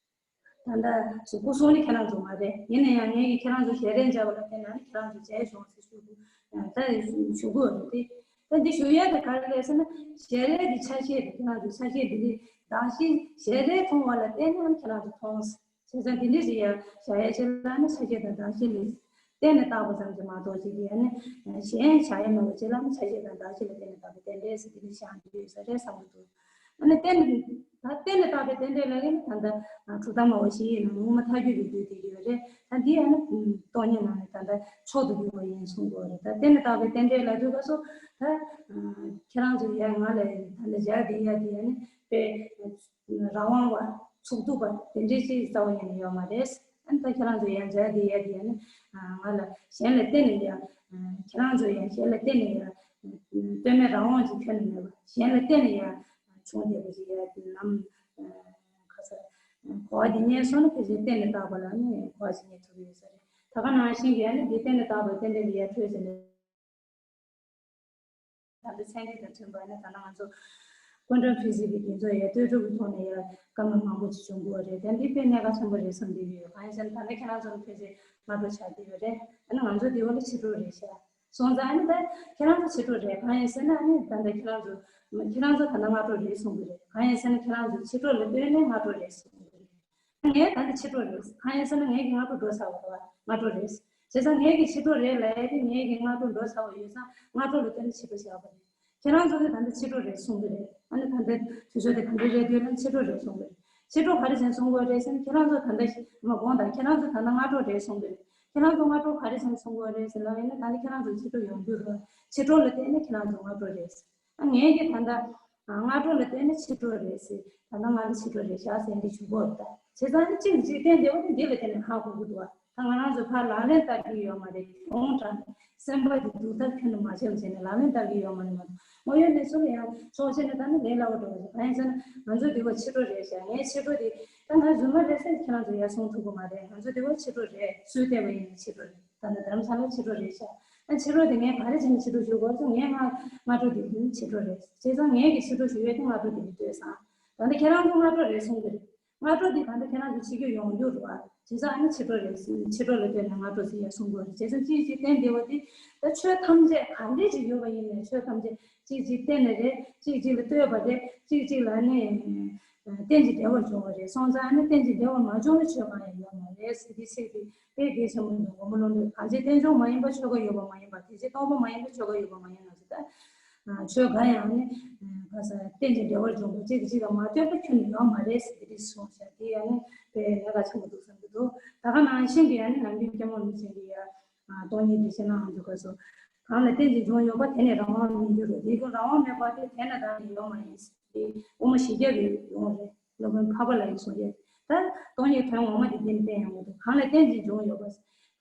ད་ལྟ་སུ་སྐུ་སྲུང་ནི་ཁྱེད་རང་ཚོ་མ་རེད། ཡིན་ན་ཡང་ངས་ཀྱིས་ཁྱེད་རང་ཚོ་ཞལ་རས་མཇལ་བ་ལ་བརྟེན་ནས་ཨ་ནི་ཁྱེད་རང་ཚོ་མཇལ་བྱུང་ཟེར་ཞུ་དགོས་ད་ཞུ་དགོས་རེད་དེ། ད་འདི་ཞུ་ཡ་དེ་ག་རེ་རེད་ཟེར་ན་ཞལ་རས་ཀྱི་ཆ་ཤས་དེ་ཁྱེད་རང་ཚོ་ཆ་ཤས་འདི་འདི་གདགས་གཞི་ཞལ་རས་མཐོང་བ་ལ་བརྟེན་ནས་ཨ་ནི་ཁྱེད་རང་ཚོ་མཐོང་། བྱས་ཙང་དེ་འདྲ་ཞིག་ཡང་བཞག་ཡ་ཅིག་ལ་ནི་ཆ་ཤས་དང་གདགས་གཞི་ལ་བརྟེན་ནས་བཏགས་པ་ཙམ་གྱིས་མ་གཏོགས་ཅིག་གིས་ཨ་ནི་གཞན་བཞག་ཡ་མེད་པ་ཅིག་ལ་ནི་ཆ་ཤས་དང་གདགས་གཞི་ལ་བརྟེན་ནས་བཏགས་པའི་རྟེན་འབྲེལ་ཟེར་དེ་འདྲ་ཞིག་ཡང་འདུས་ཡོད་ས་རེད་བསམ་གྱི་འདུག་ཨ་ནི་བརྟེན་ནས་ད་བརྟེན་ནས་བཏགས་པའི་རྟེན་འབྲེལ་ལ་ཡིན་ན་ད་ལྟ་གྲུབ་མཐའ་སྨྲ་བ་བཞི་ཡི་ནང་དབུ་མ་ཐལ་འགྱུར་བའི་རྒྱུད་དེ་ཡོད་རེད། ད་འདི་ཨ་ནི་སྟོང་ཉིད་ནང་ནས་ད་ལྟ་མཆོག་ཏུ་གྱུར་པ་ཡིན་གསུང་དགོས་རེད། ད་བརྟེན་ནས་བཏགས་པའི་རྟེན་འབྲེལ་ལབ་དུས་སྐབས་སུ་ད་ཁྱེད་རང་ཚོ་ཡ་ང་ལ་ད་ལྟ་སྦྱར་བསྡད་ཡ་དེ་ཨ་ནི་དཔེ། རང་དབང་བ། ཚུགས་ཐུབ་པ་དེ་འདྲའི་ཅིག་རྩ་བ་ཉིད་ནས་ཡོད་མ་རེད། ཨ་ནི་ད་ཁྱེད་རང་ཚོ་ཡང་མཇལ་བསྡད་ཡ་དེ་ཡང་ནི་ང་ལ་གཞན་ལ་བརྟེན་ནས་ཡ། ཁྱེད་རང་ཚོ་ཡང་གཞན་ལ་བརྟེན་ནས་ཡ། ལྟོས་མེད་རང་དབང་ཅིག་ཁྱོན་ནས་མེད་པ་གཞན་ལ་བརྟེན་ནས་ཡ། བྱུང་བསྡད་པ་ཅིག་ཡ་དེ་ནམ། ག་ས། གོ་བ་དེ་རྙེད་སོང་ན་ཕལ་ཆེར་བརྟེན་ནས་བཏགས་པ་ལ་ནི་གོ་བ་ཅིག་རྙེད་ཐུབ་ཀྱི་ཡོད་ས་རེད། ད་ག་ནང་བཞིན་གྱི་ཡ་ནི་འདི་བརྟེན་ནས་བཏགས་པའི་རྟེན་འབྲེལ་ལ་ཡ་འཕྲོས་ཟེར་ནས། ད་ལྟ་ཚན་རིག་དང་མཐུན་པ་ནི་ད་ལྟ་ང་ཚོ་ཀོན་ཊམ་ཕི་ཟིག་གི་འདི་ཚོ་ཡ་ལྟོས་གྲུབ་ཀྱི་ཐོག་ནས་ཡ་བཀའ་མོལ་མང་པོ་ཅིག་བྱུང་དགོས་རེད། ད་འདི་དཔེ་གནད་འགག་ཆེན་པོ་རེད་བསམ་གྱི་ཡོད། གང་ཡིན་ཟེར་ན་ད་ལྟ་ཁྱེད་རང་ཚོ་ནི་ཕལ་ཆེར་སྔ་དྲོ་ཆགས་ཀྱི་ཡོད་རེད། ཨ་ནི་ང་ཚོ་འདི་བ་ལ་ཕྱི་དྲོ་རེད་ཤག་སོང་ཙང་ཨ་ནི་ད་ཁྱེད་རང་ཚོ་ཕྱི་དྲོ་རེད། གང་ཡིན་ཟེར་ན་ཨ་ནི་ད་ལྟ་ཁྱེད་རང་ཚོ་ཁྱེད་རང་ཚོ་ད་ལྟ་སྔ་དྲོ་རེད་གསུང་གི་རེད། གང་ཡིན་ཟེར་ན་ཁྱེད་རང་ཚོ་ཕྱི་དྲོ་ལ་ལྟོས་ནས་སྔ་དྲོ་རེད་གསུང་གི་རེད། ངས་ད་ལྟ་ཕྱི་དྲོ་རེད། གང་ཡིན་ཟེར་ན་ངས་ཀྱི་སྔ་དྲོ་འགྲོ་ཚར་བ་རེད་བ། སྔ་དྲོ་རེད། བྱས་ཙང་ངས་ཀྱི་ཕྱི་དྲོ་རེད་ལབ་ཡ་དེ་ངས་ཀྱི་སྔ་དྲོ་འགྲོ་ཚར་བ་ཡོད་ཙང་སྔ་དྲོ་ལ་ལྟོས་ནས་ཕྱི་དྲོ་བཞག་པ་རེད། ཁྱེད་རང་ཚོ་གིས་ད་ལྟ་ཕྱི་དྲོ་རེད་གསུང་གི་རེད། ཨ་ནི་ད་ལྟ་དུས་ཚོད་དེ་ག་འདྲ་རེད་འདུག་ན་ཕྱི་དྲོ་རེད་གསུང་གི་རེད། ཕྱི་དྲོ་ག་རེ་བྱས་ནས་གསུང་གི་རེད་ཟེར་ན་ཁྱེད་རང་ཚོ་ད་ལྟ་མ་དགོངས་དང་ཁྱེད་རང་ཚོ་ད་ལྟ་སྔ་དྲོ་རེད་གསུང་གི་རེད། ཁྱེད་རང་ཚོ་སྔ་དྲོ་ག་རེ་བྱས་ནས་གསུང་གི་རེད་ཟེར་ལབ་ཡིན་ན་ད་ལྟ་ཁྱེད་རང་ཚོ་ཕྱི་དྲོ་ཡོང་རྒྱུ་རེད། ཕྱི་དྲོ་ལ་བལྟས་ན་ཁྱེད་རང་ཚོ་སྔ་དྲོ་རེད། ངས་ཀྱི་ད་ལྟ་སྔ་དྲོ་ལ་བལྟས་ན་ཕྱི་དྲོ་རེད་ཟེར། ད་ལྟ་ང་ལ་ཕྱི་དྲོ་རེད་ཤག་ཟེར་འདི་ཞུ་གོ་རེད། ད་བྱས་ཙང་ནི་གཅིག་གཅིག་བསྟན་བསྡད་པ་ནི་འདི་ལ་བརྟེན་ནས་ཧ་གོ་གི་འདུག་བ། ད་ང་རང་ཚོ་ཕར་ལག་ལེན་བསྟར་གྱི་ཡོད་མ་རེད། གྱོང་དྲགས་ནས་སེམས་པ་འདི་སྡུག་ཐབས་ཁྱོན་ནས་མ་བྱས་པ་བྱས་ནས་ལག་ལེན་བསྟར་གྱི་ཡོད་མ་རེད་མ་གཏོགས་དངོས་ཡོད་གནས་ཚུལ་ལ་ཡང་ཕྱོགས་གཅིག་ནས་ད་ནི་ལས་སླ་བོ་འགྲོ་བ་རེད། གང་ཡིན་ཟེར་ན་ང་ཚོ་འདི་བ་ཕྱི་དྲོ་རེད་ཤག་ངས་ཕྱི་དྲོ་འདི་ད་ང་རྫུན་མ་རེད་ཟེར་ཁྱེད་རང་ཚོ་ཡར་གསུང་ཐུབ་ཀྱི་མ་རེད། ང་ཚོ་འདི་བ་ཕྱི་དྲོ་རེད། སུས་བལྟས་པ་ཡིན་ན་ཕྱི་དྲོ་རེད། ད་ནི་རྡ་རམ་ས་ལ་ཕྱི་དྲོ་རེད་ཤག་ཨ་ཕྱི་དྲོ་དེ་ངས་ག་རེ་བྱས་ནས་ཕྱི་དྲོ་ཞུ་དགོས་སོང་། ངས་སྔ་སྔ་དྲོ་དེ་ཕྱི་དྲོ་རེད། བྱས་ཙང་ངས་ཀྱི་ཕྱི་དྲོ་ཞུ་ཡས་དེ་སྔ་དྲོ་དེ་ནས་ལྟོས་སང་། ད་ནི་ཁྱེད་རང་ཚོ་སྔ་དྲོ་རེད་གསུང་གི་རེད། སྔ་དྲོ་དེ་ད་ནི་ཁྱེད་རང་ཚོ་ཕྱི་རྒྱུ་ཡོང་རྒྱུ་རེད་བ། བྱས་ཙང་ཨ་ནི་ཕྱི་དྲོ་རེད། ཕྱི་དྲོ་ལ་ལྟོས་ནས་སྔ་དྲོ་ཟེར་ཡས་གསུང་གི་རེད། བྱས་ཙང་གཅིག་གཅིག་བསྟན་བསྡད་པ་དེ་ད་ཆོས་ཐམས་ཅད་ག་འདྲས་ཅིག་ཡོད་པ་ཡིན་ནའི་ཆོས་ཐམས་ཅད་གཅིག་གཅིག་བསྟན་ནས་རེད། གཅིག་གཅིག་ལ་ལྟོས་པ་རེད། གཅིག་གཅིག་ལ་ནི་རྟེན་ཅིང་འབྲེལ་བར་འབྱུང་བ་རེད། སོང་ཙང་ཨ་ནི་རྟེན་ཅིང་འབྲེལ་བར་མ་འབྱུང་ན་ཆོས་གང་ཡང་ཡོད་མ་རེད་ཟེར་གྱི་ཚིག་དེ། དཔེ་གལ་ཆེན་པོ་འདུག་སྒོམ་པ་བློ་གྲོས་གང་ཅི་རྟེན་འབྱུང་མ་ཡིན་པ་ཆོས་འགའ་ཡོད་པ་མ་ཡིན་པ། དེ་ཅི་སྟོང་པ་མ་ཡིན་པ་ཆོས་འགའ་ཡོད་པ་མ་ཡིན་ནོ་ཟེར། ད་ཆོས་འགའ་ཡང་ནི་ག་ས་རྟེན་ཅིང་འབྲེལ་བར་འབྱུང་བ་གཅིག་གིས་གཅིག་ལ་མ་ལྟོས་པ་ཁྱོན་ནས་ཡོད་མ་རེད་ཟེར་དེ་རིགས་གསུངས་ཤག་དེ་ཡང་ནི་དཔེ་གནད་འགག་ཆེན་པོ་འདུག་བསམ་གྱི་འདུག་ད་ག་ནང་བཞིན་གྱི་ཡང་ནི་ནམ་རྒྱུན་སྐྱབས་མགོན་རིན་པོ་ཆེ་གིས་ཡ་སྟོང་ཉིད་བདེ་གཤེགས་སྣང་བ་འཇོག་སྐབས་སུ། གང་ལ་རྟེན་ཅིང་འབྱུང་ཡོད་པ། དེ་ནི་རང་དབང་མི་འགྱུར་རོ། དེ་ཀུན་རང་དབང་མེད་པ་སྟེ། དེ་ནི་བདག་ནི་ཡོད་མ་ཡིན་ཟེར་དེ་དབུ་མ་བཞི་བརྒྱ་གི་ཡོང་རེད། སློབ་དཔོན་འཕགས་པ་ལྷ་ཡིས་གསུངས་ཡོད། ད་སྟོང་ཉིད་དོན་ངོ་མ་དེ་འདི་ནི་བསྟན་ཡོང་གི་འདུག་གང་ལ་རྟེན་ཅིང་འབྱུང་ཡོད་པ།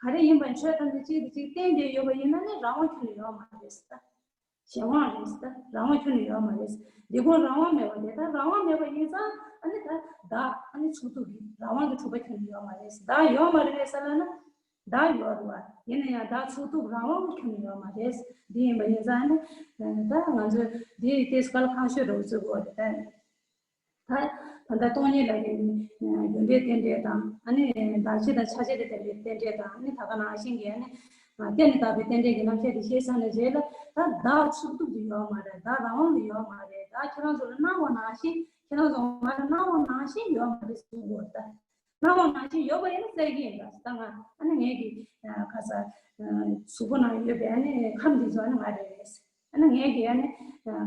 ག་རེ་ཡིན་པ་ཆོས་ཐམས་ཅད་གཅིག་དང་གཅིག་བརྟེན་ཏེ་ཡོད་པ་ཡིན་ན་ནི་རང་དབང་ཁྱོན་ནས་ཡོད་མ་རེད་ཟེར། ད་གཞན་དབང་རེད་ཟེར། ད་རང་དབང་ཁྱོན་ནས་ཡོད་མ་རེད་ཟེར། འདི་ཀུན་རང་དབང་མེད་པ་དེ་ལྟར་རང་དབང་མེད་པ་ཡིན་ཙང་ཨ་ནི་ད་བདག་ཨ་ནི་ཚུགས་ཐུབ་ཀྱི་རང་དབང་གིས་གྲུབ་པ་ཁྱོན་ནས་ཡོད་མ་རེད་ཟེར། བདག་ཡོད་མ་རེད་ཟེར་ལབ་ན། བདག་ཡོད་རེད་བ། ཡིན་ན་ཡང་བདག་ཚུགས་ཐུབ་རང་དབང་གི་ཁྱོན་ནས་ཡོད་མ་རེད། འདི་ཡིན་པ་ཡིན་ཙང་ནི། ད་ང་ཚོས་འདི་ཏེ་སྐལ་ཁང་ཤོས་རོགས་བརྩི་དགོས་རེད་ད། ད་ད་ལྟ་སྟོང་ཉིད་ལ་ཡིན་རྒྱུ་འབྲས་རྟེན་འབྲེལ་དང་ཨ་ནི་བདག་གཞན་དང་ཆ་བྱད་དང་ལྡན་པའི་རྟེན་འབྲེལ་དང་ཨ་ནི་ད་ག་ནང་བཞིན་གྱི་ཨ་ནི་གཏན་ནས་དག་པའི་རྟེན་འབྲེལ་གྱི་རྣམ་གཞག་དེ་ཤེས་ཚར་ནས་རྗེས་ལ་ད་བདག་ཚུགས་ཐུབ་ཀྱི་ཡོད་མ་རེད། བདག་རང་དབང་གི་ཡོད་མ་རེད། བདག་ཁྱེད་རང་ཚོ་ལ་གནང་བ་ནང་བཞིན་ཁྱེད་རང་ཚོ་ང་ལ་གནང་བ་ནང་བཞིན་ཡོད་མ་རེད་གསུང་དགོས་ད། སྣང་བ་ནང་བཞིན་ཡོད་པ་ཡིན་ན་བཙལ་གྱི་ཡིན་ད། ད་ང་ཨ་ནི་ངེད་ཀྱི་ཁ་ས་གཟུགས་པོ་ནང་ཡོད་པའི་ཨ་ནི་ཁམས་འདི་ཚོ་ཨ་ནི་ང་རེད་པས། ཨ་ནི་ངེད་ཀྱི་ཨ་ནི་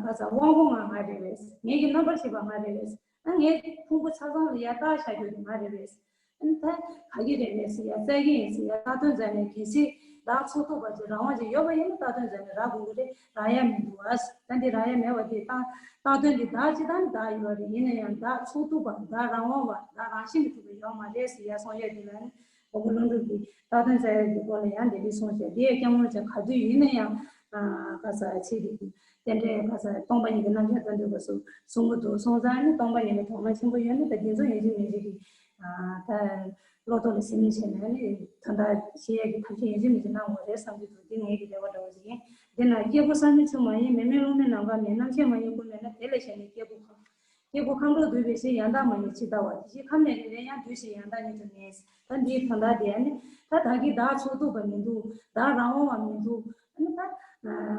ཁ་ས་དབང་པོ་ང་ང་རེད་པས། ངེད་ཀྱི་རྣམ་པར་ཤེས་པ་ང་རེད་པས། ཨ་ངེད་ཕུང་པོ་ཆ་ཚང་ལ་ཡར་བཏགས་བཞག་རྒྱུ་དེ་ང་རེད་པས། ཨ་ནི་ད་ག་གི་རེད་པས་ཟེར་ཡ་བཙལ་གྱི་ཡིན་ཟེར་ཡ་བཏགས་དོན་མཛད་ནས་གལ་སྲིད་བདག་ཚུགས་ཐུབ་པ་ཅིག་རང་དབང་ཅིག་ཡོད་པ་ཡིན་ན་བཏགས་དོན་མཛད་ནས་རག་དགོས་ཀྱི་རེད། རག་ཡ་མི་འདུག་ཨ། ད་འདི་རག་ཡ་མེད་པ་འདི་ད་བཏགས་དོན་འདི་བདག་སྤྱི་དང་བདག་ཡོད་རེད། ཡིན་ན་ཡང་བདག་ཚུགས་ཐུབ་པ་བདག་རང་དབང་བ་བདག་རང་བཞིན་གྱིས་གྲུབ་པ་ཡོད་མ་རེད་ཟེར་ཡ་གསུང་ཡས་འདི་ལ་ནི་འོ་བུ་ཀླུ་སྒྲུབ་ཀྱིས་བཏགས་དོན་མཛད་ཡས་ཀྱི་སྐོར་ལ་ཡང་འདི་འདྲ་གསུངས་བྱས། འདི་ཡས་སྐྱབས་མགོན་ཆེན་ག་དུས་ཡིན་ན་ཡང་ག་ས་ཚིག་འདི་རྟེན་འབྲེལ་ག་ས་སྟོང་པ་ཉིད་ཀྱི་རྣམ་གཞག་ལྟ་འདོད་པ་སོགས་གསུང་གི་འདུག་སོང་ཙང་ནི་སྟོང་པ་ཉིད་ལ་དོ་སྣང་ཆེན་པོ་ཡོད་ན་ད་འདི་ཚོ་ཡིན་གཅིག་མིན་གཅིག་གི་ད་བློ་ཐོག་ལ་སེམས་ནས་བྱས་ནས་ནི་དོན་དག་ཤེས་ཡས་ཀྱི་ཐབས་ཤེས་ཡིན་གཅིག་མིན་གཅིག་གནང་དགོས་རེད་བསམ་གྱི་འདུག་འདི་ངེད་ཀྱི་རེ་བ་འདྲ་བོ་ཞིག་ཡིན། འདི་ན་སྐྱེས་བུ་བསམ་གྱིན་ཆུ་མ་ཡིན། མེ་མེད་རླུང་མེད་ནམ་མཁའ་མེད། རྣམ་ཤེས་མ་ཡིན་ཀུན་མེད་ན། དེ་ལས་གཞན་མེད་སྐྱེས་བུ་གང་། སྐྱེས་བུ་ཁམས་དྲུག་འདུས་པའི་ཕྱིར། ཡང་དག་མ་ཡིན་ཇི་ལྟ་བར། དེ་ཕྱིར་ཁམས་ནས་རེ་རེ་ཡང་། འདུས་ཤིང་ཡང་དག་ཉིད་དུ་མེད། ད་འདིའི་དོན་དག་དེ་ནི་ད་བདག་གིས་བདག་ཚུགས་ཐུབ་པ་མི་འདུག་བདག་རང་དབང་བ་མི་འདུག་ཨ་ནི་ད་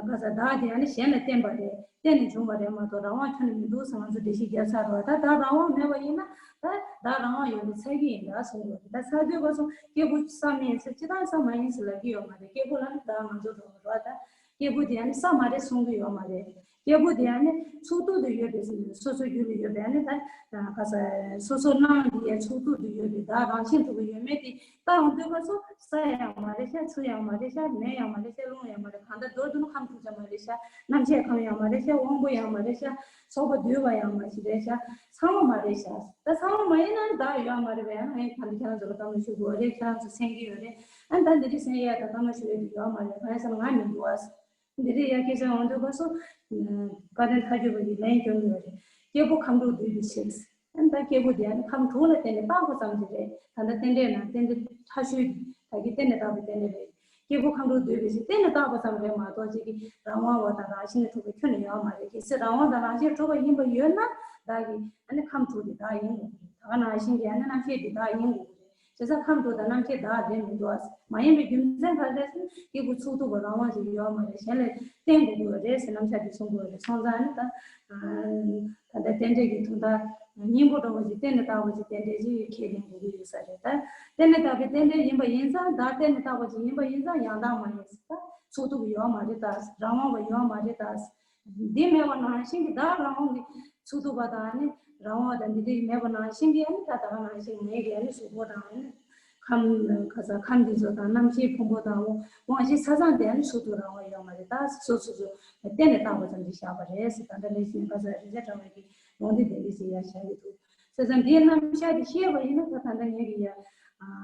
ག་ས་བདག་དེ་ཨ་ནི་གཞན་ལ་བརྟེན་པ་རེད། བརྟེན་ནས་བྱུང་བ་རེད་མ་གཏོགས་རང་དབང་ཁྱོན་ནས་མི་འདུག་ཟེར་ང་ཚོ་འགྲེལ་བཤད་བརྒྱབ་ཚར་རོགས། ད་བདག་རང་དབང་མེད་པ་ཡིན་ན་ད་བདག་རང་དབང་ཡོད་པའི་ཚད་ཀྱི་ཡིན་ད་གསུང་དགོས་རེད། ད་ཚར་དུས་ག་སོང་སྐྱེས་བུ་ས་མེད་ཟེར་སྤྱི་བཏང་ས་མ་ཡིན་ཟེར་ལབ་ཀྱི་ཡོད་མ་རེད། སྐྱེས་བུ་ལ་ནི་བདག་ང་ཚོ་འགྲོ་རོགས་ད། སྐྱེས་བུ་དེ་ཨ་ནི་ས་མ་རེད་གསུང་གི་ཡོད་མ་རེད། སྐྱེས་བུ་དེ་ཨ་ནི་ཚུགས་ཐུབ་ཏུ་ཡོད་པའི་སོ་སོ་རྒྱུད་ལ་ཡོད་པའི་ཨ་ནི་ད་ག་ས་སོ་སོ་སྣང་དེ་ཡ་ཚུགས་ཐུབ་ཏུ་ཡོད་པའི་བདག་རང་བཞིན་གྲུབ་པ་ཡོད་མེད་དེ་ལྟ་ཡོང་དུས་ག་སོ་ས་ཡང་མ་རེད་ཤག་ཆུ་ཡང་མ་རེད་ཤག་མེ་ཡང་མ་རེད་ཤག་རླུང་ཡང་མ་རེད། གང་ལྟར་མདོར་བསྡུ་ན་ཁམས་དྲུག་ཅང་མ་རེད་ཤག་རྣམ་ཤེས་ཁམས་ཡང་མ་རེད་ཤག་དབང་པོ་ཡང་མ་རེད་ཤག་ཚོགས་པ་འདུས་པ་ཡང་མ་ཞིག་རེད་ཤག་ཚང་མ་མ་རེད་ཤག་ད་ཚང་མ་མ་ཡིན་ན་བདག་ཡོད་མ་རེད་པས། ཨ་ནི་ད་འདི་ཁྱེད་རང་ཚོ་ལ་བཀའ་མོལ་ཞུ་དགོས་རེད། ཁྱེད་རང་ཚོ་གསན་གྱི་ཡོད་རེད། ཨ་ནི་ད་འདི་འདྲ་གསན་ཡས་ད་བཀའ་མོལ་ཞུ་ཡས་དེ་ཡོད་མ་རེད། གང་ཡིན་ཟེར་ན་ང་མི་འདུག་ཨ། འདི་རེད་ཡ། སྐད་ཆ་འོང་དུས་ག་སོ། བཀའ་བསྟན་མཐའ་འཁྱོལ་བ་ཡིས་ལན་སྐྱོན་གྱི་ཡོད་རེད། སྐྱེས་བུ་ཁམས་དྲུག་འདུས་པའི་ཕྱིར། ཨ་ནི་ད་སྐྱེས་བུ་དེ་ཨ་ནི་ཁམས་དྲུག་ལ་བརྟེན་ནས་བཏགས་པ་ཙམ་གྱིས་རེད། ད་ལྟ་རྟེན་འབྲེལ་ནང་རྟེན་འབྲེལ་ཕྲ་ཤོས་ད་གི་གཏན་ནས་བཏགས་པའི་རྟེན་འབྲེལ་རེད། སྐྱེས་བུ་ཁམས་དྲུག་འདུས་པའི་ཕྱིར་གཏན་ནས་བཏགས་པ་ཙམ་རེད་མ་གཏོགས་ཅིག་གི་རང་དབང་བ་དང་རང་བཞིན་གྱིས་གྲུབ་པ་ཁྱོན་ནས་ཡོད་མ་རེད། གལ་སྲིད་རང་དབང་དང་རང་བཞིན་གྲུབ་པ་ཡིན་པ་ཡོད་ན་བདག་གི་ཨ་ནི་ཁམས་དྲུག་དེ་བདག་ཡིན་དགོས་ཀྱི་རེད། ད་ག་ནང་བཞིན་གྱི་ཨ་ནི་རྣམ་ཤེས་དེ་བདག་ཡིན་དགོས་ཀྱི་རེད། བྱས་ཙང་ཁམས་དྲུག་དང་རྣམ་ཤེས་བདག་རེད་མི་འདུག་ཨ། མ་ཡིན་པའི་རྒྱུ་མཚན་ག་རེ་རེད་ཟེར་ན་སྐྱེས་བུ་ཚུགས་ཐུབ་པ་རང་དབང་ཅིག་ཡོད་མ་རེད། གཞན་ལ་བརྟེན་དགོས་ཀྱི་རེད་ཟེར་རྣམ་གཞག་དེ་གསུང་དགོས་རེད། སོང་ཙང་ཨ་ནི་ད་ད་ལྟ་རྟེན་འབྲེལ་གྱི་དོན་དག་སྙིང་པོ་འདྲ་བོ་ཅིག་གཏན་ནས་བཏགས་པ་ཅིག་རྟེན་འབྲེལ་ཅིག་ཁས་ལེན་དགོས་ཀྱི་ཡོད་ས་རེད། ད་གཏན་ནས་བཏགས་པའི་རྟེན་འབྲེལ་ཡིན་པ་ཡིན་ཙང་། བདག་གཏན་ནས་བཏགས་པ་ཅིག་ཡིན་པ་ཡིན་ཙང་ཡང་དག་མ་ཡིན་ཟེར། ད་ཚུགས་ཐུབ་ཀྱི་ཡོད་མ་རེད་ད། རང་དབང་བ་ཡོད་མ་རེད་ད། འདི་མེད་པ་ནང་བཞིན་གྱི་བདག་རང་དབང་གི་ཚུགས་ཐུབ་པ་དང་ནི་རང་དབང་དང་འདི་འདྲའི་མེད་པ་ནང་བཞིན་གྱི་ཨ་ནི་ད་ད་ག་ནང་བཞིན་ངེད་ཀྱི་ཨ་ནི་གཟུགས་པོ་དང་ཨ་ནི་ཁམས་ག་ས་ཁམས་འདི་ཚོ་དང་རྣམ་ཤེས་ཕུང་པོ་དང་དབང་ཤེས་ཆ་ཚང་དེ་ཨ་ནི་ཚུགས་ཐུབ་རང་དབང་ཡོད་མ་རེད་ད། སོ་སོ་སོ་གཏན་ནས་བཏགས་པ་ཙམ་གྱིས་བཞག་པ་རེད་ཟེར། ད་ལྟ་ལས་ཤིང་ག་ས་རིན་ཆེན་ཕྲེང་བ་གི་ལུང་འདི་དེ་འདྲ་ཞིག་ཡར་བཞག་གི་འདུག་ཟེར་ཙང་འདིའི་རྣམ་གཞག་འདི་ཤེས་པ་ཡིན་ན་ད་ད་ལྟ་ངེད་ཀྱི་ཡ་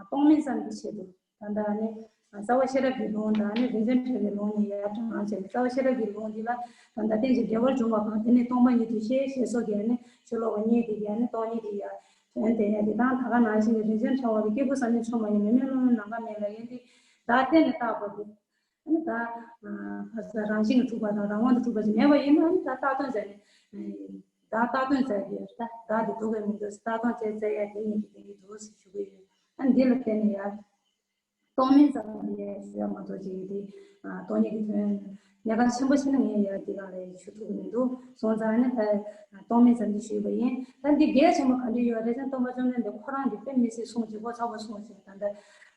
རྟོག་མེད་ཙམ་གྱི་ཆེད་དུ། ད་ལྟ་ནི་རྩ་བ་ཤེས་རབ་ཀྱི་ལུང་དང་ནི་རིན་ཆེན་ཕྲེང་བའི་ལུང་གཉིས་ཡར་དྲངས་བྱས། རྩ་བ་ཤེས་རབ་ཀྱི་ལུང་འདི་ལ་ད་ལྟ་རྟེན་ཅིང་འབྲེལ་བར་འབྱུང་བ་གང་། དེ་ནི་སྟོང་པ་ཉིད་དུ་ཤེས། ཞེས་སོགས་ཀྱིས་ནི་ཆོས་ཀློག་པ་གཉིས་དེ་གིས་ནི་སྟོང་ཉིད་ཀྱི་ཡ་དོན་བསྟན་ཡ་དེ་དང་། ད་ག་ནང་བཞིན་གྱི་རིན་ཆེན་ཕྲེང་བ་གི་སྐྱེས་བུ་བསམ་གྱིན་ཆུ་མ་ཡིན། མེ་མེད་རླུང་མེད་ནམ་མཁའ་མེད་ལབ་ཡ་འདི་བདག་གཏན་ནས་བཏགས་པ་དེ། ཨ་ནི་ད་ཕ་ས་རང་བཞིན་གྱིས་གྲུབ་པ་དང་རང་དབང་དུ་གྲུབ་པ་ཅིག་མེད་པ་ཡིན་ན། ཨ་ནི་ད་བཏགས་དོན་མཛད་ནས་བདག་བཏགས་དོན་མཛད་ཀྱི་ཡོད་རེད། ད་བདག་དེ་འདུག་གས་མི་འདུག་བཏགས་དོན་མཛད་མཛད་ཡ་དེ་ཉིད་ཀྱི་དེ་ཉིད་འདུག་ཟེར་ཞུ་གི་ཡོད། ཨ་ནི་འདི་ལ་བརྟེན་ནས་ཡ། སྟོང་མིན་ཙམ་ཡང་ཞུ་ཡ་མ་གཏོགས་ཅིག་དེ་སྟོང་ཉིད་ཀྱི་དོན་གནད་འགག་ཆེན་པོ་ཞིག་ནི་ངས་ཡ་འདི་ག་ལ་ཞུ་ཐུབ་ཀྱི་མི་འདུག་སོང་ཙང་ནི་ད་སྟོང་མིན་ཙམ་དེ་ཞུས་པ་ཡིན། ད་འདི་གལ་ཆེན་པོ་ག་འདྲ་ཡོད་རེད་ཟེར་ན། སྟོན་པ་བཅོམ་ལྡན་འདས་ཁོ་རང་གིས་དཔེ་མི་སྲིད་གསུངས་ཤིང་གོ་ཆག་པོ་གསུངས་ཤིང་། ད་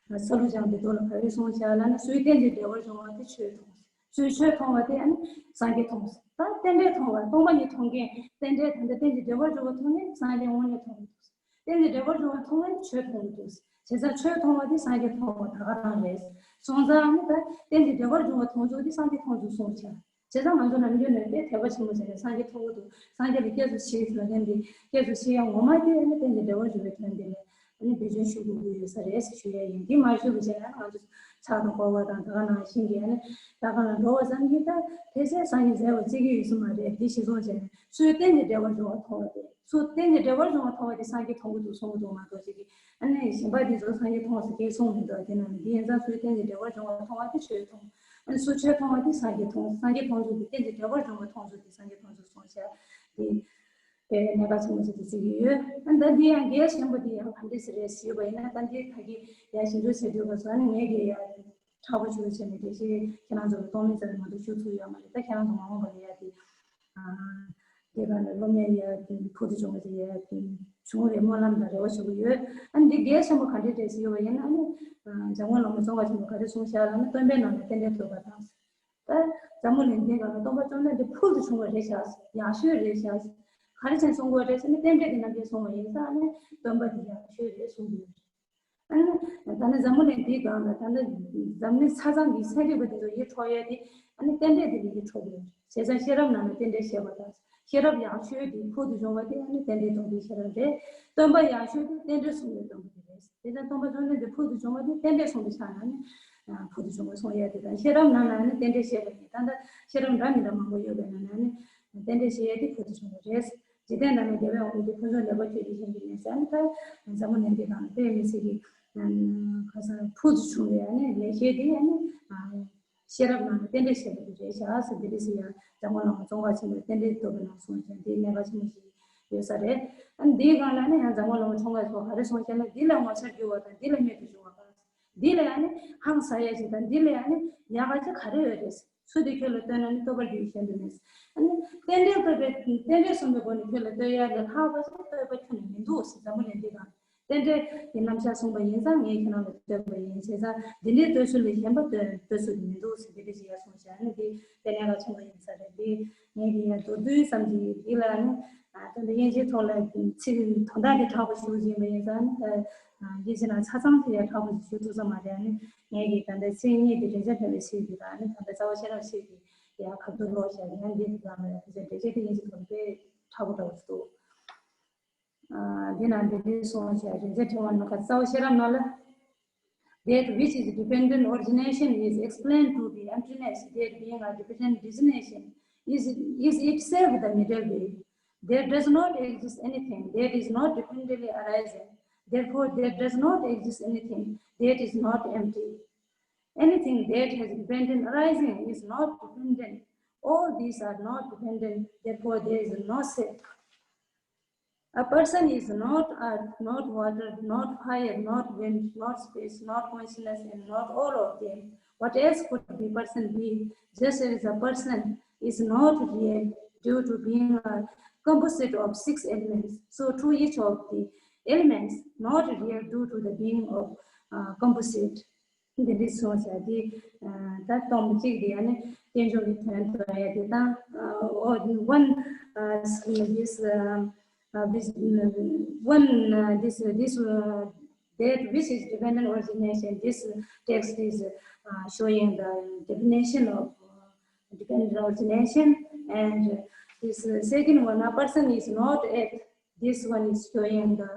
ལྟ་ས་ལུ་ལྗང་གི་མདོ་ལ་ག་རེ་གསུངས་ཤག་ལབ་ན། སུའི་རྟེན་ཅིང་འབྲེལ་བར་འབྱུང་བ་དེ་ཆོས་མཐོང་། སུའི་ཆོས་མཐོང་བ་དེ་ཨ་ནི་སངས་རྒྱས་མཐོང་། ད་རྟེན་འབྲེལ་མཐོང་བ། སྟོང་པ་ཉིད་མཐོང་མཁན། རྟེན་འབྲེལ་ད་ལྟ་རྟེན་ཅིང་འབྲེལ་བར་འབྱུང་བ་མཐོང་མཁན་སངས་རྒྱས་དངོས་གནས་མཐོང་གི་འདུག་རྟེན་ཅིང་འབྲེལ་བར་འབྱུང་བ་མཐོང་བས་ཆོས་མཐོང་གི་འདུག་བྱས་ཙང་ཆོས་མཐོང་བ་དེ་སངས་རྒྱས་མཐོང་བ་ད་ག་རང་རེད། སོང་ཙང་ནི་ད་རྟེན་ཅིང་འབྲེལ་བར་འབྱུང་བ་མཐོང་ཚུལ་དེ་སངས་རྒྱས་མཐོང་ཚུལ་གསུངས་བྱས། བྱས་ཙང་ང་ཚོ་ནམ་རྒྱུན་ནས་དཔེ་དད་པ་ཆེན་པོ་བྱས་ནས་སངས་རྒྱས་མཐོང་གི་འདུག་སངས་རྒྱས་ལ་སྐྱེས་སུ་མཆི་ལབ་མཁན་དེ་སྐྱེས་སུ་མཆི་ཡ་ངོ་མ་དེ་ནི་རྟེན་ཅིང་འབྲེལ་བར་འབྱུང་བའི་དོན་དེ་ལས་ ཨ་ནི་འབད་བརྩོན་ཞུ་དགོས་ཀྱི་ཡོད་ས་རེད་ཟེར་ཞུ་ཡ་ཡིན། འདི་མ་ཞུ་བ་བྱས་ན་ང་ཚོ་ཕྱག་དང་སྐོར་བ་དང་ད་ག་ནང་བཞིན་གྱི་ཨ་ནི་ད་ག་ལ་འགྲོ་བ་ཙམ་གྱིས་ད་ཕལ་ཆེར་སངས་རྒྱས་མཛད་པ་བརྩི་གི་ཡོད་ས་མ་རེད། འདི་གཞི་བཟུང་བྱས་ནས་ཚུལ་གཏན་གྱི་འབྲེལ་བར་འབྱུང་བ་མཐོང་བ་དེ། ཚུལ་གཏན་གྱི་འབྲེལ་བར་འབྱུང་བ་མཐོང་བ་དེ་སངས་རྒྱས་མཐོང་གི་འདུག་གསུང་གི་འདུག་མ་གཏོགས་ཅིག་གིས་ཨ་ནི་གཞན་པ་འདི་ཚོ་སངས་རྒྱས་མཐོང་ཟེར་སྐད་གསུངས་མི་འདུག་དེ་ནང་ནས་འདི་ཡིན་ཙང་ཚུལ་གཏན་གྱི་འབྲེལ་བར་འབྱུང་བ་མཐོང་བ་དེ་ཆོས་མཐོང་། ཨ་ནི་སུ་ཆོས་མཐོང་བ་དེ་སངས་རྒྱས་མཐོང་། སངས་རྒྱས་མཐོང་ཚུལ་དེ་གཏན་གྱི་འབྲེལ་བར་འབྱུང་བ་མཐོང་ཚུལ་དེ་སངས་རྒྱས་མཐོང་ཚུལ་གསུངས་བྱས་དེ། དཔེ་གནད་འགག་ཆེན་པོ་ཞིག་ཏུ་བརྩི་གི་ཡོད། ཨ་ནི་ད་འདི་ཡང་གལ་ཆེན་པོ་འདི་ཡང་ག་འདྲས་ཟེར་རེད་ཞུས་པ་ཡིན་ན། ད་འདི་ད་གི་ཡ་ཞིབ་འཇུག་བྱེད་དུས་སྐབས་སུ་ཨ་ནི་ངས་ཀྱི་ཡ་དྲག་པོ་ཞུ་བྱས་ནས་འགྲེལ་བཤད་ཁྱེད་རང་ཚོ་ལ་གཏོང་མིན་ཙམ་མ་གཏོགས་ཞུ་ཐུབ་ཡོད་མ་རེད། ད་ཁྱེད་རང་ཚོ་མ་འོངས་པ་ལ་ཡ་དེ་དེ་ག་ནས་སློབ་གཉེར་ཡ་དེ་ཕུལ་དུ་བྱུང་བ་དེ་ཡ་དེ་བྱུང་བའི་སྨོན་ལམ་དང་རེ་བ་ཞུ་གི་ཡོད། ཨ་ནི་འདི་གལ་ཆེན་པོ་ག་འདྲས་རེད་ཟེར་ཡོད་པ་ཡིན་ན། ཨ་ནི་འཇམ་མགོན་བླ་མ་ཙོང་ཁ་ཆེན་པོ་ག་རེ་གསུངས་བཞག་ལབ་ན། སྟོན་པའི་ནང་ནས་རྟེན་འབྲེལ་ཐོབ་པ་དང་། ད་འཛམ་བུ་གླིང་འདི་སྒང་ལ་སྟོན་པ་བཅོམ་ལྡན་འདས་ཕུལ་དུ་བྱུང་བ་རེད་ཤག་ཡག་ཤོས་རེད་ཤག་ག་རེ་བྱས་གསུང་དགོས་རེད་ཟེར་ན། རྟེན་འབྲེལ་གྱི་རྣམ་འགྱུར་གསུང་བ་ཡིན་ཙང་ནི་སྟོན་པ་འདི་ཡག་ཤོས་རེད་གསུང་གི་ཡོད། ཨ་ནི་ད་ནི་འཛམ་བུ་གླིང་འདི་སྒང་ལ་ད་ནི་འཛམ་གླིང་ཆ་ཚང་གི་ཚན་རིག་པ་འདི་ཚོ་ཡིད་འཕྲོག་ཡས་དེ་ཨ་ནི་རྟེན་འབྲེལ་འདི་ལ་ཡིད་འཕྲོག་གི་ཡོད་རེད། བྱས་ཙང་ཤེས་རབ་ནང་ལ་རྟེན་འབྲེལ་བཤད་པ་དང་། ཤེས་རབ་ཡག་ཤོས་དེ་ཕུལ་དུ་བྱུང་བ་དེ་ཨ་ནི་རྟེན་འབྲེལ་སྟོན་པའི་ཤེས་རབ་རེད། སྟོན་པ་ཡག་ཤོས་དེ་རྟེན་འབྲེལ་གསུངས་པའི་སྟོན་པ་དེ་རེད། དེ་ཙང་སྟོན་པ་བཅོམ་ལྡན་འདས་ཕུལ་དུ་བྱུང་བ་དེ་རྟེན་འབྲེལ་གསུངས་པའི་ཆ་ནས་ནི་ཕུལ་དུ་བྱུང་བ་གསུང་ཡ་དེ་དང་། ཤེས་རབ་ནང་ན་ནི་རྟེན་འབྲེལ་བཤད་པ་དེ་ད་ལྟ་ཤེས་རབ་འདྲ་མི་འདྲ་མང་པོ་ཡོད་པའི་ནང་ན་ནི་རྟེན་འབྲེལ་བཤད་ཡ་དེ་ཕུལ་དུ་བྱུང་བ་རེད། འཇིག་རྟེན་ན་ནི་རྒྱལ་བའི་དབང་པོ་དེ་ཕུན་སུམ་ཚོགས་པ་ཁྱོད་ཀྱི་ཞིང་གི་གནས་ཟེར་ནི་ད་འཛམ་བུ་གླིང་འདི་སྒང་ལ་དཔེ་མི་སྲིད་ཀྱི་ཁ་སང་ཕུལ་དུ་བྱུང་བའི་ནི་ལེགས་བཤད་དེ་ནི། ཤེས་རབ་ནང་ནས་རྟེན་འབྲེལ་བཤད་པ་དེ་རེད་ཤག་ཟེར། འདི་རེད་ཟེར་ཡ་འཛམ་བུ་གླིང་ཙོང་ཁ་ཆེན་པོའི་རྟེན་འབྲེལ་ཐོབ་པའི་ནང་གསུངས་ཀྱང་དེ་གནད་འགག་ཆེན་པོ་ཞིག་ཡོད་ས་རེད། ཨ་ནི་འདིའི་སྒང་ལ་ནི་ཡང་འཛམ་བུ་གླིང་ཙོང་ཁ་ཆེན་པོ་ག་རེ་གསུངས་ཤག་ན། འདི་ལ་ངོ་མཚར་གྱུར་པ་དང་། འདི་ལ་རྨད་དུ་བྱུང་བ་དང་། འདི་ལ་ཡང་ནི་ཧང་སངས་ཡ་ཞིག་དང་། འདི་ལ་ཡང་ནི་ཡག་ག་ཅིག་ག་རེ་ཡོད་རེད། ཚུལ་དེ་ཁྱོད་ལ་སྟོན་ན་ནི་བསྟོད་པར་འགྱུར་བའི་གཞན་དུ་མེད། ཨ་ནི་རྟེན་འབྲེལ་བསྟོད་པའི་རྟེན་འབྲེལ་གསུངས་པའི་སྒོ་ནས་ཁྱོད་ལ་བསྟོད་ཡ་ལས་ལྷག་པ་ཞིག་བསྟོད་པ་ཁྱོན་ནས་མི་འདུག་ཟེར། འཛམ་བུ་གླིང་འདི་སྒང་རྟེན་འབྲེལ་གྱི་རྣམ་གཞག་གསུངས་པ་ཡིན་ཙང་ངས་ཁྱེད་རང་ལ་བསྟོད་པ་ཡིན། བྱས་ཙང་འདི་འདྲའི་བསྟོད་ཚུལ་ལས་གཞན་པ་བསྟོད་བསྟོད་ཚུལ་དེ་མི་འདུག་ཟེར། འདི་འདྲ་ཞིག་ཡང་གསུངས་བཞག་ནི་འདི་དཔེ་གནད་འགག་ཆེན་པོ་ཡིན་ས་རེད། འདི་ངས་འདི་ཡང་མདོར་བསྡུས་ཙམ་ཞིག་འདི་ལ་ནི་ད་ལྟ་དབྱིན་ཇིའི་ཐོག་ལ་ཚིག་དོན་དག་འདི་དྲག་པོ་ཞིག་ཡིན་པ་ཡིན་ཙང་ནི་ད་དབྱིན་ཇི་ནང་ཆ་ཚང་དེ་ཡང་དྲག་པོ་ཞིག་ཞུ་ཐུབ་ས་མ་རེད། ནི་ངས་ཀྱི་ད་ལྟ་ཚིག་གཉིས་དེ་དྲན་རྒྱ་ཕན་པའི་ཚིག་གི་དང་ནི་ད་ལྟ་རྩ་བ་ཤེས་རབ་ཚིག་གི་ཡང་ཁ་ཐུག་ཀློག་བྱས། ཡང་འདི་དང་ལ་དེ་ཚོ་འགྲེལ་བཤད་དེ་ཡིན་གཅིག་ཐོག་དཔེ་མཁྲེགས་པོ་འདྲ་བོ་ཞིག་འདུག་ཨ་འདི་ནང་འདི་འདྲའི་གསུངས་བྱས། རེ་ཚེ་ཕྲེང་བ་ནང་ག་རྩ་བ་ཤེས་རབ་ནང་ལ། That which is dependent origination is explained to be emptiness, that being a dependent origination is, is itself the middle way. There does not exist anything that is not dependently arising. Therefore, there does not exist anything that is not empty. Anything that has dependent arising is not dependent. All these are not dependent, therefore there is no self. A person is not earth, not water, not fire, not wind, not space, not consciousness, and not all of them. What else could the person be? Just as a person is not real due to being a composite of six elements, so too each of the elements not real due to the being of uh, composite. འདི་འདྲ་སོང་ཙང་འདི་ད་སྟོང་གཅིག་འདི་ཡང་ནི་རྟེན་འབྱུང་གི་དོན་དུ་ཡང་འདི་དང་། one this uh, this one uh, this this uh, that which is dependent origination. This text is uh, showing the definition of uh, dependent origination, and this uh, second one, a person is not a this one is showing the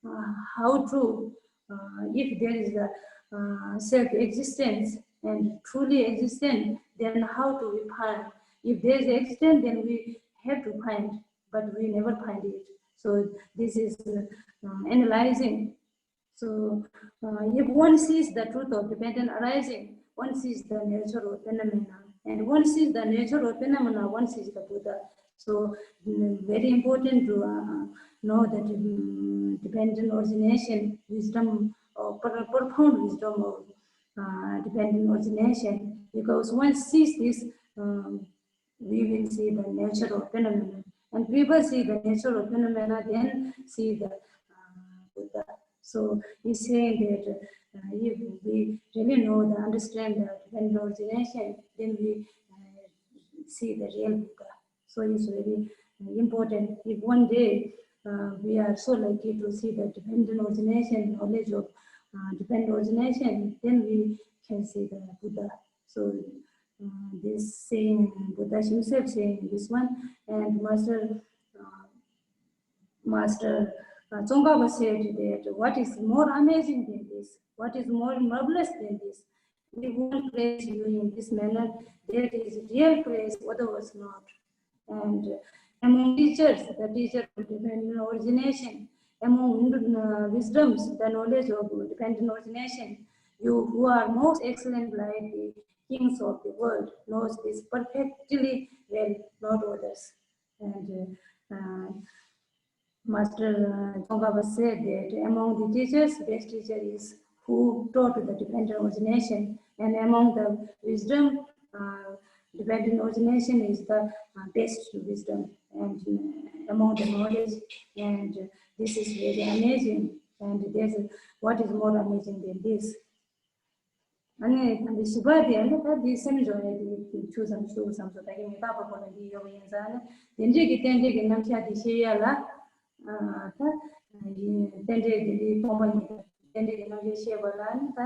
uh, how to, uh, if there is a uh, self-existence and truly existent, then how do we find? If there is existence, then we have to find, but we never find it. So this is uh, analyzing. So uh, if one sees the truth of dependent arising, one sees the nature of phenomena. And one sees the nature of phenomena, one sees the Buddha. So mm, very important to uh, know that um, dependent origination, wisdom, or profound wisdom of uh, dependent origination. Because one sees this, um, we will see the nature of phenomena. And people see the nature of phenomena, then see the uh, Buddha. So he's saying that uh, if we really know the understand the dependent origination, then we uh, see the real Buddha. So it's very important. If one day uh, we are so lucky to see the dependent origination, knowledge of uh, dependent origination, then we can see the Buddha. So uh, this saying, Buddha himself saying this one, and Master uh, Master uh, Tsongkhapa said that what is more amazing than this? What is more marvelous than this? We won't praise you in this manner. That is real praise, otherwise not. And among teachers, the teacher of dependent origination, among uh, wisdoms, the knowledge of dependent origination, you who are most excellent like the kings of the world knows this perfectly well, not others. And uh, uh, Master uh, Tsongkhapa said that among the teachers, best teacher is who taught the dependent origination, and among the wisdom, uh, dependent origination is the uh, best wisdom, and uh, among the knowledge, and this is very amazing, and there's what is more amazing than this? ཨ་ནི་ད་འདི་བཞི་པ་དེ་ཨ་ནི་ད་འདི་སེམས་སྦྱོང་ཡས་དེ་ཆུ་ཙམ་ཞུ་བསམ་སོང་། ད་གིན་མི་རྟག་པ་སྐོར་ལ་འདི་ཡོད་པ་ཡིན་ཙང་ཨ་ནི་དེ་འདྲས་ཀྱི་རྟེན་འབྲེལ་གྱི་རྣམ་གཞག་འདི་ཤེས་ཡ་ལ་ཨ་ད་རྟེན་འབྲེལ་འདི་འདི་སྟོང་པ་ཉིད་དང་རྟེན་འབྲེལ་གྱི་རྣམ་གཞག་ཤེས་པ་ལ་ཨ་ནི་ད་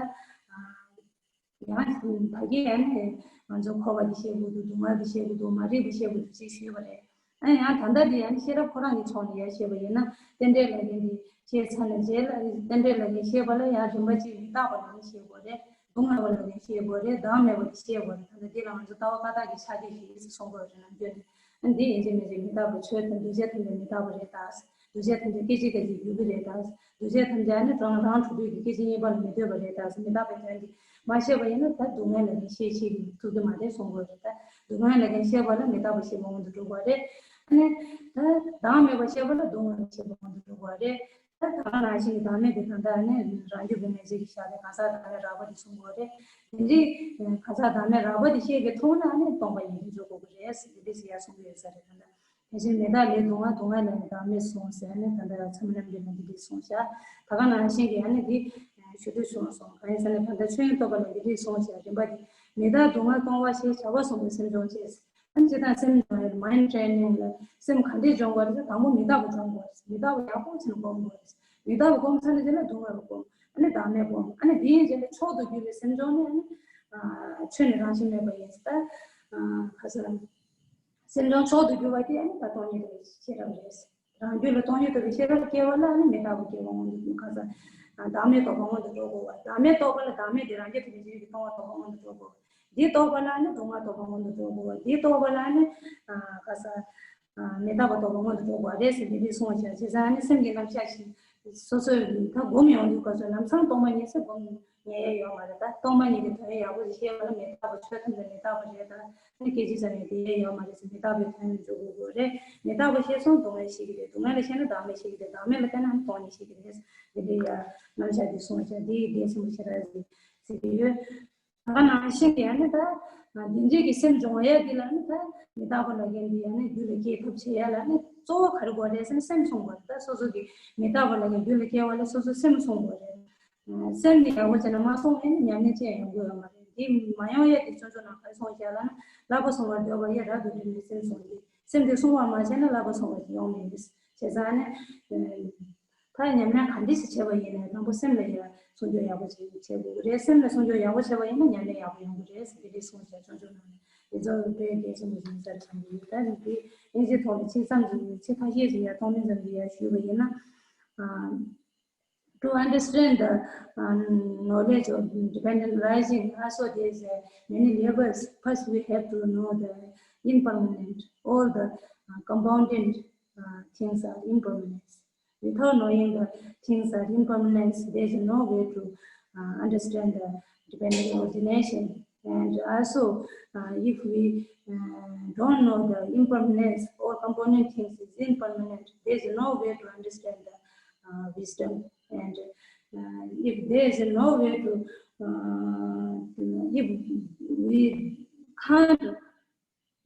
ཡང་ད་གིན་ཨ་ནི་ང་ཚོ་འཁོར་བ་འདི་ཤེས་དགོས་འདུག་སྡུག་བསྔལ་འདི་ཤེས་དགོས་འདུག་མ་རིག་པ་ཤེས་དགོས་འདུག་ཅེས་ཞུས་པ་རེད། ཨ་ཡང་ད་ལྟ་འདི་ཡང་ཤེས་རབ་ཁོ་རང་གི་ཕྱོགས་ནས་ཡར་ཤེས་པ་ཡིན་ན་རྟེན་འབྲེལ་ལབ་མཁན་འདི་ཤེས་ཚར་ནས་རྗེས་ལ་རྟེན་འབྲེལ་ལབ་མཁན་ཤེས་པ་ལ་ཡང་རིམ་པ་གཅིག་མི་རྟག་པ་ལབ་མཁན་ཤེས་དགོས་རེད། སྡུག་བསྔལ་བ་ལབ་མཁན་ཤེས་དགོས་རེད། བདག་མེད་པ་འདི་ཤེས་དགོས་རེད། ད་ལྟ་འདི་ལ་ང་ཚོ་ལྟ་བ་བཀའ་རྟགས་ཀྱི་ཕྱག་རྒྱ་ཞིག་ཡིན་ཟེར་གསུང་དགོས་རེད་ནམ་རྒྱུན་ནས། ཨ་འདི་ཡིན་གཅིག་མིན་གཅིག་མི་རྟག་པ་ཆོས་དང་འདུས་བྱས་ཐམས་ཅད་མི་རྟག་པ་རེད་ད། འདུས་བྱས་ཐམས་ཅད་སྐད་ཅིག་སྐད་ཅིག་འགྱུར་གྱི་རེད་ད། འདུས་བྱས་ཐམས་ཅད་ནི་རང་རང་གྲོལ་འདོད་ཀྱི་སྐད་ཅིག་གཉིས་པ་ལ་མི་ལྟོས་པ་རེད་ད། མི་རྟག་པའི་དོན་འདི་མ་ཤེས་པ་ཡིན་ན་ད་སྡུག་བསྔལ་ལ་ནི་ཤེས་ཤེས་ཀྱི་ཐུབ་ཀྱི་མ་རེད་གསུང་དགོས་རེད་ད། སྡུག་བསྔལ་ལ་ནི་ཤེས་པ་ལ་མི་རྟག་པ་ཤེས་པ་སྔོན་དུ་འགྲོ་དགོས་རེད། ཨ་ནི་ད་བདག་མེད་པ་ཤེས་པ་ལ་སྡུག་བསྔལ་ཤེས་པ་སྔོན་དུ་འགྲོ་དགོས་རེད། ད་གང་ལ་ཞིག་བདག་མེད་དེ་ད་ལྟ་ནི་རང་རྒྱུད་པའི་མེད་ཚུལ་གྱི་ཤ་སྟེ་གང་ཟག་བདག་མེད་རགས་པ་དེ་གསུང་དགོས་རེད། དེ་འདྲའི་གང་ཟག་བདག་མེད་རགས་པ་དེ་ཤེས་པའི་ཐོག་ན་ནི་སྟོང་པ་ཉིད་དུ་འཇོག་དགོས་ཀྱི་རེད་ཟེར་དེ་འདྲ་ཞིག་ཡར་གསུང་གི་ཡོད་ས་རེད་ད་ལྟ། དེ་བཞིན་མི་རྟག་ལས་སྡུག་བསྔལ། སྡུག་བསྔལ་ལས་བདག་མེད་གསུངས་ཟེར་ནས་ད་ལྟ་ཚད་མ་རྣམ་འགྲེལ་ནས་འདི་འདྲས་གསུངས་བཞག་ད་ག་ནང་བཞིན་གྱི་ཨ་ནི་འདི་ཞུ་འདོད་བྱུང་སོང་། གང་ཡིན་ཟེར་ན་ད་ལྟ་ཆོས་དབྱིངས་རྟོགས་པ་ལ་འདི་འདྲས་གསུངས་བཞག་རིམ་པ་འདི་མི་རྟག་སྡུག་བསྔལ་སྟོང་པ་ཞེས་བྱ་བ་གསུངས་པའི་སེམས་སྦྱོང་བྱེད། ཨ་ནི་སྤྱིར་བཏང་སེམས་སྦྱོང་ཡ་མའིན་ཌི་ཊེ་རེ་ནིང་ལ་སེམས་ག་འདྲས་སྦྱོང་དགོས་རེད་ཟེར་དང་པོ་མི་རྟག་པ་སྦྱོང་དགོས་རེད། མི་རྟག་པ་ཡག་པོ་བྱས་ནས་སྒོམ་དགོས་རེད། མི་རྟག་པ་སྒོམ་ཚར་ནས་རྗེས་ལ་སྡུག་བསྔལ་ལ་སྒོམ། ཨ་ནི་བདག་མེད་སྒོམ། ཨ་ནི་དེའི་རྗེས་ལ་མཆོག་ཏུ་གྱུར་པའི་སེམས་སྦྱོང་ནི་ཨ་ནི་ཆོས་ནི་རང་བཞིན་མེད་པ་ཡིན་ཟེར། ད་ག་ཟེར། སེམས་ལྗོངས་མཆོག་ཏུ་གྱུར་པ་དེ་ཨ་ནི་ད་སྟོང་ཉིད་རྟོགས་པའི་ཤེས་རབ་རེད། རང་རྒྱུད་ལ་སྟོང་ཉིད་རྟོགས་པའི་ཤེས་རབ་སྐྱེ་བ་ལ་ཨ་ནི་མི་རྟག་པ་སྐྱེ་བ་སྔོན་དུ་ག་ས། བདག་མེད་རྟོགས་པ་སྔོན་དུ་འགྲོ་དགོས་པ། བདག་མེད་རྟོགས་པ་ལ་བདག་མེད་དེ་རང་རྒྱུད་དང་རྒྱུད་ཀྱི་སྟོང་པ་རྟོགས་པ་སྔོན་དུ་འགྲོ་དགོས་པ། འདི་རྟོགས་པ་ལ་ཨ་ནི་སྡུག་བསྔལ་རྟོགས་པ་སྔོན་དུ་འགྲོ་དགོས་པ། འདི་རྟོགས་པ་ལ་ཨ་ནི་ག་ས། མི་རྟག་པ་རྟོགས་པ་སྔོན་དུ་འགྲོ་དགོས་རེད་ཟེར་འདི་འདྲས་གསུངས་བཞག་བྱས་ཙང་ཨ་ནི་སེམས་ཀྱི་རྣམ་གཞག་ཞིག་སོ་སོས་ད་སྒོམ་ཡོང་དུས་སྐབས་སུ་ལམ་སང་སྟོང་པ་ཉིད་ཟེར་སྒོམ། ཉལ་ཡས་ཡོད་མ་རེད་ད། སྟོང་པ་ཉིད་ཀྱི་དོན་ཡག་པོ་ཞིག་ཤེས་པ་ལ་མི་རྟག་པ་ཆོས་ཐམས་ཅད་མི་རྟག་པ་རེད་ད། ཨ་ནི་སྐད་ཅིག་ཙམ་ཡང་དེ་ཡས་ཡོད་མ་རེད་ཟེར་མི་རྟག་པའི་དོན་འཇོག་དགོས་དགོས་རེད། མི་རྟག་པ་ཤེས་སོང་སྡུག་བསྔལ་ཤེས་ཀྱི་རེད། སྡུག་བསྔལ་ལ་ཤེས་ན་བདག་མེད་ཤེས་ཀྱི་རེད། བདག་མེད་ལ་བརྟེན་ན་ཨ་ནི་སྟོང་ཉིད་ཤེས་ཀྱི་རེད། དེ་འདྲའི་ཡ་རྣམ་གཞག་འདི་གསུངས་བྱས་འདི་གལ་ཆེན་པོ་ཞེ་དྲག་རེད་ཟེར་གྱི་ཡོད། ད་ག་ནང་བཞིན་གྱི་ཨ་ནི་ད་འདི་འདྲའི་གི་སེམས་སྦྱོང་ཡས་འདི་ལ་ནི་ད་མི་རྟག་པ་ལ་ཡིན་འདི་ཨ་ནི་རྒྱུད་ལ་སྐྱེ་ཐབས་བྱེད་ཡས་ལ་ནི་གཙོ་བོ་ག་རེ་དགོས་རེད་ཟེར་ན་སེམས་སྲུང་དགོས་རེད། ད་སོ་སོ་གི་མི་རྟག་པ་ལ་ཡིན་རྒྱུད་ལ་སྐྱེ་བ་ལ་སོ་སོ་སེམས་སྲུང་དགོས་རེད། སེམས་ནི་ཡག་པོ་བྱས་ན་མ་སྲུང་ཡིན་ན་ཉམས་ལེན་ཅི་ཡང་ཡོང་གི་ཡོད་མ་རེད། འདི་མ་ཡོང་ཡས་དེ་སྤྱོད་འཇུག་ནང་ག་རེ་གསུངས་བཞག་ལབ་ན་བསླབ་པ་བསྲུང་བར་འདོད་པ་ཡིས་རབ་ཏུ་བསྒྲིམས་ནས་སེམས་བསྲུང་སྟེ། སེམས་དེ་བསྲུང་བར་མ་བྱས་ན་བསླབ་པ་བསྲུང་བ་ཞིག་ཡོང་མི་ཡིན། བྱས་ཙང་ནི། ད་ཉམས་ལེན་ག་འདྲ་ཞིག་བྱས་པ་ཡིན་ནའི་དང་པོ་སེམས་ལ་ཡ་སྲུང་སྐྱོབ་ཡག་པོ་ཞིག་བྱེད་དགོས་ཀྱི་རེད། སེམས་ལ་སྲུང་སྐྱོབ་ཡག་པོ་བྱས་པ་ཡིན་ན་ཉམས་ལེན་ཡག་པོ་ཡོང་གི་རེད་ཟེར་དེ་འདྲའི་གསུངས་བྱས་སྤྱོད་འཇུག་ནང་ནས་དེ་ཚོ་དཔེ་གལ་ཆེན་པོ་ཞིག་ཡིན་ས་རེད་བསམ་གྱི་ཡོད། ད་ནི་དེ་དབྱིན་ཇིའི་ཐོག་ནས་ཚིག་ཙམ་ཞིག་ཚིག་ཁ་ཤས་ཤིག་ཡ་མཐོང་མིན་ཙམ་ཞིག་ཡ་ཞུས་པ་ཡིན་ན། To understand the um, knowledge of dependent arising, also there is uh, many levels. First, we have to know the impermanent, all the uh, compounded uh, things are impermanent. Without knowing the things are impermanent, there is no way to uh, understand the dependent origination. And also, uh, if we uh, don't know the impermanence or component things is impermanent, there is no way to understand the uh, wisdom. And uh, if there is no way to, uh, if we can't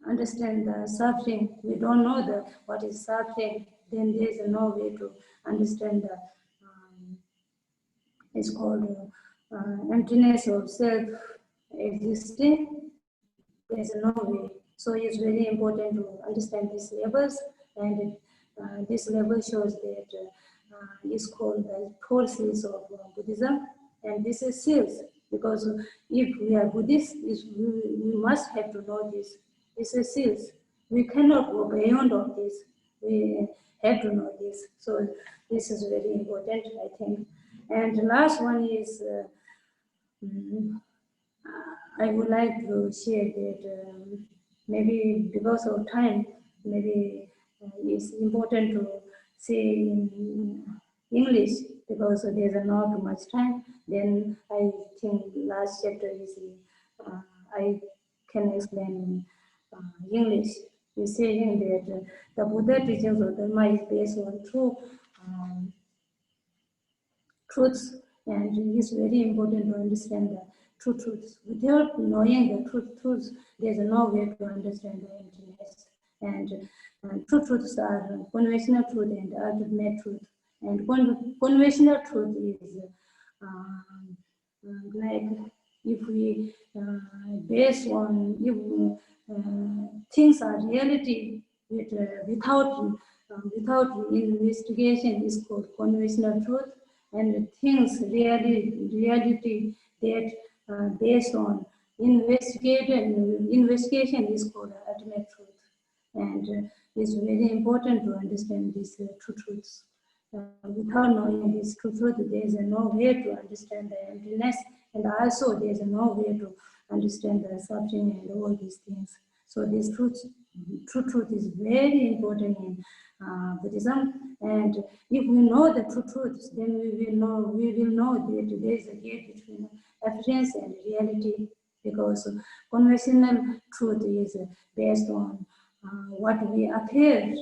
understand the suffering, we don't know the what is suffering, then there is no way to understand the um, it's called uh, emptiness of self existing. There's no way. So it's very important to understand these levels, and uh, this level shows that uh, it's called the four seals of uh, Buddhism, and this is seals because if we are Buddhists, we, we must have to know this. This is seals. We cannot go beyond of this. We, have to know this. So this is very important, I think. And the last one is, uh, mm, I would like to share that, um, maybe because of time, maybe, uh, it's important to say in English because there's not much time. Then I think last chapter is, uh, I can explain in, uh, English. He's saying that, uh, the Buddha teachings of Dharma is based on true, um, truths, and it's very important to understand the true truths. Without knowing the truth, truths, there's no way to understand the emptiness. And, uh, true truths are conventional truth and ultimate truth. And con- conventional truth is, um, uh, like, if we, uh, base on, if, uh, things are reality with, uh, without, uh, without investigation is called conventional truth, and things really reality that, uh, based on investigation, investigation is called ultimate truth. And, uh, it's very important to understand these, uh, two truths. Uh, without knowing these two truths, there is no way to understand the emptiness, and also there is no way to understand the suffering and all these things. So this truth, true truth is very important in, uh, Buddhism. And if we know the true truths, then we will know, we will know that there is a gap between appearance and reality, because conventional truth is based on, uh, what we appear,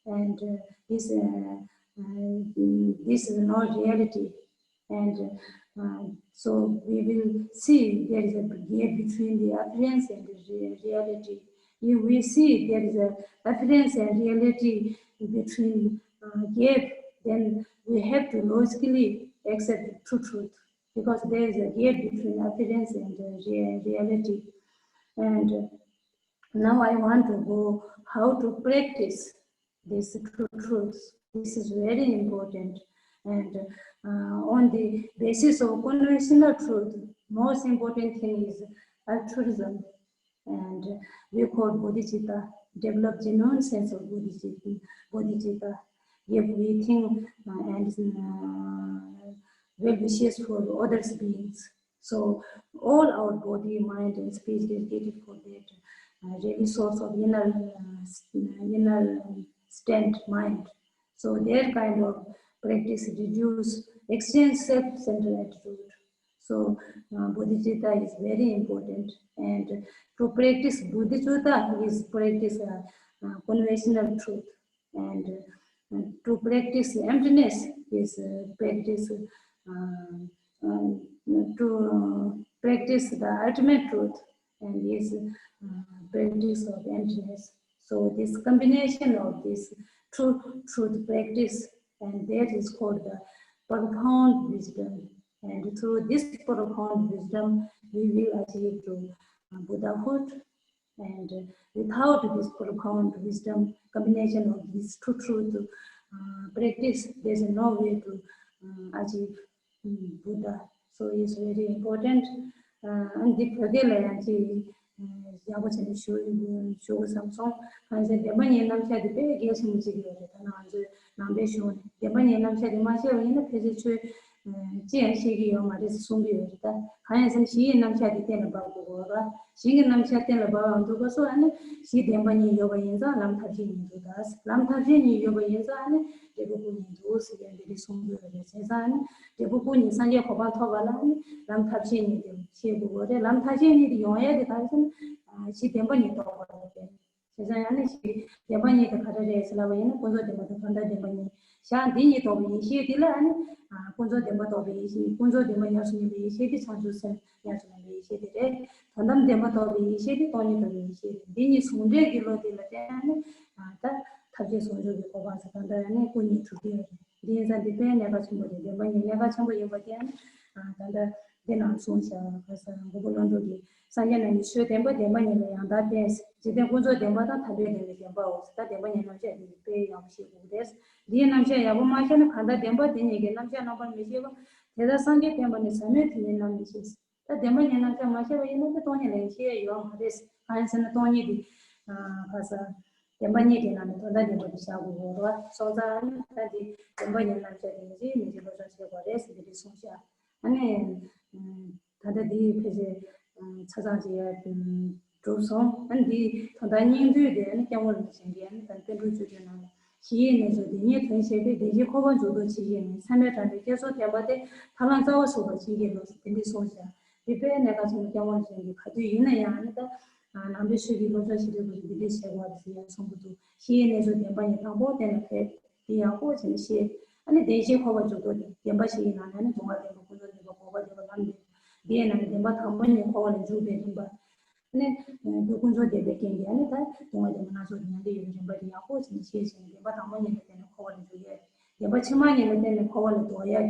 and, uh, this, uh, uh, this is not reality. And, uh, so we will see there is a gap between the appearance and the re- reality. If we see there is a appearance and reality between, uh, gap, then we have to logically accept the true truth, because there is a gap between appearance and, uh, rea- reality. And, uh, now I want to go how to practice these two truths. This is very important. And, uh, on the basis of conventional truth, most important thing is altruism. And we call bodhicitta, develop genuine sense of bodhicitta, bodhicitta. If we think, uh, and, uh, well wishes for others beings. So all our body, mind, and speech dedicated for that, uh, really source of inner, uh, s- uh, inner, um, strength, mind. So their kind of practice reduce extreme self-centered attitude. So, uh, bodhicitta is very important, and to practice bodhicitta is practice, uh, uh, conventional truth, and, uh, to practice emptiness is, uh, practice, uh, uh, to, uh, practice the ultimate truth, and is, uh, practice of emptiness. So this combination of this true truth practice, and that is called the profound wisdom. And through this profound wisdom, we will achieve to, uh, Buddhahood. And, uh, without this profound wisdom, combination of these two truths, uh, practice, there's no way to, uh, achieve, um, Buddha. So it's very important. Uh, and the Buddha ལ་ཡང་ཅིག་ཡག་པོ་བྱས་ནས་ཞུ་ཞུ་དགོས་བསམ་སོང་། གང་ཟེར་བདེན་པ་གཉིས་རྣམ་གཞག་དེ་དཔེ་གལ་ཆེན་པོ་ཅིག་ཡོད་རེད། ད་ང་ཚོའི་ནང་པའི་གཞུང་ནས་བདེན་པ་གཉིས་རྣམ་གཞག་དེ་མ་ཤེས་པ་ཡིན་ན་ཕལ་ཆེར་ཆོས་ཅི་ཡང་ཤེས་ཀྱི་ཡོད་མ་རེད་ཟེར་གསུང་གི་ཡོད་རེད། ད་གང་ཡིན་ཟེར་ན་གཞི་ཡི་རྣམ་གཞག་དེ་གཏན་ལ་དབབ་དགོས་པ། གཞི་ཡི་རྣམ་གཞག་གཏན་ལ་དབབ་པ་འདུག་ག་སོ། ཨ་ནི་གཞི་བདེན་པ་གཉིས་ཡོད་པ་ཡིན་ཙང་ལམ་ཐབས་ཤེས་གཉིས་འདུག་ད་ལམ་ཐབས་ཤེས་གཉིས་ཡོད་པ་ཡིན་ཙང་ཨ་ནི་འབྲས་བུ་སྐུ་གཉིས་འདུག་ཟེར་ཡང་འདི་རིགས་གསུང་གི་ཡོད་རེད། བྱས་ཙང་ཨ་ནི་འབྲས་བུ་སྐུ་གཉིས་སངས་རྒྱས་གོ་འཕང་ཐོབ་པ་ལ་ཨ་ནི་ལམ་ཐབས་ཤེས་གཉིས་དེ་ཤེས་དགོས་པ་རེད། ལམ་ཐབས་ཤེས་གཉིས་དེ་ཡོང་ཡ་དེ་ག་རེ་ཟེར་ན། གཞི་བདེན་པ་གཉིས་རྟོགས་པ་རེད། བྱས་ཙང་ཡང་ན་ཞིག་བདེན་པ་གཉིས་དེ་ག་རེ་རེད་ཟེར་ལབ་པ་ཡིན་ན། ཀུན་རྫོབ་བདེན་པ་དང་གང་ཟག་བདེན་པ་གཉིས་བཞག་འདི་གཉིས་རྟོགས་པའི་ཡེ་ཤེས་འདི་ལ་ཨ་ནི། ཀུན་རྫོབ་བདེན་པ་རྟོགས་པའི་ཡེ་ཤེས། ཀུན་རྫོབ་བདེན་པ་ཉམས་སུ་ལེན་པའི་ཡེ་ཤེས་འདི་བྱང་ཆུབ་སེམས་ཉམས་སུ་ལེན་པའི་ཡེ་ཤེས་འདི་རེད། དོན་དམ་བདེན་པ་རྟོགས་པའི་ཡེ་ཤེས་འདི་སྟོང་ཉིད་རྟོགས་པའི་ཡེ་ཤེས་རེད། འདི་གཉིས་ཟུང་འབྲེལ་གྱི་བློ་དེ་ལ་བརྟེན་ནས་ཨ་ད་ཐབས་ཤེས་ཟུང་འཇུག་གི་གོ་འཕང་ཟེར་གང་ལྟར་ཨ་ནི་སྐུ་གཉིས་གྲུབ་ཀྱི་ཡོད་རེད། འདི་ཡིན་ཙང་འདི་དཔེ་གནད་འགག་ཆེན་པོ་རེད། བདེན་པ་གཉིས་གནད་འགག་ཆེན་པོ་ཡིན་པ་དེ་ཨ་ནི་ད་ལྟ་འདི་ནང་གསུངས་བཞག་ག་ས་མགོན་པོ་ཀླུ་སྒྲུབ་ཀྱིས་སངས་རྒྱས་རྣམས་ཀྱི་ཆོས་བདེན་པ་བདེན་པ་ཉིད་ལ་ཡང་དག་བསྟན། འཇིག་རྟེན་ཀུན་རྫོབ་བདེན་པ་དང་དམ་པའི་བདེན་པའི་བདེན་པའོ། ད་བདེན་པ་གཉིས་རྣམ་གཞག་འདི་དཔེ་ཡག་པོ་ཤེས་དགོས་རེད། འདིའི་རྣམ་གཞག་ཡག་པོ་མ་ཤེས་ན་གང་ལྟར་བདེན་པ་དེ་གཉིས་ཀྱི་རྣམ་གཞག་རྣམ་པར་མི་ཤེས་པ། དེ་ལྟར་སངས་རྒྱས་བསྟན་པ་ནི་ཟབ་མོའི་དོན་ཡིན་རྣམས་མི་ཤེས། ད་བདེན་པ་གཉིས་རྣམ་གཞག་མ་ཤེས་པ་ཡིན་ན་ད་སྟོང་ཉིད་ལ་ཡང་ཤེས་ཡ་ཡོད་མ་རེད། གང་ཡིན་ཟེར་ན་སྟོང་ཉིད་དེ་ག་ས། བདེན་པ་གཉིས་དེ་ནང་ནས་དོན་དག་བདེན་པ་དེ་བཞག་དགོས་ཡོད་རེད་བ། སོང་ཙང་ཨ་ནི་ད་འདི་བདེན་པ་ཡིན་ལབ་བྱས་དེ་ཡིན་གཅིག་མིན་གཅིག་སློབ་སྦྱོང་བྱེད་དགོས་རེད་ཟེར་འདི་འདྲ་གསུངས་ཤག་ཨ་ནི་ད་ལྟ་འདི་ཕལ་ཆེར་ཆ་ཚང་ཅིག་ཡར་གྲུབ་སོང་། ཨ་ནི་འདི་དོན་དག་སྙིང་བསྡུས་དེ་ཨ་ནི་སྐྱབས་མགོན་རིན་པོ་ཆེ་གིས་ཨ་ནི་ད་ནི་པཎ་གྲུབ་བཅུ་བདུན་ནང་ལ། གཞི་ཡི་གནས་ཚུལ་དེ་ཉིད་དོན་བྱེད་པའི་བདེན་བཞིའི་འཁོར་བ་འཇུག་ལྡོག་ཇི་སྙེད་ཡིན། མཚམས་མེད་དྲངས་པའི་བསྐྱེད་རྫོགས་བདེན་པ་སྟེ། ཐར་ལམ་རྩ་བ་ཚུགས་པར་བྱིན་གྱིས་རློབས། དེ་འདྲ་གསུངས་ཤག་འདི་དཔེ་གནད་འགག་ཆེན་པོ། སྐྱབས་མགོན་རིན་པོ་ཆེ་གིས་ག་དུས་ཡིན་ན་ཡང་ཨ་ནི་ད་ནང་པའི་ཆོས་ཀྱི་སློབ་སྦྱོང་བྱེད་དུས་སྐབས་སུ་འདི་འདྲ་བྱེད་དགོས་ཟེར་ཡང་གསུང་གི་འདུག་གཞི་ཡི་གནས་ཚུལ་བདེན་པ་ཉིད་དང་པོ་གཏན་ལ་ཕེབས། འདི་ཡག་པོ་བྱས་ནས་ཤེས། ཨ་ནི་བདེན་བཞིའི་འཁོར་བ་འཇུག་ལྡོག་བདེན་པ་བཞི་ཡི་ནང་ནས་ཨ་ནི་སྡུག་བསྔལ་བདེན་པ། ཀུན་རྫོབ་བདེན་པ། འགོག་པ་བདེན་པ། ལམ་བདེན་པ། འདིའི་ནང་ནས་བདེན་པ་དང་པོ་ཉིད་འཁོར་བ་ལས་འཇུག་པའི་རིམ་པ། ནི། རྒྱུ་ཀུན་རྫོབ་བདེན་པའི་རྐྱེན་གྱིས་ནི་ད་སྡུག་བསྔལ་བདེན་པ་སྣ་ཚོགས་དེ་མྱང་འདོད་ཡོད་པའི་རིམ་པ་དེ་ཡག་པོ་བྱས་ནས་ཤེས་བྱས་ནས་བདེན་པ་དང་པོ་ཉིད་ལ་བརྟེན་ནས་འཁོར་བ་ལས་འཇུག་ཡས། བདེན་པ་ཕྱི་མ་ཉིད་ལ་བརྟེན་ནས་འཁོར་བ་ལས་ལྡོག་ཡས།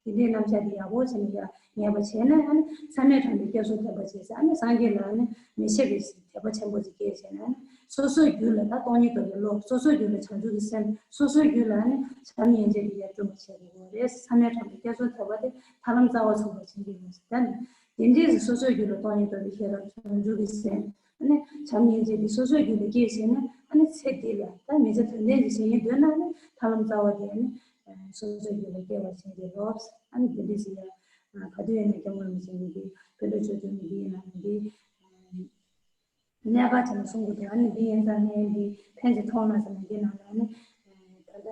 དེ་འདྲའི་རྣམ་གཞག་དེ་ཡག་པོ་བྱས་ནས་ཡ་ངེས་པ་བྱས་ནས་ཨ་ནི་མཚམས་མེད་དྲངས་པའི་བསྐྱེད་རྫོགས་བདེན་པ་བྱས་ཟེར་ཨ་ནི་སངས་རྒྱས་ལ་ཨ་ནི་མི་ཕྱེད་པའི་དད་པ་ཆེན་པོ་ཅིག་སྐྱེས་བྱས་ནས་ཨ་ནི་སོ་སོའི་རྒྱུད་ལ་ད་སྟོང་ཉིད་རྟོགས་པའི་བློ། སོ་སོའི་རྒྱུད་ལ་བྱང་ཆུབ་ཀྱི་སེམས། སོ་སོའི་རྒྱུད་ལ་ཨ་ནི་བྱམས་སྙིང་རྗེ་དེ་ཡར་སྐྱེ་བར་བྱེད་དགོས་རེད། མཚམས་མེད་དྲངས་པའི་བསྐྱེད་རྫོགས་བདེན་པ་སྟེ། ཐར་ལམ་རྩ་བ་ཚུགས་པར་བྱིན་གྱིས་རློབས་ཟེར་ད་ནི། དེ་འདྲའི་སོ་སོའི་རྒྱུད་ལ་སྟོང་ཉིད་རྟོགས་པའི་ཤེས་རབ་བྱང་ཆུབ་ཀྱི་སེམས། ཨ་ནི་བྱམས་སྙིང་རྗེ་འདི་སོ་སོའི་རྒྱུད་ལ་སྐྱེས་ཟིན་ན་ཨ་ནི་ཚེ་འདི་ལ་ད་མི་ཚེ་དོན་ལྡན་ཅིག་བྱེད་སྙིང་འདོད་ན་ཨ་ནི་ཐར་ལམ་རྩ་བ་དེ་ཨ་ནི་སོ་སོའི་རྒྱུད་ལ་སྐྱེ་བར་བྱིན་གྱིས་རློབས། ཨ་ནི་འདི་འདྲ་ཞིག་ཡ་ག་དུས་ཡིན་ན་སྐྱབས་མགོན་རིན་པོ་ཆེ་གིས་འདི་བོད་ལུགས་ཆོས་ཚུལ་ནི་འདི་ཡིན་ན་འདི་གནད་འགག་ཆེན་པོ་གསུང་གི་འདུག་ཨ་ནི་འདི་ཡིན་ཙང་ངས་འདི་ཕན་ཅིག་ཐོགས་ན་བསམ་ནས་འདི་ནང་ལ་ཨ་ནི་ད་ལྟ།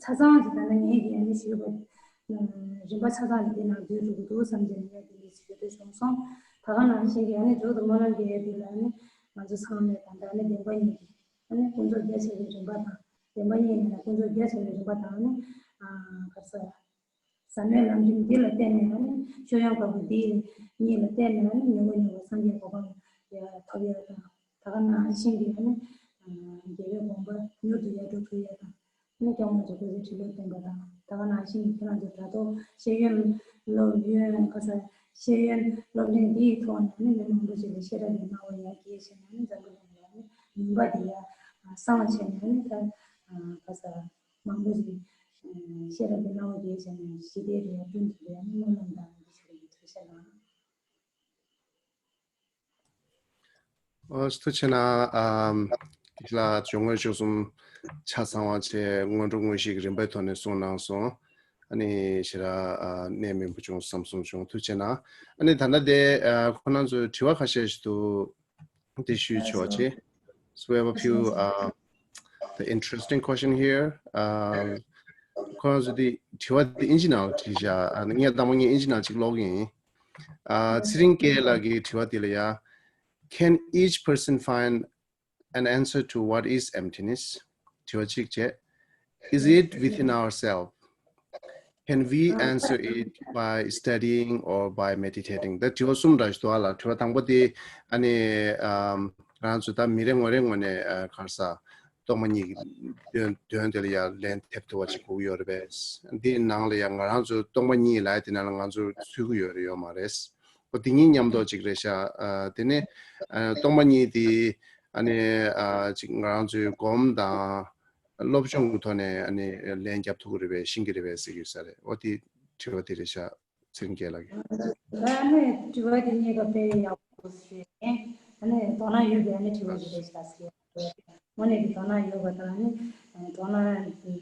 ཆ་ཚང་གི་ད་ལྟ་ངས་ཀྱིས་ཨ་ནི་ཞུས་པ། རིམ་པ་ཆ་ཚང་གི་འདི་ནང་བསྡུས་འགྲོ་གི་འདུག་བསམ་གྱི་ངས་དེ་འདྲ་ཞུ་འདོད་བྱུང་སོང་། ད་ག་ནང་བཞིན་གྱི་ཨ་ནི་མཇུག་ཏུ་སྨོན་ལམ་རྒྱག་ཡས་འདི་ལ་ཨ་ནི་ང་ཚོ་ཚང་མས་ད་ལྟ་ཨ་ནི་བདེན་པ་གཉིས་ཀྱི་ཨ་ནི་ཀུན་རྫོབ་རྒྱ་ཆེ་བའི་རིམ་པ་དང་། བདེན་པ་གཉིས་ཡིན་ན་ཀུན་རྫོབ་རྒྱ་ཆེ་བའི་རིམ་པ་དང་ཨ་ནི་ག་རེ་ཟེར། ཟབ་མོའི་ལམ་རིམ་འདི་ལ་བརྟེན་ནས་ཨ་ནི་ཆོས་དབྱིངས་དཀར་པོ་འདི་གཉིས་ལ་བརྟེན་ནས་ཨ་ནི་མྱུར་བ་མྱུར་བ་སངས་རྒྱས་གོ་འཕང་ཡ་ཐོབ་ཡ་དང་། ད་ག་ནང་བཞིན་གྱི་ཨ་ནི་རྒྱལ་བའི་དགོངས་པ་མྱུར་དུ་ཡར་འགྲོ་ཐུབ་ཡ་དང་། ཨ་ནི་སྐྱབས་མགོན་གྱི་སྐུ་ཚེ་ཁྲི་ལོར་བརྟན་པ་དང་། ད་ག་ནང་བཞིན་གྱི་ཁྱེད་རང་ཚོ་དྲ་ཐོག་ཤེས་ཡོན་སློབ་ཡོན་ག་ས་ཤེས་ཡོན་སློབ་གླིང་འདིའི་ཐོག་ནས་ཨ་ནི་མི་མང་པོ་ཞིག་ལ་ཤེས་རབ་ཀྱི་སྣང་བ་ཡར་རྒྱས་བྱས་ནས་ཨ་ནི་འཛམ་བུ་གླིང་ལ་ཨ་ནི་ནུས་པ་འདི་ཡར་སངས་བྱས་ནས་ཨ་ནི་ད་ག་ས། མང་པོ་ཞིག་ཤེས་རབ་ཀྱི་སྣང་བ་རྒྱས་བྱས་ནས་ཞི་བདེ་རེ་བསྐྲུན་ཐུབ་པའི་སྨོན་ལམ་དང་འདི་ཞུ་རྒྱུ་ཐུགས་རྗེ་གནང་། ཨོ་ཐུགས་རྗེ་གནང་། ཨམ་ཁྱེད་ལ་སྦྱོར་དངོས་བཅུ་གསུམ་ཆ་ཚང་བ་བཅས་སྔོན་འགྲོ་དངོས་གཞི་གི་རིམ་པའི་ཐོག་ནས་གསུངས་གནང་སོང་། ཨ་ནི་ཞེ་དྲག་ཨ་གནད་སྨིན་པོ་བྱུང་བསམ་བསམ་བྱུང་། ཐུགས་རྗེ་གནང་། ཨ་ནི་ད་ལྟ་དེ་ཨ་ཁོ་རང་ཚོའི་དྲི་བ་ཁ་ཤས་ཤིག་འདུག་དེ་ཞུས་ཆོག་ཅེས། So we have a few uh, the interesting question here. Um, ཁོ་རང་ཚོ་དེ་དྲི་བ་དེ་ཨིན་ཇི་ནང་ལ་བྲིས་བཞག་ཨ་ནི་ངས་དང་པོ་ངས་ཨིན་ཇི་ནང་ཅིག་ཀློག་གི་ཡིན། ཨ་ཚེ་རིང་སྐལ་ལགས་ཀྱི་དྲི་བ་དེ་ལ་ཡ། Can each person find an answer to what is emptiness? དྲི་བ་གཅིག་བྱས། Is it within ourselves? Can we answer it by studying or by meditating? ད་དྲི་བ་གསུམ་འདྲ་ཞིག་འདུག་ཨ་ལ། དྲི་བ་དང་པོ་དེ་ཨ་ནི་ཨམ་ང་རང་ཚོ་ད་མི་རེ་ངོ་རེ་ངོས་ནས་ཨ་ག་རེ་ཟ་སྟོང་པ་ཉིད་ཀྱི་དོན་དོན་དེ་ལ་ཡ་ལན་ཐེབས་ཐུབ་པ་ཅིག་དགོས་ཀྱི་ཡོད་རེད་པས། འདི་ནང་ལ་ཡ་ང་རང་ཚོ་སྟོང་པ་ཉིད་ལབ་ཡ་དེ་ནང་ལ་ང་ཚོ་ཚུད་ཀྱི་ཡོད་རེད་ཡོད་མ་རེད། འོ་དེ་གཉིས་མཉམ་དུ་ཅིག་རེད་ཤག་ཨ་དེ་ནས་ཨ་སྟོང་པ་ཉིད་དེ་ཨ་ནི་ཨ་ཅིག་ང་རང་ཚོའི་སྒོམ་དང་། སློབ་སྦྱོང་གི་ཐོག་ནས་ཨ་ནི་ལན་རྒྱབ་ཐུབ་ཀྱི་རེད་པས། ཤེས་ཀྱི་རེད་པས་ཟེར་གྱི་ཡོད་ས་རེད། འོ་དེ་དྲི་བ་དེ་རེད་ཤག་ཚེ་རིང་སྐལ་ལགས་ཀྱིས། ད་ནི་དྲི་བ་དེ་གཉིས་ཀ་དཔེ་ཡག་པོ་ཞུས་ནས་ཨ་ནི་དོ་སྣང་ཡོད་པའི་ཨ་ནི་དྲི་བ་ཞིག་རེད་ཤག་ཟེར། དངོས་གནས་ཀྱི་དོ་སྣང་ཡོད་པ་དང་ཨ་ནི་དོ་སྣང་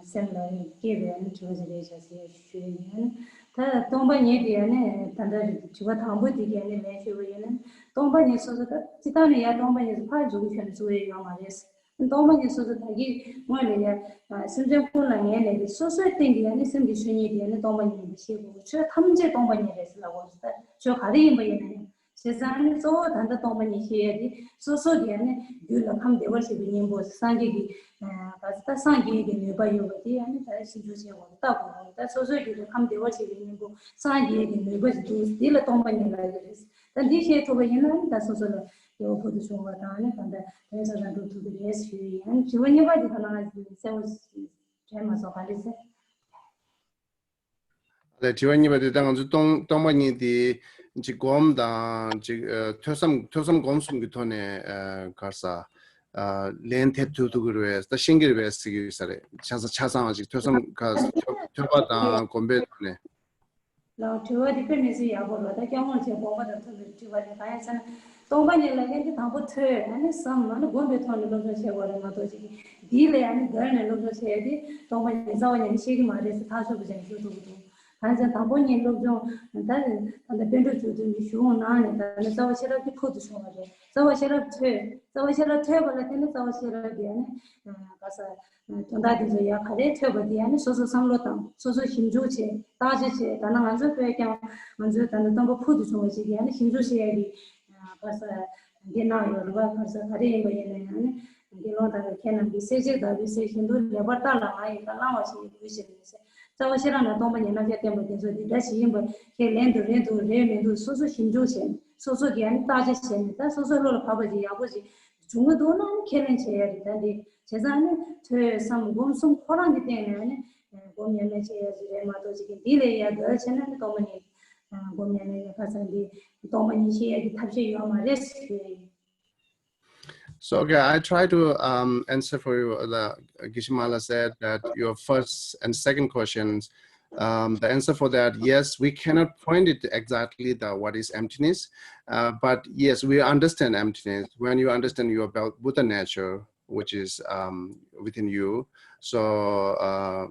སེམས་ལ་སྐྱེས་པའི་ཨ་ནི་དྲི་བ་ཞིག་རེད་ཤག་ཟེར་ཞུས་ཡིན། ད་སྟོང་པ་ཉིད་དེ་ཨ་ནི་ད་ལྟ་དྲི་བ་དང་པོ་དེ་གའི་ཨ་ནི་ལན་ཞུས་པ་ཡིན་ན་སྟོང་པ་ཉིད་སོ་སོ་ད་སྤྱིར་བཏང་ནས་ཡ་སྟོང་པ་ཉིད་སུ་ཕར་འཇུག་གི་ཁྱོན་ནས་བཟོ་ཡས་ཡོད་མ་རེད། སྟོང་པ་ཉིད་སོ་སོ་ད་གིན་སྔོན་ལ་ཡ་སེམས་ཅན་ཀུན་ལ་ངེས་ལེགས་ཏེ་སོ་སོའི་སྟེང་གི་ཡ་ནི་སེམས་ཀྱི་ཆོས་ཉིད་དེ་ཡ་ནི་སྟོང་པ་ཉིད་ཡིན་པ་ཤེས་དགོས། ཆོས་ཐམས་ཅད་སྟོང་པ་ཉིད་རེད་ཟེར་ལབ་དགོས་ཟེར། ཆོས་ག་རེ་ཡིན་པ་ཡིན་ན་ཡང་། བྱས་ཙང་ནི་གཙོ་བོ་ད་ལྟ་སྟོང་པ་ཉིད་ཤེས་ཡ་དེ་སོ་སོ་གི་ཡ་ནི་རྒྱུད་ལ་ཁམས་བདེ་བར་གཤེགས་པའི་སྙིང་པོ་སངས་རྒྱས་ཀྱི་ག་ཚོད་ད་སངས་རྒྱས་ཀྱི་ནུས་པ་ཡོད་པ་དེ་ཡ་ནི་ད་ཤེས་རྒྱུ་བྱེད་དགོས། ལྟ་དགོས། ད་སོ་སོའི་རྒྱུད་ལ་ཁམས་བདེ་བར་གཤེགས་པའི་སྙིང་པོ་སངས་རྒྱས་ཀྱི་ནུས་པ་ཞིག་འདུག་དེ་ལ་སྟོང་པ་ཉིད་ལབ་ཀྱི་རེད། ད་འདི་ཤེས་ཐུབ་པ་ཡིན་ན་ནི་ད་སོ་སོ་ལ་བདེ་བ་ཕུལ་དུ་བྱུང་བ་དང་ནི་ད་ལྟ་དོན་ཆ་ཚང་འགྲུབ་ཐུབ་ཀྱི་རེད་ཞུ་ཡི་ཡིན། དྲི་བ་གཉིས་པ་འདི་ད་ནང་གསལ་པོ་དྲན་མ་སོང་། ག་རེ་ཟེར། ད་དྲི་བ་གཉིས་པ་དེ་ད་ང་ཚོ་སྟོང་སྟོང་པ་ཉིད་དེ་ཅིག་སྒོམ་དང་ཅིག་ཨ་ཐོས་བསམ་ཐོས་བསམ་སྒོམ་གསུམ་གྱི་ཐོག་ནས་ཨ་ག་རེ་ཟ་ཨ་ལན་འདེབས་ཐུབ་ཐུབ་ཀྱི་རེད་པས། ད་ཤེས་ཀྱི་རེད་པས་ཟེར་གྱི་ཡོད་ས་རེད། ཆ་ཚང་ཆ་ཚང་བ་ཅིག་ཐོས་བསམ་ག་ཐོས་ཐོས་པ་དང་སྒོམ་པའི་ཐོག་ནས། ལགས། དྲི་བ་འདི་དཔེ་མི་སྲིད་ཡག་པོ་རེད། ད་སྐྱབས་མགོན་ཆེན་དགོངས་པ་དང་མཐུན་པའི་དྲི་བ་རེད། གང་ཡིན་ཟེར་ན། སྟོང་པ་ཉིད་ལ་ཡང་འདི་དང་པོ་ཐོས། ཨ་ནི་བསམ། ཨ་ནི་སྒོམ་པའི་ཐོག་ནས་སློབ་སྦྱོང་བྱེད་དགོས་རེད་མ་གཏོགས་ཅིག་འདི་ལས་ཨ་ནི་བརྒལ་ནས་སློབ་སྦྱོང་བྱེད་ཡ་འདི་སྟོང་པ་ཉིད་རྩ་བ་ཉིད་ནས་ཤེས་ཀྱི་མ་རེད་ཟེར་ཐག་ཆོད་པོ་ཅིག་ཞུ་ཐུབ་ཀྱི་འདུག་གང་ཡིན་ཟེར་ན། དང་པོ་ཉིད་སློབ་སྦྱོང་ད་ད་ལྟ་པཎ་གྲུབ་རྗེ་བཙུན་གྱི་གཞུང་གནང་ནས་ད་ནི་རྩ་བ་ཤེས་རབ་ཀྱི་ཕུལ་དུ་བྱུང་བ་རེད། རྩ་བ་ཤེས་རབ་ཐོས། རྩ་བ་ཤེས་རབ་ཐོས་པ་ལ་བརྟེན་ནས་རྩ་བ་ཤེས་རབ་ཀྱི་ཨ་ནི་ག་ས། དོན་དག་འདི་ཚོ་ཡ་ག་རེ་ཐོས་པ་འདི་ཨ་ནི་སོ་སོ་བསམ་བློ་བཏང་། སོ་སོ་ཞིབ་འཇུག་བྱེད། བརྟག་དཔྱད་བྱེད། ད་ནི་ང་ཚོའི་བོད་ཀྱང་ང་ཚོའི་ད་ནི་སྟོན་པ་ཕུལ་དུ་བྱུང་བ་ཞིག་གི་ཨ་ནི་ཞིབ་འཇུག་བྱེད་ཡ་གི་བར་ས་འདི་གནང་ཡོད་རེད་པ། བར་ས་ག་རེ་ཡིན་པ་ཡིན་ན་ཡང་ཨ་ནི་དགེ་སློང་དག་ལ་ཁྱེད་རྣམས་ཀྱིས་སྲེག་བཅད་དག་པའི་ཚེ་བཞིན་དུ་ལེགས་པར་བརྟགས་ལ་ང་ཡི་བཀའ་བླང་བ་ཞིག་ཡིན་དུས་ཞེས་ཟེར། རྩ་བ་ཤེས་རབ་ནང་སྟོང་པ་ཉིད་རྣམ་གཞག་བསྟན་པ་འདི་ཚོ་འདི་འདྲ་ཞིག་ཡིན་པ་ཁས་ལེན་དུ་རེད་འདུག་རེད་མི་འདུག་སོ་སོ་ཞིབ་འཇུག་བྱས་ནས་སོ་སོ་གིས་ཨ་ནི་བརྟག་དཔྱད་བྱས་ནས་ད་སོ་སོའི་བློ་ལ་བབས་པ་ཅིག་ཡག་པོ་ཅིག་བྱུང་གི་འདུག་ན་ཁས་ལེན་བྱེད་ཡ་རེད། ད་འདི་བྱས་ཙང་ནི་ཐོས་བསམ་སྒོམ་གསུམ་ཁོ་རང་གི་སྟེང་ནས་ནི་སྒོམ་ཉམས་ལེན་བྱེད་ཡ་ཅིག་རེད་མ་གཏོགས་ཅིག་གི་འདི་ལས་ཡ་འགལ་བྱས་ན་ནི་སྟོང་པ་ཉིད་སྒོམ་ཉམས་ལེན་གྱི་ཁ་སང་འདི་སྟོང་པ་ཉིད་ཤེས་ཡ་གི་ཐབས་ཤེས་ཡོད་མ་རེད་ཞུ་ཡ་ཡིན། So, okay, I try to um, answer for you, uh, Geshe-la said that your first and second questions, um, the answer for that, yes, we cannot point it exactly the what is emptiness, uh, but yes, we understand emptiness when you understand your Bud- Buddha nature, which is um, within you. So uh,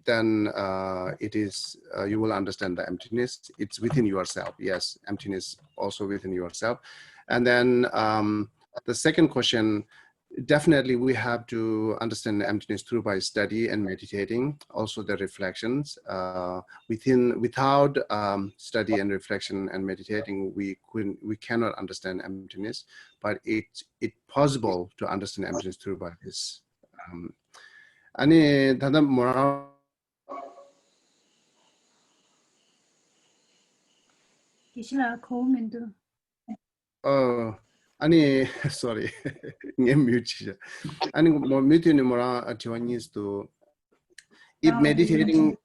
then uh, it is uh, you will understand the emptiness. It's within yourself. Yes, emptiness also within yourself. And then um, the second question, definitely we have to understand the emptiness through by study and meditating, also the reflections. Uh, within without um, study and reflection and meditating, we couldn't, we cannot understand emptiness. But it it possible to understand emptiness through by this. Um, ཨ་ནི་ད་ལྟ་མོ་རང་དགེ་བཤེས་ལགས་གོ་མི་འདུག་ཨོ། ཨ་ནི་sorry, ངས་mute བྱས། ཨ་ནི་མོ་མུ་མཐུད་ནས་མོ་རང་དྲི་བ་གཉིས་འདུག If meditating,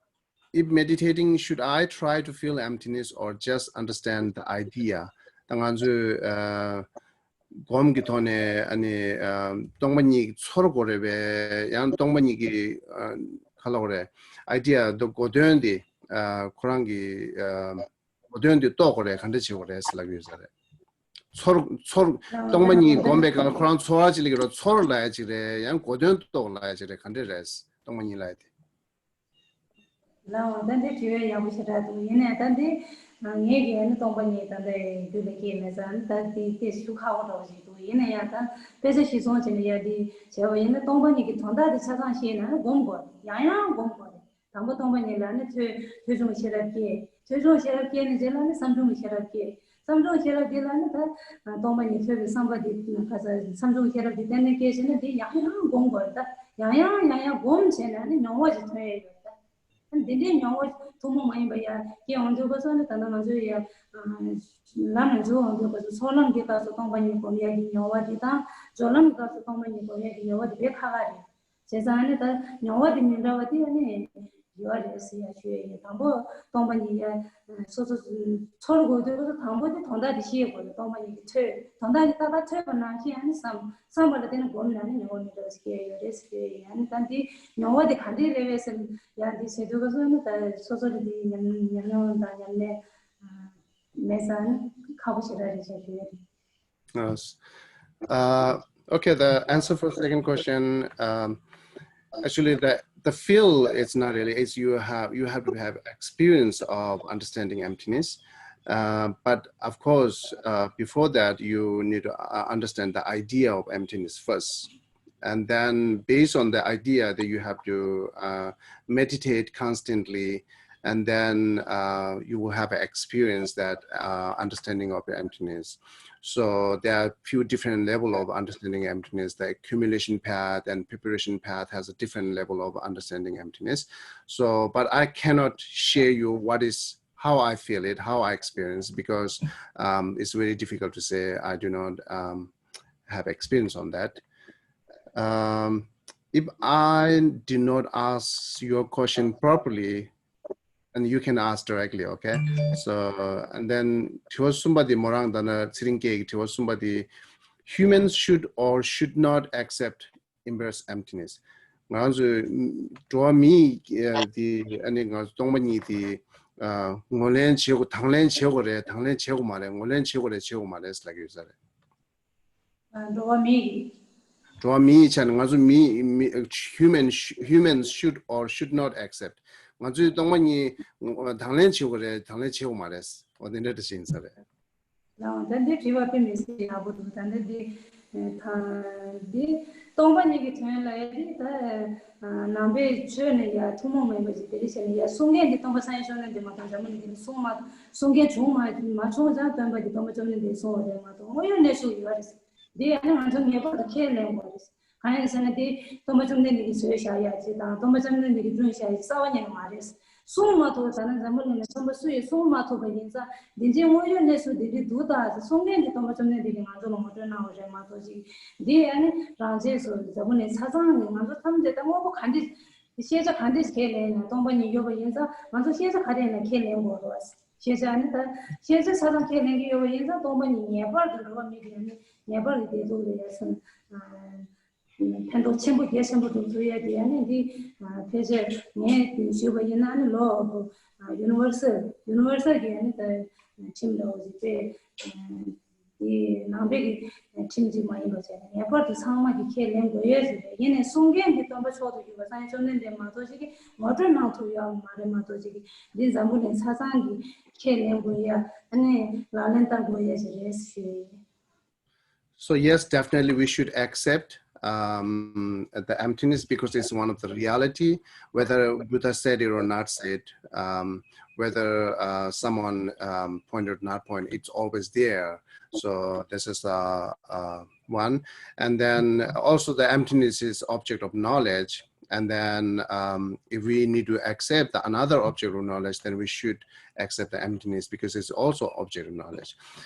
if meditating, should I try to feel emptiness or just understand the idea? ད་ང་ཚོས་སྒོམ་གྱི་ཐོག་ནས་ཨ་ནི་སྟོང་པ་ཉིད་ཀྱི་ཚོར་དགོས་རེད་པས། ཡང་སྟོང་པ་ཉིད་ཀྱི་ག་ལབ་དགོས་རེད། idea དེ་གོ་དོན་དེ་ཁོ་རང་གི་གོ་དོན་དེ་རྟོགས་དགོས་རེད། ག་འདྲ་བྱེད་དགོས་རེད་ཟེར་ལབ་ཡོད་ས་རེད། ཚོར་ཚོར་སྟོང་པ་ཉིད་སྒོམ་པའི་སྐབས་ལ་ཁོ་རང་ཚོར་བ་ཅིག་སླེབས་ཀྱི་རེད། ཚོར་ལབ་ཡ་ཅིག་རེད། ཡང་གོ་དོན་རྟོགས་ལབ་ཡ་ཅིག་རེད། ག་འདྲ་རེད། སྟོང་པ་ཉིད་ལབ་ཡ་དེ། ལགས་འོང་། ད་འདི་དྲི་བ་ཡག་པོ་ཞེ་དྲག་འདུག་ཡིན་ནའི་ད་འདི་ངས་ཀྱིས་ཨ་ནི་སྟོང་པ་ཉིད་ད་ལྟ་རྒྱུད་ལ་སྐྱེས་མེད་ཙང་ད་འདི་དེ་ཞུ་ཁག་པོ་འདྲ་བོ་ཞིག་འདུག་ཡིན་ན་ཡང་ད་དཔེ་ཆ་གཞིར་བཟུང་བྱས་ནས་ཡ་འདི་བྱས་པ་ཡིན་ན་སྟོང་པ་ཉིད་ཀྱི་དོན་དག་དེ་ཆ་ཚང་ཤེས་ན་ནི་སྒོམ་དགོས་རེད། ཡང་ཡང་སྒོམ་དགོས་རེད། དང་པོ་སྟོང་པ་ཉིད་ལ་ནི་ཐོས་ཐོས་བྱུང་ཤེས་རབ་སྐྱེ། ཐོས་བྱུང་ཤེས་རབ་སྐྱེས་ནས་རྗེས་ལ་ནི་བསམ་བྱུང་གི་ཤེས་རབ་སྐྱེ། བསམ་བྱུང་ཤེས་རབ་འདི་ལ་ནི་ད་སྟོང་པ་ཉིད་ཐོས་པའི་བསམ་པ་འདི་ག་ས་བསམ་བྱུང་ཤེས་རབ་འདི་གཏན་ནས་སྐྱེས་བྱས་ན་འདི་ཡང་ཡང་སྒོམ་དགོས་རེད། ད་ཡང་ཡང་ཡང་ཡང་སྒོམ་བྱས་ན་ནི་མྱོང་བ་ཞིག་ཐོན་ཡས་ཡོད་རེད། ད་འདི་འདྲའི་མྱོང་བ་ཐུན་མོང་མ་ཡིན་པ་ཡ་སྐྱེ་འོང་དུས་སྐབས་སུ་ནི་ད་ལྟ་ང་ཚོས་ཡ་ལམ་ལ་འཇུག་འོང་དུས་སྐབས་སུ་ཚོགས་ལམ་གྱི་སྐབས་སུ་སྟོང་པ་ཉིད་སྒོམ་ཡས་ཀྱི་མྱོང་བ་འདི་དང་སྦྱོར་ལམ་གྱི་སྐབས་སུ་སྟོང་པ་ཉིད་སྒོམ་ཡས་ཀྱི་མྱོང་བ་འདི་དཔེ་ཁག་ཁག་རེད། བྱས་ཙང་ནི་ད་མྱོང་བ་དེ་མི་འདྲ་བ་དེ་ནི་ཡོད་རེད་ཟེར་ཡ་ཞུ་ཡ་ཡིན། དང་པོ་སྟོང་པ་ཉིད་ཡ་སོ་སོ་ཚོར་དགོས་དུས་དང་པོ་དེ་དོན་དག་དེ་ཤེས་དགོས་རེད། སྟོང་པ་ཉིད་ཀྱི་ཐོས་དོན་དག་དེ་ཏག་ཏག་ཐོས་པ་ནང་བཞིན་ཨ་ནི་བསམ་བསམ་པ་ལ་བརྟེན་ནས་སྒོམ་ན་ནི་མྱོང་བ་མི་འདྲ་བ་ཞིག་སྐྱེ་ཡ་ཡོད་རེད་ཟེར་ཞུ་ཡ་ཡིན། ཨ་ནི་ད་འདི་མྱོང་བ་དེ་ག་འདྲས་རེད་བས་ཟེར་ཡ་འདི་ཟེར་དུས་སྐབས་སུ་ནི་ད་སོ་སོ་རེ་འདི་ཉམས་ཉམས་མྱོང་དང་ཉམས་ལེན་མེད་ཙང་ནི་ཁག་པོ་ཞེ་དྲག་རེད་ཟེར་ཞུ་ཡ་རེད། Yes. Uh, okay, the answer for the second question, um, actually, the the feel it's not really. It's you have you have to have experience of understanding emptiness. Uh, but of course, uh, before that, you need to uh, understand the idea of emptiness first. And then, based on the idea, that you have to uh, meditate constantly, and then uh, you will have an experience that uh, understanding of the emptiness. So there are few different level of understanding emptiness. The accumulation path and preparation path has a different level of understanding emptiness. So, but I cannot share you what is how I feel it, how I experience, because um, it's very difficult to say. I do not um, have experience on that. Um, if I did not ask your question properly, and you can ask directly, okay? So, and then དྲི་བ་གསུམ་པ་དེ་མོ་རང་ད་ནི་ཚེ་རིང་སྐྱིད་ཀྱི་དྲི་བ་གསུམ་པ་དེ། Humans should or should not accept impermanence, emptiness. ང་ཚོས་འགྲོ་བ་མི་དེ་ཨ་ནི་ང་ཚོ་སྟོང་པ་ཉིད་དེ་ ཨ་ངོས་ལེན་བྱེད་དགོས། དང་ལེན་བྱེད་དགོས་རེད། དང་ལེན་བྱེད་དགོས་མ་རེད། ངོས་ལེན་བྱེད་དགོས་རེད། བྱེད་དགོས་མ་རེད་ལབ་ཀྱི་ཡོད་ས་རེད། ཨ་འགྲོ་བ་མིའི་གི། འགྲོ་བ་མིའི་ཆ་ནས་ང་ཚོ་མི་མི་human humans should or should not accept. ང་ཚོའི་སྟོང་པ་ཉིད་དང་ལེན་བྱེད་དགོས་རེད། དང་ལེན་བྱེད་དགོས་མ་རེད། འོ་དེ་འདྲ་འདྲ་ཞིག་ཡིན་ས་རེད། ལའང་ད་འདི་དྲི་བ་དཔེ་མི་སྲིད་ཡག་པོ་འདུག་ད་འདི་འདི་ད་འདི་སྟོང་པ་ཉིད་ཀྱི་དོན་ལ་ཡ་འདི་ད་ནང་པའི་ཆོས་ནས་ཡ་ཐུན་མོང་མིན་པ་ཞིག་དེ་རིགས་བྱས་ནས་ཡ་གསུང་མཁན་འདི་སྟོང་པ་སངས་རྒྱས་བཅོམ་ལྡན་འདས་མ་གཏོགས་འཛམ་བུ་གླིང་འདི་ལ་གསུང་མ་གསུང་མཁན་བྱུང་མ་མ་བྱུང་ཙང་སྟོན་པ་འདི་སྟོང་པ་བཅོམ་ལྡན་འདས་གསུང་བ་རེད་མ་གཏོགས་དངོས་ཡོད་གནས་ཚུལ་ཡོད་རེད། འདི་ཡ་ནི་ང་ཚོ་ངེས་པར་དུ་ཁས་ལེན་དགོས་རེད། གང་ཡིན་ཟེར་ན་དེ་སྟོན་པ་བཅོམ་ལྡན་འདས་ཀྱིས་བཟོས་བཞག་ཡ་ཅིག་དང་སྟོན་པ་བཅོམ་ལྡན་འདས་ཀྱིས་བསྐྲུན་བཞག་ཡ་ཅིག་རྩ་བ་ཉིད་ནས་མ་རེད། གསུང་མ་ཐུབ་ཙང་ན་འཛམ་བུ་གླིང་ནས་སྟོན་པ་སུ་ཡིས་གསུང་མ་ཐུབ་པ་ཡིན་ཙང་འདི་འདྲའི་དངོས་ཡོད་གནས་ཚུལ་འདི་འདྲའི་འདུག་ད་ཟེར་གསུང་མཁན་གྱི་སྟོན་པ་བཅོམ་ལྡན་འདས་ཀྱིས་ང་ཚོ་ལ་ངོ་སྤྲོད་གནང་བ་རེད་མ་གཏོགས་ཅིག་འདི་ཡང་ནི་རང་རྗེས་སུ་འཛམ་བུ་གླིང་ཆ་ཚང་ནས་ང་ཚོ་ཐམས་ཅད་ད་དངོས་པོ་ག་འདྲ་ཤེས་བྱ་ག་འདྲ་ཁས་ལེན་ན་སྟོང་པ་ཉིད་ཡོད་པ་ཡིན་ཙང་ང་ཚོ་ཤེས་བྱ་ག་རེ་ཡིན་ན་ཁས་ལེན་དགོས་རེད་བ། ཤེས་བྱ་ནི་ད་ཤེས་བྱ་ཆ་ཚང་ཁས་ལེན་གྱི་ཡོད་པ་ཡིན་ཙང་སྟོང་པ་ཉིད་ངེས་པར་དུ་འགྲོ་བ་མི་དེ་ནི་ངེས་པར་དུ་བདེ་སྡུག་ལ་ཡ་སོང་ཕན་ཐོགས་ཆེན་པོ་གལ་ཆེན་པོ་འདུག་ཚུལ་ཡ་དེ་ཡ་ནི་འདི་ཕལ་ཆེར་ངས་ཞུས་པ་ཡིན་ན་ནི་ལོ་ཡུ་ནི་ཝར་སལ་ཡུ་ནི་ཝར་སལ་གྱི་ཡ་ནི་ད་ཁྲིམས་འདྲ་བོ་ཞིག་སྤེལ། འདི་ནང་པའི་གི་ཁྲིམས་གཅིག་མ་ཡིན་པ་བྱས་ནས་ངེས་པར་དུ་ཚང་མ་གི་ཁས་ལེན་དགོས་ཡས་ཟེར་བས་ཡིན་ནས་གསུང་མཁན་གྱི་སྟོན་པ་མཆོག་ཏུ་གྱུར་པ་སངས་རྒྱས་བཅོམ་ལྡན་འདས་མ་གཏོགས་ཅིག་གིས་ངོ་སྤྲོད་གནང་ཐུབ་ཡོད་མ་རེད་མ་གཏོགས་ཅིག་གིས་འདི་འཛམ་བུ་གླིང་ཆ་ཚང་གི་ཁས་ལེན་དགོས་ཡ་ཨ་ནི་ལག་ལེན་བསྟར་དགོས་ཡ་ཞིག་རེད་ཞུ་ཡ་ཡིན། So yes, definitely we should accept um, the emptiness because it's one of the reality, whether Buddha said it or not said, um, whether uh, someone um, point or not point, it's always there. So this is uh, uh, one. And then also the emptiness is object of knowledge. And then um, if we need to accept another object of knowledge, then we should accept the emptiness because it's also object of knowledge.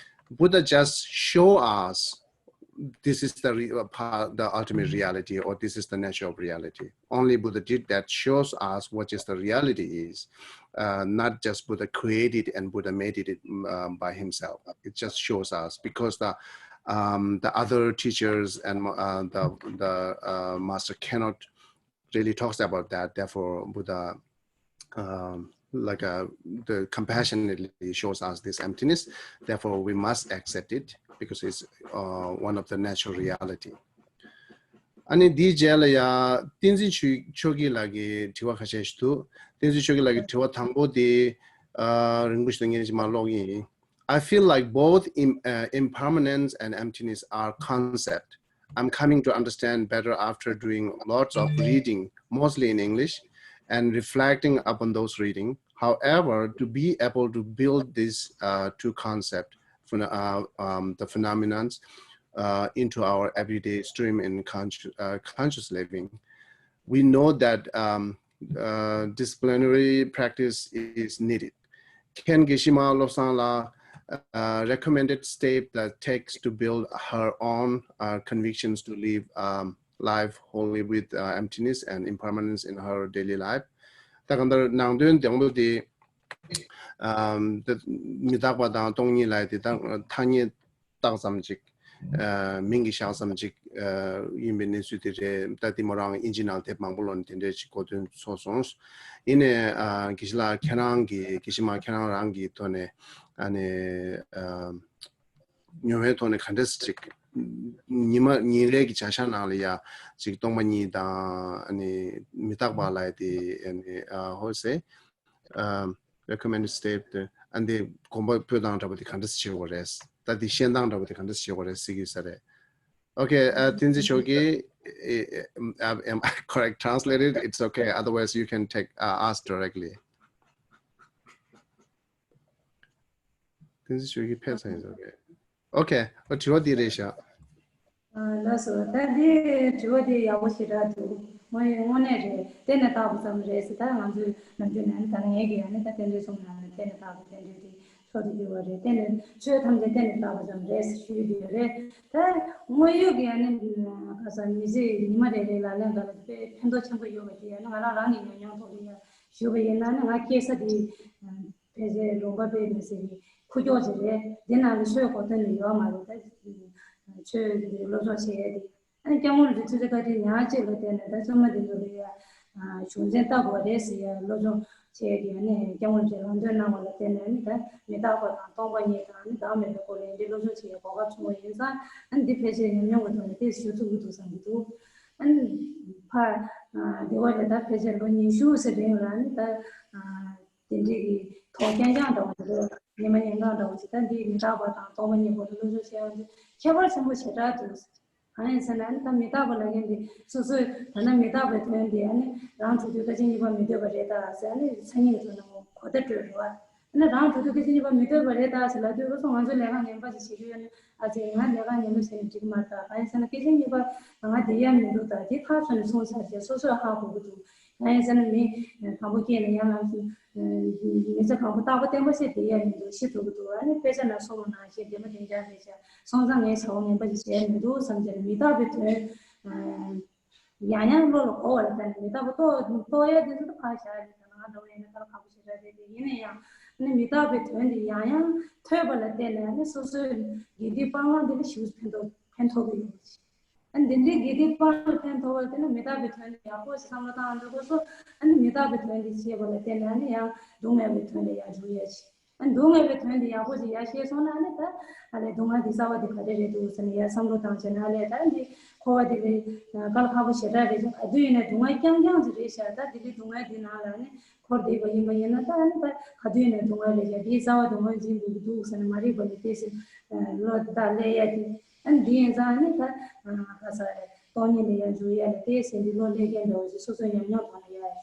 Buddha just show us this is the re- uh, pa- the ultimate reality, or this is the nature of reality. Only Buddha did that, shows us what is the reality is, uh, not just Buddha created and Buddha made it um, by himself. It just shows us because the um, the other teachers and uh, the the uh, master cannot really talks about that. Therefore, Buddha um, like uh, the compassionately shows us this emptiness. Therefore, we must accept it because it's uh, one of the natural reality. ཨ་ནི་འདིའི་རྗེས་ལ་ཡ་བསྟན་འཛིན་ཆོས་ཆོས་སྐྱིད་ལགས་ཀྱི་དྲི་བ་ཁ་ཤས་ཤིག་འདུག་བསྟན་འཛིན་ཆོས་སྐྱིད་ལགས་ཀྱི་དྲི་བ་དང་པོ་དེ་ཨ་རིང་པོ་ཞིག་འདུག་ངས་ཅིག་མར་ཀློག་གི་ཡིན། I feel like both im- uh, impermanence and emptiness are concepts I'm coming to understand better after doing lots of reading, mostly in English, and reflecting upon those reading. However, to be able to build these uh, two concepts, phen- uh, um, the phenomenons, uh, into our everyday stream in conscious, uh, conscious living, we know that um, uh, disciplinary practice is needed. མཁན་དགེ་བཤེས་མ་བློ་བཟང་ལགས uh, recommended step that takes to build her own uh, convictions to live um, life wholly with uh, emptiness and impermanence in her daily life. ད་གང་ལྟར་ནང་དོན་དང་པོ་དེ་um, ད་མི་རྟག་པ་དང་སྟོང་ཉིད་ལ་དེ་དང་ཐ་སྙད་བཏགས་ཙམ་ཅིག་ཨ་མིང་གི་བཞག་ཙམ་ཅིག་ཨ་ཡིན་པའི་གནས་ཚུལ་དེ་རེད། ད་དེ་མོ་རང་ཨིན་ཇི་ནང་དེབ་མང་པོ་ལོན་དེ་འདྲའི་ཅིག་གོ་དོན་ཚོར་སོང་། ཡིན་ནའི་ཨ་དགེ་བཤེས་ལགས་ཁྱེད་རང་གི་དགེ་བཤེས་མ་ཁྱེད་རང་རང་གི་ཐོག་ནས་ཨ་ནི་ཨ་མྱོང་བའི་ཐོག་ནས་ག་འདྲས་ཅིག་ཉི་མ་ཉིན་རེ་གི་བྱ་གཞག་ནང་ལ་ཡ་ཅིག་སྟོང་པ་ཉིད་དང་ཨ་ནི་མི་རྟག་པ་ལ་དེ་ཨ་ནི་ཨ་ཧོ་སེ། um, recommended step དེ་ཨ་འདི་དགོངས་པ་ཕུལ་སྟངས་འདྲ་པོ་དེ་ག་འདྲ་བྱེད་དགོས་རེད། ད་འདི་ཤེས་སྟངས་འདྲ་པོ་དེ་ག་འདྲ་བྱེད་དགོས་རེད་ཟེར་གྱི་ཡོད་ས་རེད། Okay, uh, བསྟན་འཛིན་ཆོས་སྐྱིད, am I correct translated? It's okay. Otherwise, you can take uh, ask directly. བསྟན་འཛིན་ཆོས་སྐྱིད་ཕེབས་ཚར་ཡིན་ས་རེད། Okay, དྲི་བ་འདི་རེད་ཤག་ལགས་སོ། ད་འདི་དྲི་བ་འདི་ཡག་པོ་ཞེ་དྲག་འདུག་དངོས་དངོས་གནས་རེད། གཏན་ནས་བཏགས་པ་ཙམ་རེད་ཟེར། ད་ང་ཚོའི་ནམ་རྒྱུན་ནས་ད་ངས་ཀྱི་ཡང་ནི་ད་རྟེན་འབྲེལ་གསུམ་ནང་ནས་གཏན་ནས་བཏགས་པའི་རྟེན་འབྲེལ་དེ་མཆོག་ཏུ་གྱུར་པ་རེད། གཏན་ནས་ཆོས་ཐམས་ཅད་གཏན་ནས་བཏགས་པ་ཙམ་རེད་ཟེར་ཞུས་ཡོད་རེད། ད་དངོས་ཡོད་ཀྱི་ཡང་ནི་ག་ས་མི་ཚེ་ཉི་མ་རེ་རེ་ལག་ལེན་ག་ལ་དཔེ་ཕན་ཐོགས་ཆེན་པོ་ཡོད་པ་དེ་ཡང་ནི་ང་རང་རང་གི་ཉམས་མྱོང་ཐོག་ནས་ཡང་ཞུས་པ་ཡིན་ན་ནི་ང་སྐྱེས་ས་དེ་ཕལ་ཆེར་ལུང་པ་དཔེ་མི་སྲིད་ཀྱི་ཁུག་ཀྱོག་ཅིག་རེད། དེ་ནང་ལ་ཆོས་གོ་དོན་ནི་ཡོད་མ་རེད། ད་ཆོས་ཀྱི་སློབ་སྦྱོང་བྱེད་ཡས་དེ། ཨ་ནི་སྐྱབས་མགོན་རིན་པོ་ཆེ་ཐུགས་རྗེ་བཀའ་དྲིན་ཉག་གཅིག་ལ་བརྟེན་ནས་ད་བཙུན་མ་དེ་ཚོ་ལ་ཡ་གཞུང་ཆེན་ལྟ་དགོས་རེད་ཟེར་ཡ་སློབ་སྦྱོང་ བྱས་ཀྱི་ཨ་ནི་སྐྱབས་མགོན་རིན་པོ་ཆེས་ལམ་སྟོན་གནང་བ་ལ་བརྟེན་ནས་ཨ་ནི་ད་མི་རྟག་པ་དང་སྟོང་པ་ཉིད་དང་ཨ་ནི་བདག་མེད་པའི་སྐོར་ལ་འདི་སློབ་སྦྱོང་བྱེད་ཡའི་གོ་སྐབས་བྱུང་བ་ཡིན་ཙང་ཨ་ནི་འདི་ཕལ་ཆེར་ཉམས་མྱོང་གི་ཐོག་ནས་ཏོག་ཙམ་ཞུ་ཐུབ་ཀྱི་འདུག་བསམ་གྱི་འདུག་ཨ་ནི་ཕར་འདི་བ་ལས་ད་ཕལ་ཆེར་ལོ་ཉི་ཤུ་ཟེར་རིང་ལ་ཨ་ནི་ད་དེ་འདྲའི་གི་ཐོག་རྐྱང་རྐྱང་འདྲ་བོ་ཞིག་རེད། ཉི་མ་ཉིན་གང་འདྲ་བོ་ཞིག་ད་འདི་མི་རྟག་པ་དང་སྟོང་པ་ཉིད་སྐོར་ལ་སློབ་སྦྱོང་བྱས་པ་འདི་ཁྱད་པར་ཆེན་པོ་ཞེ་དྲག་འདུག་གང་ཡིན་ཟེར་ན་ཨ་ནི་ད་མི་རྟག་པ་ལབ་མཁན་དེ་སོ་སོས་ད་ནི་མི་རྟག་པའི་དོན་དེ་ཨ་ནི་རང་གྲོལ་དུས་སྐད་ཅིག་གཉིས་པ་མི་སྡོད་པ་རེད་ད་ཟེར་ཨ་ནི་མཚན་ཉིད་ཀྱི་ཐོག་ནས་གོ་བརྡ་སྤྲོད་རེད་བ། ཨ་ནི་རང་གྲོལ་དུས་སྐད་ཅིག་གཉིས་པ་མི་སྡོད་པ་རེད་ད་ཟེར་ལབ་དུས་སོ་སོ་ང་ཚོས་ལས་ཀ་ངན་པ་ཞིག་བྱེད་རྒྱུ་ཡོད་ན་ཨ་ཙི་ང་ལས་ཀ་ངན་པ་བྱས་ནས་འགྲིག་གི་མ་རེད་ད། གང་ཡིན་ཟེར་ན་སྐད་ཅིག་གཉིས་པ་ང་བསྡད་ཡ་མི་འདུག་ད་དེ་ཐག་ཆོད་ནས་གསུངས་ཚར་རྗེས་སོ་སོས་ཧ་གོ་གི་འདུག་གང་ཡིན་ཟེར་ན་མི་དང་པོ་སྐྱེས་ནས་ཡང་ལམ་སུ་མི་ཚེ་གང་པོ་རྟག་པ་བརྟན་པོ་ཞིག་བསྡད་ཡ་མི་འདུག་ཤི་འགྲོ་གི་འདུག་ཨ་ནི་དཔེ་ཆ་ནང་གསུངས་པ་ནང་བཞིན་བདེ་མོ་བདེ་འཇགས་བསྡད་བྱ། སོང་ཙང་ངས་བྱ་བ་ངན་པ་ཞིག་བྱས་མི་འདུག་བསམ་བྱས་ནས་མི་རྟག་པའི་དོན་ཡང་ཡང་བློ་ལ་འཁོར་བ་ལ་བརྟེན་ནས་མི་རྟག་པ་རྟོགས་རྟོགས་ཡ་དེ་ཚོ་ཕར་བཞག་ནས་ད་ང་འདྲ་བོ་ཡིན་ན་ད་ཁག་པོ་ཞེ་དྲག་རེད་དེ་ཡིན་ན་ཡང་ཨ་ནི་མི་རྟག་པའི་དོན་དེ་ཡང་ཡང་ཐོས་པ་ལ་བརྟེན་ནས་ཨ་ནི་སོ་སོའི་དགེ་སྡིག་སྤང་བླང་དེ་ལ་ཞིབ་ཕན་ཐོགས་ཕན་ཐོགས་ཀྱི་ཡོད་པ་ཞིག་ཨ་ནི་དེ་འདྲའི་དགེ་སྡིག་སྤང་བླང་ཕན་ཐོགས་པ་དེ་ནི་མི་རྟག་པའི་དོན་དེ་ཡག་པོ་ཞིག་བསམ་བློ་བཏང་འདུག་གོ་སོ། ཨ་ནི་མི་རྟག་པའི་དོན་དེ་ཤེས་པ་ལ་བརྟེན་ནས་ཨ་ནི་ཡང་སྡུག་བསྔལ་བའི་དོན་ལ་ཡང་འཇུག་ཡ་ཞིག་ཨ་ནི་སྡུག་བསྔལ་བའི་དོན་དེ་ཡག་པོ་ཞིག་ཡར་ཤེས་སོང་ན་ཨ་ནི་ད་ཨ་ལས་སྡུག་བསྔལ་འདི་རྩ་བ་འདི་ག་རེ་རེད་འདུག་ཟེར་ནས་ཡར་བསམ་བློ་བཏང་བྱས་ན་ཨ་ལས་ད་འདི་འཁོར་བ་འདི་ལས་དཀའ་ལས་ཁག་པོ་ཞེ་དྲག་རེད་ཤག་ག་དུས་ཡིན་ན་སྡུག་བསྔལ་རྐྱང་རྐྱང་ཅིག་རེད་ཤག་ད་འདི་ལས་སྡུག་བསྔལ་འདི་ནང་ལ་ཨ་ནི་འཁོར་བསྡད་པ་ཡིན་པ་ཡིན་ན་ད་ཨ་ནི་ད་ག་དུས་ཡིན་ན་སྡུག་བསྔལ་རེད་ཤག་འདིའི་རྩ་བ་སྡུག་བསྔལ་འཛིན་དགོས་ཀྱི་འདུག་ཟེར་ནས་མ་རིག་པ་ལས་ཏོག་ཙམ་བློ་ད་སླེབས་ཡ་དེ་ཨ་ནི་འདི་ཡིན་ཙང་ཨ་ནི་ད་ག་ས་རེད་སྟོང་ཉིད་ལ་ཡར་འཇུག་ཡ་ལ་ཏོག་ཙམ་འདི་བློ་སླེབས་མཁན་འདྲ་བོ་ཞིག་སོ་སོའི་ཉམས་མྱོང་ཐོག་ནས་ཡར་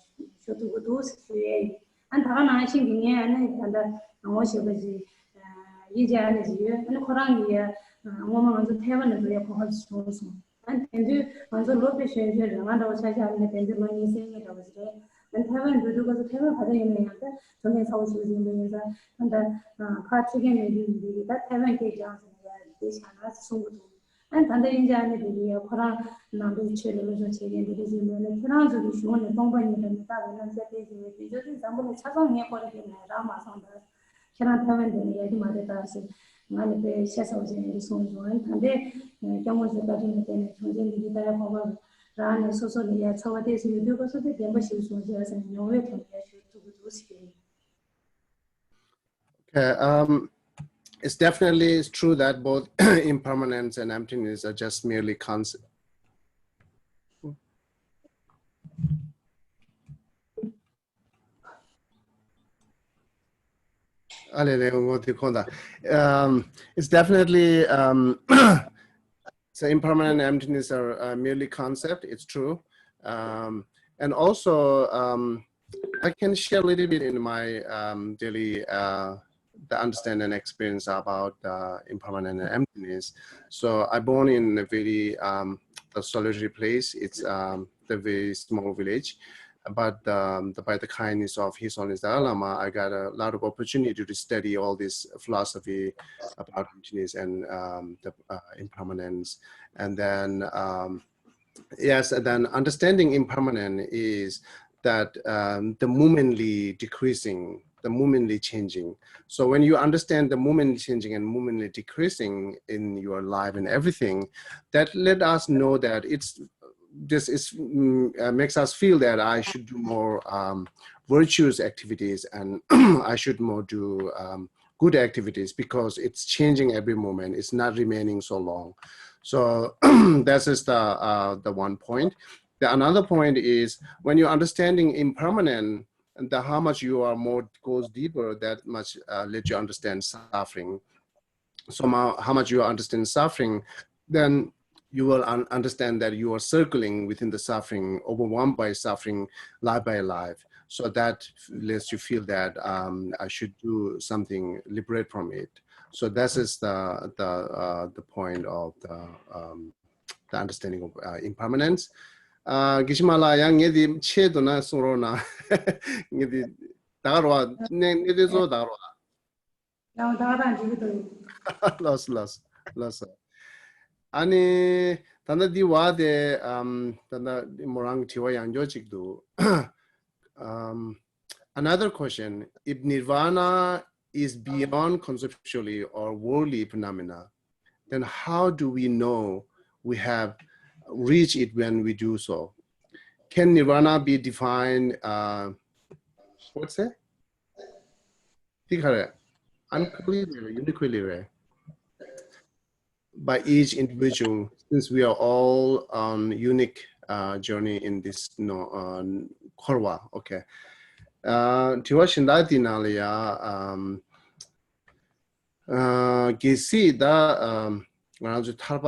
ཤོད་ཐུབ་ཀྱི་འདུག་ཟེར་ཞུ་ཡ་ཡིན། ཨ་ད་ག་ནང་བཞིན་གྱི་ངས་ཨ་ནི་ད་ལྟ་ནང་ངོ་ཤེས་པ་ཞིག་ཡིན་གཅིག་ཨ་ནི་ཅིག་ཡོད། ཨ་ནི་ཁོ་རང་གིས་ཡ་སྔོན་མ་ང་ཚོ་ཐའེ་ཝན་ལ་འགྲོ་ཡ་གོ་སྐབས་ཤིག་བྱུང་སོང་། ཨ་ནི་དེང་དུས་ང་ཚོ་ལོ་དཔེ་གཞོན་གཞོན་རེད། ང་འདྲ་བོ་ཆ་བཞག་ན་དེང་དུས་ལོ་ཉི་ཤུ་རྩ་གཉིས་འདྲ་བོ་ཞིག་རེད། ཨ་ནི་ཐའེ་ཝན་འགྲོ་དུས་སྐབས་སུ་ཐའེ་ཝན་ག་རེ་ཡིན་ན་ཡང་ད་བུད་མེད་ཚ་བོ་ཞིག་ཡིན་པ་ཡིན་ཙང་ད་ལྟ་ཕར་ཁྲིད་མཁན་མེད་དུས་འདི་གི་ད་ཐའེ་ཝན་སྐད་སྦྱངས་ཟིན་ཡ་འདི་བྱས་ན་གསུང་གི་འདུག་ཨ་ནི་ད་ལྟ་དབྱིན་ཇི་ཨ་ནི་དེ་གི་ཁོ་རང་ནང་དུ་ཆོས་ལ་སློབ་སྦྱོང་བྱེད་མཁན་དེ་འདྲ་ཞིག་མེད་ན་ཁྱེད་རང་ཚོ་གི་གཞུང་ནས་སྟོང་པ་ཉིད་དང་མི་རྟག་པའི་རྣམ་གཞག་སྤེལ་བཞིན་ཡོད་དུས་ཚོད་དེ་འཛམ་བུ་གླིང་ཆ་ཚང་ངས་ཁོ་རང་གི་ནས་རག་མ་སོང་ད་ཁྱེད་རང་ཐའེ་ཝན་དེ་ནས་ཡག་གི་མ་རེད་ད་ཟེར་ང་ལ་དཔེ་ཤ་ཚ་བོ་ཅན་ཡིན་གསུངས་བྱུང་། ཨ་ནི་ད་ལྟའི་སྐྱབས་མགོན་ཚོའི་བཀའ་དྲིན་ལ་བརྟེན་ནས་གྲོང་ཁྱེར་འདི་གི་ད་ཡ་གོ་སྐབས་རག་ནས་སོ་སོ་ལ་ཡ་ཚོར་བ་ཏོག་ཙམ་ཡོད་དུས་སྐབས་སུ་དེ་བདེན་པ་ཞིག་བྱུང་བྱས་ཟེར་ནས་མྱོང་བའི་ཐོག་ནས་ཡ་ཞུ་ཐུབ་ཀྱི་འདུག་ཟེར་གྱི་ཡིན། Okay, um, it's definitely it's true that both impermanence and emptiness are just merely concepts. Um, it's definitely um, so impermanent and emptiness are uh, merely concept. It's true, um, and also um, I can share a little bit in my um, daily uh, the understanding and experience about uh, impermanent and emptiness. So I born in a very um, the solitary place. It's um, the very small village, but um, the, by the kindness of His Holiness Dalai Lama, I got a lot of opportunity to study all this philosophy about emptiness and um, the uh, impermanence, and then um, Yes, and then understanding impermanent is that um, the momently decreasing, the momently changing. So when you understand the momently changing and momently decreasing in your life and everything, that let us know that it's this is mm, uh, makes us feel that I should do more um, virtuous activities and I should more do um, good activities because it's changing every moment. It's not remaining so long. So that is the uh, the one point. The another point is when you're understanding impermanent, and the how much you are more goes deeper, that much uh, let you understand suffering. So how, how much you understand suffering, then you will un- understand that you are circling within the suffering, overwhelmed by suffering, life by life. So that lets you feel that um, I should do something, liberate from it. So that is the the uh, the point of the um, the understanding of uh, impermanence. Uh, Gishimala, yang ngedi che dona sungro na ngedi dagarwa ne ngedi zo dagarwa. ཡང་ད་ག་རང་འགྲིག་གི་འདུག་ལགས་སོ་ལགས་སོ་ལགས་སོ། ཨ་ནི་ད་ལྟ་འདི་བ་དེ་ཨམ་ད་ལྟ་མོ་རང་གི་དྲི་བ་ཡང་འགྱོ་གཅིག་འདུག་ཨམ། Another question, if nirvana is beyond conceptually or worldly phenomena, then how do we know we have reached it when we do so? Can nirvana be defined uh, What's that? དེ་ག་རེད། Unequivocally རེད། Uniquely རེད། By each individual, since we are all on unique uh, journey in this, no, uh, འཁོར་བ། Okay. Uh, དྲི་བ་གཞན་དག་དེ་ནང་ལ་ཡ། Um, uh, གལ་སྲིད་ད། Um, ང་རང་ཚོའི་ཐར་པ།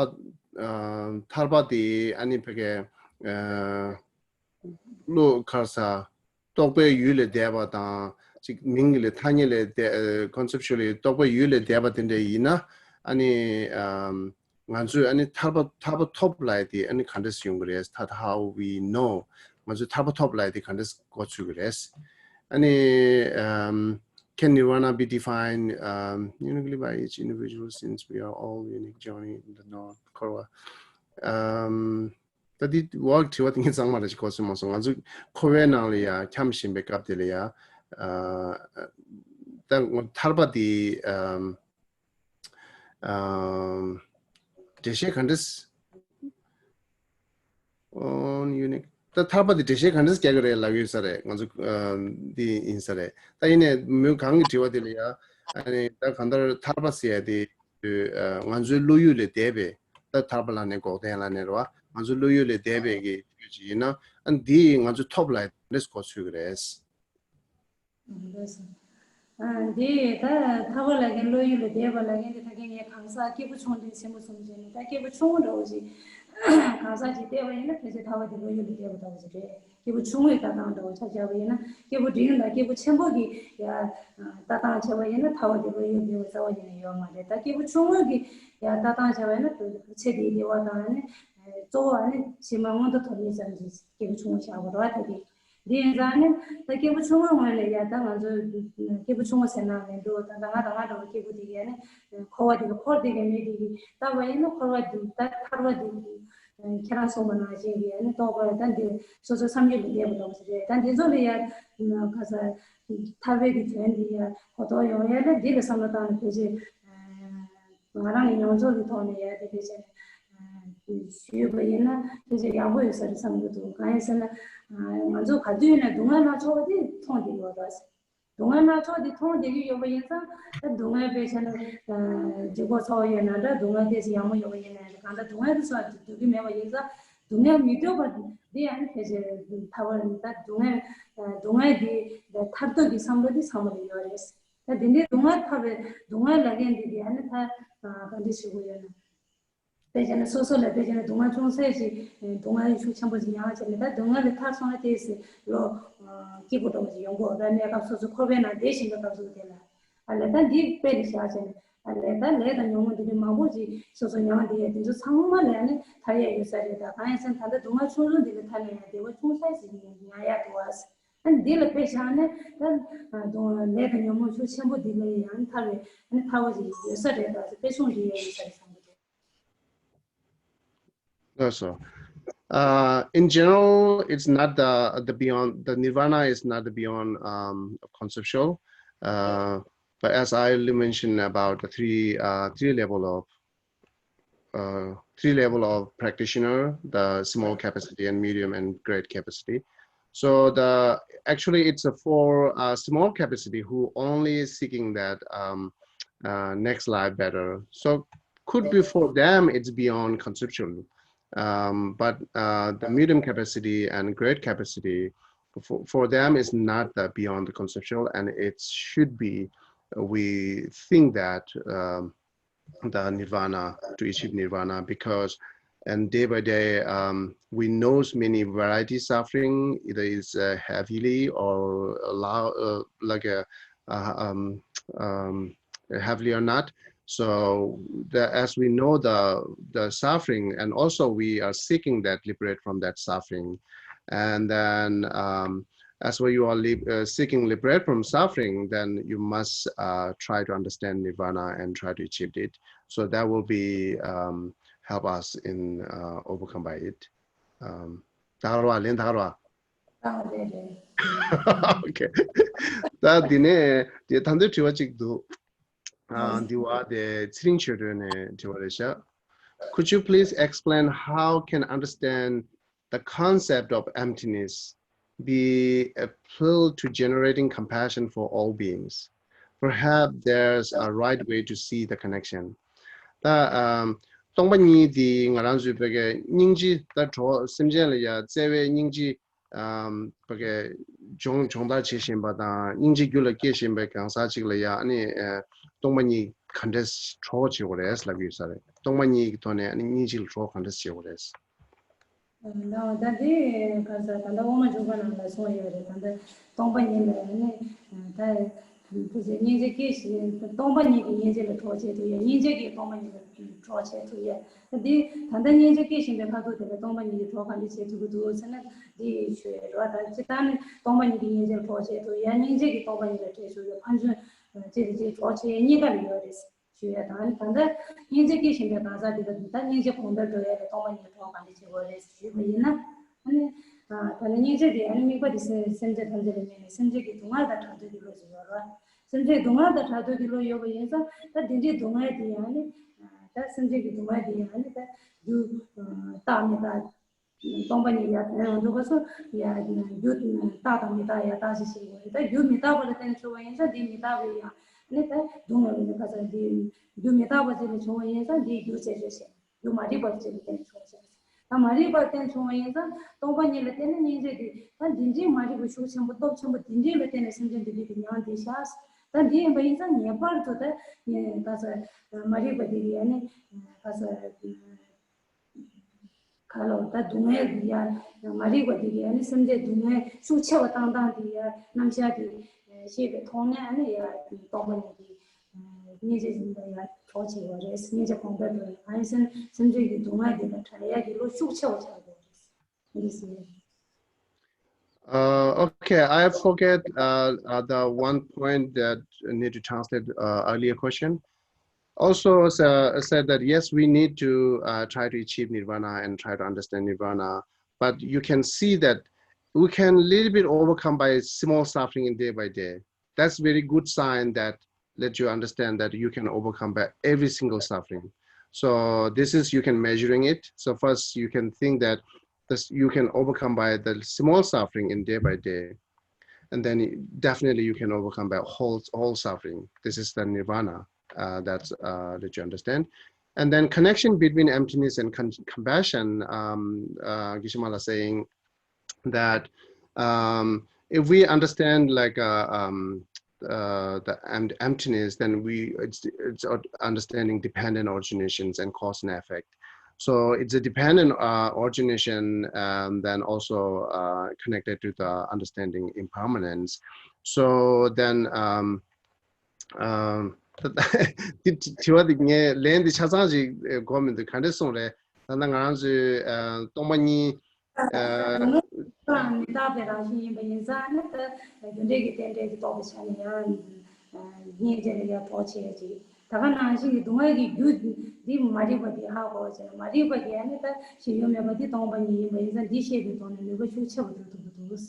Uh, ཐར་པ་དེ་ཨ་ནི་ཕ་གི། Uh, བློ་ག་རེ་ཟ། རྟོག་པའི་ཡུལ་ལས་འདས་པ་དང་། ཅིག་མིང་ལས་ཐ་སྙད་ལས་འདས། Conceptually རྟོག་པའི་ཡུལ་ལས་འདས་པ་དེ་འདྲ་ཡིན་ན། ཨ་ནི་ཨམ། ང་ཚོས་ཨ་ནི་ཐར་པ་ཐར་པ་ཐོབ་ལབ་ཡ་དེ་ཨ་ནི་ག་འདྲས་ཡོང་གི་རེད། That's how we know. ང་ཚོས་ཐར་པ་ཐོབ་ལབ་ཡ་དེ་ག་འདྲས་གོ་ཚུད་ཀྱི་རེད། ཨ་ནི་ཨམ། Can Nirvana be defined um, uniquely by each individual, since we are all unique journey in the Lord འཁོར་བ། ཨམ། ད་འདི་འོག་དྲི་བ་དེ་ངས་གཙང་མ་རེ་ཞིག་གོ་སོང་མ་སོང་། ང་ཚོ་འཁོར་བའི་ནང་ལ་ཡ་འཁྱམས་བཞིན་པའི་སྐབས་དེ་ལ་ཡ། ཨ། ད་ངོ་ཐར་པ་དེ། ཨམ། ཨམ། འགྲེལ་བཤད་ག་འདྲས། On unique. ད་ཐར་པ་དེ་འགྲེལ་བཤད་ག་འདྲས་རྒྱག་གི་རེད་ལབ་ཡོད་ས་རེད། ང་ཚོ་ཨམ། འདི་ཡིན་ས་རེད། ད་ཡིན་ནའི་མོས་གང་གི་དྲི་བ་དེ་ལ་ཡ། ཨ་ནི་ད་གང་ལྟར་ཐར་པ་ཟེར་ཡ་དེ། ཨ། ང་ཚོའི་བློ་ཡུལ་ལས་འདས་པའི། ད་ཐར་པ་ལབ་ནས་འགོག་བདེན་ལབ་ནས་རེད་བ། ང་ཚོའི་བློ་ཡུལ་ལས་འདས་པའི་གི་ཆོས་ཅིག་ཡིན་ན། ཨ། འདི་ང་ཚོ་ཐོབ་ལ་འདྲེས་གོ་ཚུལ་གི་རེད། ལགས་སོ། ཨ། འདི་ད་ཐར་པ་ལབ་མཁན་བློ་ཡུལ་ལས་འདས་པ་ལབ་མཁན་འདི་ད་གིན་ངས་གང་ཟག་སྐྱེས་བུ་ཆུང་འབྲིང་ཆེན་པོ་གསུམ་བྱས་ནས། ད་སྐྱེས་བུ་ཆུང་ངུ་འདྲ་བོ་ཞིག་གང་ཟག་ཅིག་བལྟས་པ་ཡིན་ན་ཕལ་ཆེར་ཐར་པ་དེ་བློ་ཡུལ་ལས་འདས་པ་འདྲ་བོ་ཞིག་རེད། སྐྱེས་བུ་ཆུང་ངུའི་ལྟ་སྟངས་འདྲ་བོ་ཆ་བཞག་པ་ཡིན་ན། སྐྱེས་བུ་འབྲིང་དང་སྐྱེས་བུ་ཆེན་པོ་གི་ཡ་ལྟ་སྟངས་བྱས་པ་ཡིན་ན་ཐར་པ་དེ་བློ་ཡུལ་འདས་པ་རྩ་བ་ཉིད་ནས་ཡོད་མ་རེད། ད་སྐྱེས་བུ་ཆུང་ངུ་གི་ཡ་ལྟ་སྟངས་བྱས་པ་ཡིན་ན་ཚེ་འདིའི་བདེ་བ་དང་ནི་གཙོ་བོ་ནི་ཕྱི་མ་མངོན་མཐོ་ཐོབ་ནི་ཙམ་གྱི་སྐྱེས་བུ་ཆུང་ངུ་བྱ་དགོས་རེད་བ། ད་དེ་འདི་ཡིན་ཙང་ནི་ད་སྐྱེས་བུ་ཆུང་ངུའི་ངོས་ལ་ཡ་ད་ང་ཚོ་སྐྱེས་བུ་ཆུང་ངུ་ཟེར་ན་མི་འདུག་ད་ད་ང་དང་ང་འདྲ་བོ་སྐྱེས་བུ་དེ་གས་ནི་འཁོར་བ་དེ་ལ་འཁོར་བསྡད་མཁན་མི་དེ་གི་ལྟ་བ་ཡིན་ན། འཁོར་བ་འདི་ད་ཐར་པ་འདི་ཁྱེད་རང་གསུངས་པ་ནང་བཞིན་གྱི་ནི་རྟོགས་པ་ད་འདི་སོ་སོའི་བསམ་ཡུལ་ལས་འདས་པ་འདྲ་བོ་ཞིག་རེད། ད་འདི་ཚོ་ལ་ཡ་ག་ས་ཐར་པའི་གི་དོན་འདི་ཡ་གོ་རྟོགས་ཡོང་ཡ་ལ་འདི་ལ་བསམ་བློ་བཏང་ནས་ཕལ་ཆེར་ང་རང་གི་མྱོང་ཚོར་གྱི་ཐོག་ནས་ཡ་དེ་ཕལ་ཆེར་ཞུས་པ་ཡིན་ན་ཕལ་ཆེར་ཡག་པོ་ཡོད་ས་རེད་བསམ་གྱི་འདུག་གང་ཡིན་ཟེར་ན། ང་ཚོ་ག་དུས་ཡིན་ན་སྡུག་བསྔལ་སྣ་ཚོགས་པ་དེ་མཐོང་བསྡད་ཡོད་རེད། སྡུག་བསྔལ་སྣ་ཚོགས་དེ་མཐོང་བསྡད་ཀྱི་ཡོད་པ་ཡིན་ཙང་། ད་སྡུག་བསྔལ་དཔེ་བྱས་ན་ལྗིད་ཁོག་ཚ་བོ་ཡོད་ན་འདྲ། སྡུག་བསྔལ་ཏོག་ཙམ་ཡག་མོ་ཡོད་པ་ཡིན་ན་འདྲ། གང་ལྟར་སྡུག་བསྔལ་དེ་ཚོ་སྡུག་གི་མེད་པ་ཡིན་ཙང་སྡུག་བསྔལ་མི་འདོད་པ་འདི་ཡང་ནི་ཕལ་ཆེར་ཐར་པ་རེད། ད་སྡུག་བསྔལ་སྡུག་བསྔལ་འདི་ཐར་འདོད་ཀྱི་བསམ་བློ་འདི་ཚང་མ་ལ་ཡོད་རེད། ད་དེ་འདྲའི་སྡུག་བསྔལ་ཐར་བའི་སྡུག་བསྔལ་ལབ་མཁན་འདི་དེ་ཡང་ནི་ད་ག་འདྲ་ཞུ་དགོས་ཡོད་ན། དཔེ་བྱས་ན་སོ་སོ་ལ་དཔེ་བྱས་ན་སྡུག་བསྔལ་ཅུང་ཟད་ཅིག་སྡུག་བསྔལ་ཤུགས་ཆེན་པོ་ཅིག་མྱངས་བྱས་ནས། ད་སྡུག་བསྔལ་ལས་ཐར་སོང་ན་ཏོག་ཙམ་བློ་སྐྱིད་པོ་འདྲ་བོ་ཅིག་ཡོང་གི་ཡོད་རེད། གནས་སྐབས་སོ་སོ་འཁོར་བའི་ནང་བསྡད་བཞིན་པའི་སྐབས་སུ་དེ་ལ། ཨ་ལས་ད་འདི་དཔེ་ལ་བཞག་བྱས་ནས། ཨ་ལས་ད་ལས་དང་ཉོན་མོངས་འདི་འདྲའི་མང་པོ་ཅིག་སོ་སོ་མྱངས་བསྡད་ཡས་དེ་ཚོ་ཚང་མ་ལ་ནི་ཐར་ཡས་ཡོད་ས་རེད། ད་གང་ཡིན་ཟེར་ན་ད་ལྟ་སྡུག་བསྔལ་ཆུང་ཆུང་འདི་ལས་ཐར་ན་ཡང་བདེ་བ་ཅུང་ཟད་ཅིག་མྱང་ཡག་འདུག་ཨ། ཨ་ནི་འདི་ལ་དཔེ་བཞག་ནས་ད་ལས་དང་ཉོན་མོངས་ཤུགས་ཆེན་པོ་འདི་ལ་ཡང་ཐར་བའི་ཨ་ནི་ཐར་བ་ཅིག་ཡོད་ས་རེད། ད་དཔེ་ཆུང་འདི་ཡང་ཡོད་ས་རེད་བསམ་གྱི་འདུག Also, uh, in general, it's not the the beyond the nirvana is not the beyond um, of conceptual, uh, but as I mentioned about the three uh, three level of uh, three level of practitioner, the small capacity and medium and great capacity. So the actually it's a for uh, small capacity who only seeking that um, uh, next life better. So could be for them it's beyond conceptual, um, but uh, the medium capacity and great capacity for, for them is not uh, beyond the conceptual, and it should be. We think that um, the nirvana to achieve nirvana because and day by day um, we knows many variety suffering, either is uh, heavily or allow uh, like a uh, um, um, heavily or not. So the, as we know the the suffering, and also we are seeking that liberate from that suffering, and then um, as well you are lib- uh, seeking liberate from suffering, then you must uh, try to understand nirvana and try to achieve it. So that will be um, help us in uh, overcome by it. Um, ད་ག་རེད་བ། ལན་ད་ག་རེད་བ། ཨ་རེད་རེད། Okay. ད་འདི་ནས་དེ་ད་འདི་དྲི་བ་གཅིག་འདུག་ཨ། འདི་བ་དེ་ཚེ་རིང་ཆོས་སྒྲོན་ནས་དྲི་བ་རེད་ཤག Could you please explain how can understand the concept of emptiness be appeal to generating compassion for all beings. Perhaps there's a right way to see the connection. ད་ཨམ་སྟོང་པ་ཉིད་དེ་ང་རང་ཚོའི་བོད་སྐད་སྙིང་རྗེ། ད་གྲོགས་སེམས་ཅན་ལ་ཡ་བརྩེ་བའི་སྙིང་རྗེ་ཨམ་བོད་སྐད་སྦྱོང་སྦྱོང་བརྡར་བྱེད་བཞིན་པ་དང་སྙིང་རྗེ་རྒྱུད་ལ་སྐྱེ་བཞིན་པའི་གང་ཟག་ཅིག་ལ་ཡ་ཨ་ནི་ཨ་སྟོང་པ་ཉིད་ག་འདྲས་གྲོགས་བྱེད་དགོས་རེད་ལབ་ཀྱི་ཡོད་ས་རེད། སྟོང་པ་ཉིད་ཀྱི་ཐོག་ནས་ཨ་ནི་སྙིང་རྗེ་ལ་གྲོགས་ག་འདྲས་བྱེད་དགོས་རེད། ད་ད་འདི་ག་ས་ད་ལྟ་དབུ་མ་འཇུག་པ་ནང་ལ་གསུངས་ཡོད་རེད། ད་ལྟ་སྟོང་པ་ཉིད་ལ་ནི་ད་དེ་ཚེ་སྙིང་རྗེ་སྐྱེ་ཞིང་སྟོང་པ་ཉིད་ཀྱི་སྙིང་རྗེ་ལ་གྲོགས་བྱེད་ཐུབ་ཡ། སྙིང་རྗེ་གིས་སྟོང་པ་ཉིད་ལ་གྲོགས་བྱེད་ཐུབ་ཡ། ད་འདི་ད་ལྟ་སྙིང་རྗེ་སྐྱེ་བཞིན་པའི་ཁ་ཐུག་དེ་ལ་སྟོང་པ་ཉིད་ཀྱིས་གྲོགས་ག་འདྲ་བྱེད་ཐུབ་ཀྱི་འདུག་ཟེར་ན། འདི་ཞུ་ཡ་རེད་བ། ད་སྤྱིར་བཏང་ནི་སྟོང་པ་ཉིད་ཀྱི་སྙིང་རྗེ་ལ་གྲོགས་བྱེད་ཐུབ་ཡ། སྙིང་རྗེ་གིས་སྟོང་པ་ཉིད་ལ་གྲོགས་བྱེད་ཐུབ་ཡ། ཕན་ཚུན་གཅིག་དང་གཅིག་གྲོགས་བྱེད་ཡ་གཉིས་ཀ་ལ་ཡོད་རེད། ཞུ་ཡ་དང་། ད་ལྟ་སྙིང་རྗེ་སྐྱེ་བཞིན་པའི་གང་ཟག་དེ་དག་ད་སྙིང་རྗེ་གོང་འཕེལ་འགྲོ་ཡ་ལ་སྟོང་པ་ཉིད་གྲོགས་ག་འདྲ་བྱེད་དགོས་རེད་ཞུས་པ་ཡིན་ན། ཨ་ནི་ད་ལྟ་སྙིང་རྗེ་དེ་ཨ་ནི་དམིགས་པ་དེ་སེམས་སེམས་ཅན་ཐམས་ཅད་ལ་དམིགས་ནས་སེམས་ཅན་གྱི་སྡུག་བསྔལ་དང་བྲལ་འདོད་ཀྱི་བློ་ཞིག་ཡོད་རེད། སེམས་ཅན་སྡུག་བསྔལ་དང་བྲལ་འདོད་ཀྱི་བློ་ཡོད་པ་ཡིན་ཙང་། ད་དེ་འདྲའི་སྡུག་བསྔལ་དེ་ཡང་ནི་ད་སེམས་ཅན་གྱི་སྡུག་བསྔལ་དེ་ཡང་ནི་ད་རྒྱུ་རྟག་མི་རྟག་སྟོང་པ་ཉིད་ཡར་ཐོན་ཡོང་དུས་སྐབས་སུ་ཡ་རྒྱུ་རྟག་དང་མི་རྟག་ཡར་བརྟག་ཞིབ་བྱེད་དགོས་རེད། ད་རྒྱུ་མི་རྟག་པ་ལ་བརྟེན་བྱུང་བ་ཡིན་ཙང་འདི་མི་རྟག་པའི་ཡང་ནི་ད་སྡུག་བསྔལ་བའི་ནི་ཁ་ཚ་འདི་རྒྱུ་མི་རྟག་པ་ཅིག་ལ་བྱུང་བ་ཡིན་ཙང་འདིའི་རྒྱུ་བྱས་བྱས་བྱས་རྒྱུ་མ་རིག་པ་ཅིག་ལ་བརྟེན་བྱུང་བ་བྱས། ད་མ་རིག་པ་བརྟེན་བྱུང་བ་ཡིན་ཙང་སྟོང་པ་ཉིད་ལ་བརྟེན་ནས་སྙིང་རྗེ་འདི་ད་འདི་འདྲའི་མ་རིག་པ་ཤུགས་ཆེན་པོ་སྟོབས་ཆེན་པོ་འདི་འདྲའི་ལ་བརྟེན་ནས་སེམས་ཅན་འདི་འདྲའི་གི་མྱང་འདི་ཤར། ད་འདི་ཡིན་པ་ཡིན་ཙང་ངེས་པར་དུ་ད་ཁ་ཚ་མ་རིག་པ་འདི་གི་ཡ་ནི་ཁ་ཚ། ག་ལ་ད་སྡུག་བསྔལ་འདི་ཡ་མ་རིག་པ་འདི་གི་ཡ་ནི་སེམས་ཅན་སྡུག་བསྔལ་ཤུགས་ཆེ་བ་བཏང་སྟངས་འདི་ཡ་རྣམ་གཞག་འདི་ཤེས་པའི་ཐོག་ནས་ཨ་ནི་ཡ་སྟོང་པ་ཉིད་ཀྱི་སྙིང་རྗེ་འཛིན་པ་ཡ་གྲོགས་བྱེད་པ་རེད། སྙིང་རྗེ་གོང་འཕེལ་འགྲོ་ཡ། ཨ་ནི་སེམས་སེམས་ཅན་གྱི་སྡུག་བསྔལ་འདི་དང་བྲལ་ཡ་གི་བློ་ཤུགས་ཆེ་བ་ཆགས་དགོས་རེད། འདི་ཟེར། Uh, okay, I forget uh, uh, the one point that need to translate uh, earlier question. Also uh, said that yes, we need to uh, try to achieve nirvana and try to understand nirvana, but you can see that we can little bit overcome by small suffering in day by day. That's very good sign that let you understand that you can overcome by every single suffering. So this is you can measuring it. So first you can think that this you can overcome by the small suffering in day by day, and then definitely you can overcome by whole whole suffering. This is the nirvana uh, that's uh, that you understand. And then connection between emptiness and con- compassion. Um, uh, Gishimala saying that um, if we understand like uh, um, uh, the em- emptiness, then we it's it's understanding dependent originations and cause and effect. So it's a dependent uh, origination, and then also uh, connected to the understanding impermanence. So then, um, um, དྲི་བ་འདི་ངས་ལན་འདི་ཆ་ཚང་ཞིག་གོ་མི་འདུག་ག་འདྲས་གསུངས་རེད། ད་ལྟ་ང་རང་ཚོའི་སྟོང་པ་ཉིད། སྡུག་བསྔལ་མི་རྟག་པའི་རང་བཞིན་ཡིན་པ་ཡིན་ཙང་ནི་ད་རྒྱུ་འབྲས་ཀྱི་རྟེན་འབྲེལ་གྱི་རྟོགས་པའི་ཆ་ནས་ཡང་སྙིང་རྗེ་ལ་ཡང་གྲོགས་བྱེད་ཡ་ཅིག་ད་ག་ནང་བཞིན་གྱི་སྡུག་བསྔལ་གྱི་རྒྱུ་འདི་མ་རིག་པ་འདི་ཧ་གོ་བ་བྱས་ན་མ་རིག་པ་གིས་ཡང་ནི་ད་ཤེས་ཡོན་མེད་པ་འདི་སྟོང་པ་ཉིད་ཡིན་པ་ཡིན་ཙང་འདི་ཤེས་པའི་ཐོག་ནས་ནུས་པ་ཤུགས་ཆེ་བ་སྤྲོད་ཐུབ་ཀྱི་འདུག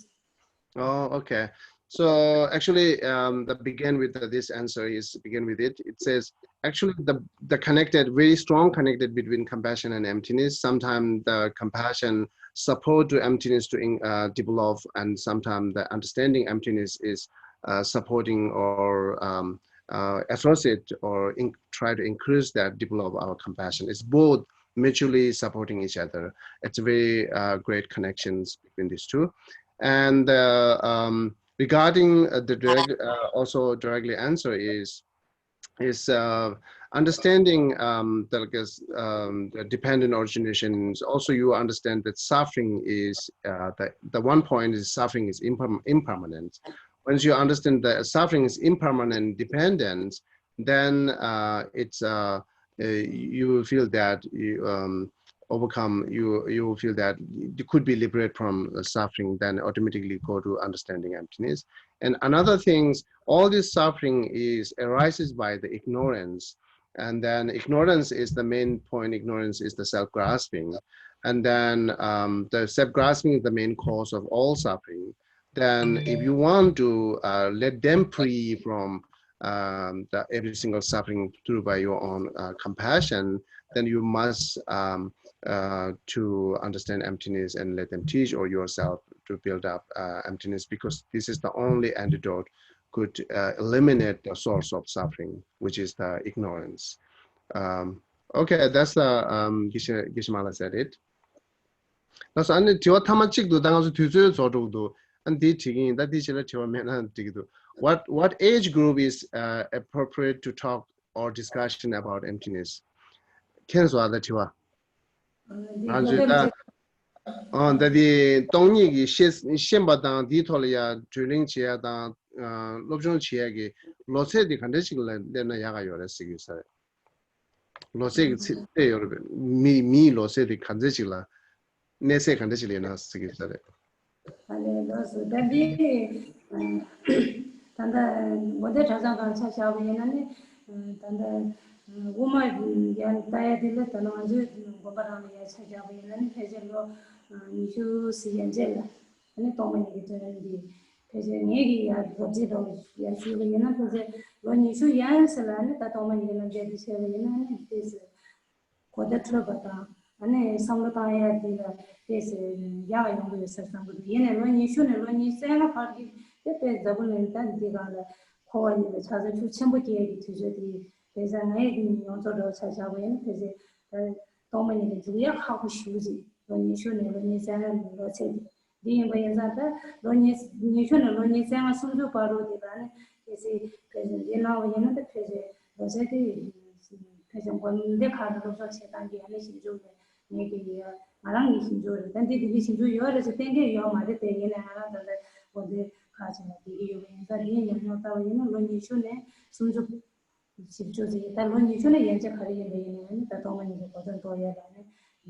Oh, okay. So actually, um, the begin with the, this answer is begin with it. It says actually the the connected, very strong connected between compassion and emptiness. Sometimes the compassion support to emptiness to in, uh, develop, and sometimes the understanding emptiness is uh, supporting or um, uh, associate or in, try to increase that develop our compassion. It's both mutually supporting each other. It's very uh, great connections between these two. And uh, um, regarding uh, the direct, uh, also directly answer is is uh, understanding um, the, like, um, the dependent originations. Also, you understand that suffering is uh, the, the one point is suffering is imperm- impermanent. Once you understand that suffering is impermanent, dependent, then uh, it's uh, uh, you will feel that you um, overcome. You you will feel that you could be liberated from uh, suffering. Then automatically go to understanding emptiness. And another thing, all this suffering is arises by the ignorance. And then ignorance is the main point. Ignorance is the self-grasping. And then um, the self-grasping is the main cause of all suffering. Then if you want to uh, let them free from um, the, every single suffering through by your own uh, compassion, then you must um, uh, to understand emptiness and let them teach or yourself to build up uh, emptiness, because this is the only antidote could uh, eliminate the source of suffering, which is the ignorance. Um, okay, that's the um, Geshe- Geshimala said it. ལགས་སོ། ཨ་ནི་དྲི་བ་ཐ་མ་གཅིག་འདུག་ད་ང་ཚོ་དུས་ཚོད་རྫོགས་འགྲོ་གི་འདུག་ཨ་ནི་འདི་དྲི་གི་ཡིན། ད་འདི་ཕྱི་ལ་དྲི་བ་མེད་ན་འགྲིག་གི་འདུག What, what age group is uh, appropriate to talk or discussion about emptiness? མཁྱེན་སོང་ཨ། ད་དྲི་བ། ང་ཚོས་ད་ཨ་ད་དེ་སྟོང་ཉིད་ཀྱི་ཤེས་ཤེས་པ་དང་དེའི་ཐོག་ལ་ཡ་བགྲོ་གླེང་བྱེད་ཡ་དང་ཨ་སློབ་སྦྱོང་བྱེད་ཡ་གི་ལོ་ཚད་དེ་ག་འདྲ་ཞིག་ལ་སླེབས་ན་ཡག་ག་ཡོད་རེད་ཟེར་གྱི་ཡོད་ས་རེད། ལོ་ཚད་ཀྱི་ཚད་དེ་ཡོད་རེད་པས། མི་མིའི་ལོ་ཚད་དེ་ག་ཚད་ཅིག་ལ་གནས་ཚད་ག་འདྲ་ཞིག་ལ་ཡོད་ན་ཟེར་གྱི་ཡོད་ས་རེད། ཨ་ལས་ལགས་སོ། ད་འདི་ད་ལྟ་དགོན་སྡེ་གྲྭ་ཚང་སྒང་ཆ་བཞག་པ་ཡིན་ན་ནི་ད་ལྟ་དབུ་མ་ཡར་ལྟ་ཡ་དེ་ལ་ད་ལྟ་ང་ཚོའི་དགོན་པ་རང་ལ་ཡར་ཆ་བཞག་པ་ཡིན་ན་ནི་ཕལ་ཆེར་ལོ་ཉི་ཤུ་ཟིན་ཡན་ཆད་ལ་ཨ་ནི་སྟོང་པ་ཉིད་ཀྱི་དོན་འདི་ཕལ་ཆེར་ངེད་ཀྱི་ཡར་རོབ་རྩིས་དང་ཡར་ཞུས་པ་ཡིན་ན་ཕལ་ཆེར་ལོ་ཉི་ཤུ་ཡན་ཟེར་ལ་ནི་ད་སྟོང་པ་ཉིད་ཀྱི་རྣམ་གཞག་འདི་བཤད་པ་ཡིན་ན་ནི་ཏོག་ཙམ་གོ་བརྡ་འཕྲོད་པ་དང་ཨ་ནི་བསམ་བློ་བཏང་ཡ་འདི་ལ་ཏོག་ཙམ་ཡག་ཡོང་གི་ཡོད་ས་བསམ་གྱི་འདུག་ཡིན་ནའི་ལོ་ཉི་ཤུ་ནས་ལོ་ཉི་ཤུ་རྩ་ལྔ་བར་གྱི་དེ་དཔེ་འཛམ་བུ་གླིང་ད་འདི་སྒང་ལ་འཁོར་བ་ཡིན་པའི་ཆགས་སྡང་ཤུགས་ཆེན་པོ་སྐྱེ་ཡ་གི་དུས་ཚོད་དེ་དེ་ཚོ་ངའི་མྱོང་ཚོར་འདྲ་བོ་ཆ་བཞག་པ་ཡིན་ན་ཕལ་ཆེར་ད་སྟོང་པ་ཉིད་ལ་འཇུག་ཡ་ཁག་པོ་ཞེ་པོ་ཅིག་ལོ་ཉི་ཤུ་ནས་ལོ་ཉི་ཤུ་རྩ་ལྔ་ལོ་ཚད་དེ། འདི་ཡིན་པ་ཡིན་ཙང་ད་ལོ་ཉི་ཉི་ཤུ་ནས་ལོ་ཉི་ཤུ་རྩ་ལྔ་སུམ་ཅུ་བར་དུ་དེ་ལ་ནི་གལ་སྲིད་ཕལ་ཆེར་འདི་གནང་བ་ཡིན་ན་ད་ཕལ་ཆེར་ལོ་ཚད་དེ་ཕལ་ཆེར་དགོན་སྡེ་ཁག་ཏུ་སློབ་སྦྱོང་བྱེད་སྟངས་ཀྱི་ཨ་ནི་ཞིབ་འཇུག་རེད། ངེད་ཀྱི་ཡ་ང་རང་གི་ཞིབ་འཇུག་རེད། ད་འདི་དེ་འདྲའི་ཞིབ་འཇུག་ཡོད་རེད་ཟེར་གཏན་འཁེལ་ཡོད་མ་རེད་དེ། ཡིན་ནའི་ང་རང་ད་ལྟ་དགོན་སྡེ་ཁག་ཅིག་ལ་བསྡད་ཀྱི་ཡོད་པ་ཡིན་ཙང་འདིའི་ཉམས་མྱོང་ལྟ་བ་ཡིན་ན་ལོ་ཉི་ཤུ་ནས་སུམ་ཅུ། ཞིབ་འཇུག་ཅིག་ད་ལོ་ཉི་ཤུ་ནས་ཡན་ཆད་ག་རེ་ཡིན་པ་ཡིན་ནའི་ད་སྟོང་པ་ཉིད་ཀྱི་གོ་ས་མདོ་ཡས་ལ་ནི་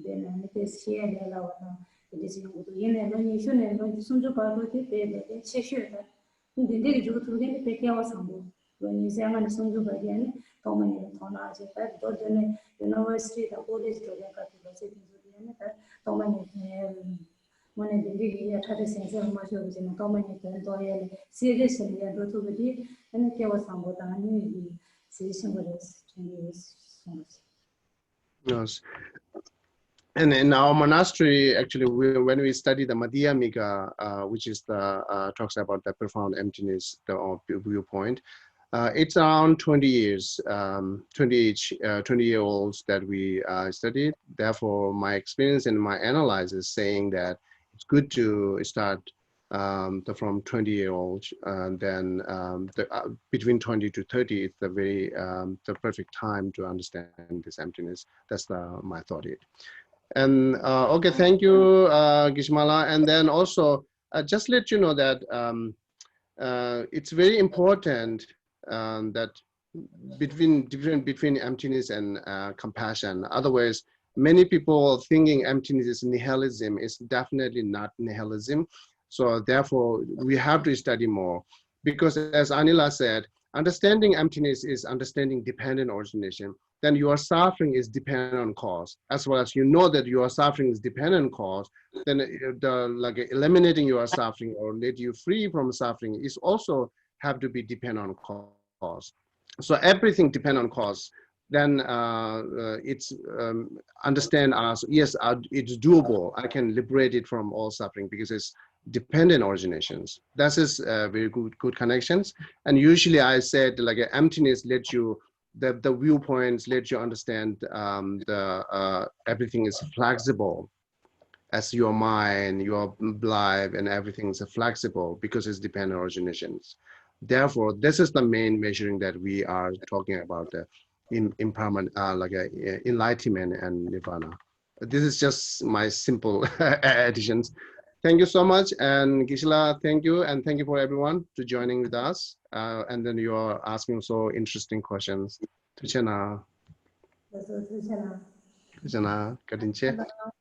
འདི་ནས་ནི་དེ་ཤེས་ཡས་ལས་སླ་བ་དང་དེ་འདྲ་ཞིག་ཡོང་གི་འདུག་ཡིན་ནའི་ལོ་ཉི་ཤུ་ནས་ལོ་སུམ་ཅུ་བར་དུ་དེ་དཔེ་ལས་དོན་ཆེ་ཤོས་ད་འདི་འདྲ་གི་འཇུག་ཐུབ་མཁན་དེ་དཔེ་སྐལ་བ་བཟང་པོ། ལོ་ཉི་ཤུ་རྩ་ལྔ་ནས་སུམ་ཅུ་བར་དེ་ནི་སྟོང་པ་ཉིད་ལ་དོ་སྣང་བྱེད་ད་མདོར་བསྡུས་ནས་ཡུ་ནི་ཝར་སི་ཊི་དང་ཀོ་ལེཇ་འགྲོ་མཁན་སྐབས་ཀྱི་ལོ་ཚད་དེ་ཚོ་དེ་ནི་ད་སྟོང་པ་ཉིད་དངོས་གནས་འདི་འདྲའི་ཡིན་ཡ་ཁྲ་ཁྲ་ཟིང་ཟིང་མ་ཤོར་བ་བྱས་ནས་སྟོང་པ་ཉིད་དོན་རྟོགས་ཡ་ལས་སི་རི་ཡས་ནས་ཡར་འགྲོ་ཐུབ་པ་དེ་ཨ་ནི་སྐལ་བ་བཟང་པོ་དང་ཨ་ནི་གཟི་བརྗིད་ཆེན་པོ་རེད་དྲན་གྱི་ཡོད་གསུངས་པ་བྱས། Yes. And in our monastery, actually, we, when we study the Madhyamika, uh, which is the uh, talks about the profound emptiness, the uh, viewpoint, uh, it's around twenty years, um, twenty each, uh, twenty year olds that we uh, studied. Therefore, my experience and my analysis is saying that it's good to start um, the, from twenty year old, and then um, the, uh, between twenty to thirty is the very um, the perfect time to understand this emptiness. That's the my thought. It. And uh, okay, thank you, uh, Gishmala. And then also, uh, just let you know that um, uh, it's very important um, that between different between emptiness and uh, compassion. Otherwise, many people thinking emptiness is nihilism. Is definitely not nihilism. So therefore, we have to study more because, as Anila said, understanding emptiness is understanding dependent origination. Then your suffering is dependent on cause. As well as you know that your suffering is dependent on cause, then uh, the like eliminating your suffering or let you free from suffering is also have to be dependent on cause. So everything depends on cause. Then uh, uh, it's um, understand as yes, uh, it's doable. I can liberate it from all suffering because it's dependent originations. That is uh, very good, good connections. And usually I said like emptiness lets you the, the viewpoints let you understand um, the uh, everything is flexible as your mind, your life, and everything is flexible because it's dependent originations. Therefore, this is the main measuring that we are talking about the in, impermanent, uh, like a, uh, enlightenment and nirvana. This is just my simple additions. Thank you so much, and Gisela, thank you, and thank you for everyone to joining with us. Uh, and then you are asking so interesting questions. ཐུགས་རྗེ་གནང་། ཐུགས་རྗེ་གནང་། བཀའ་དྲིན་ཆེ།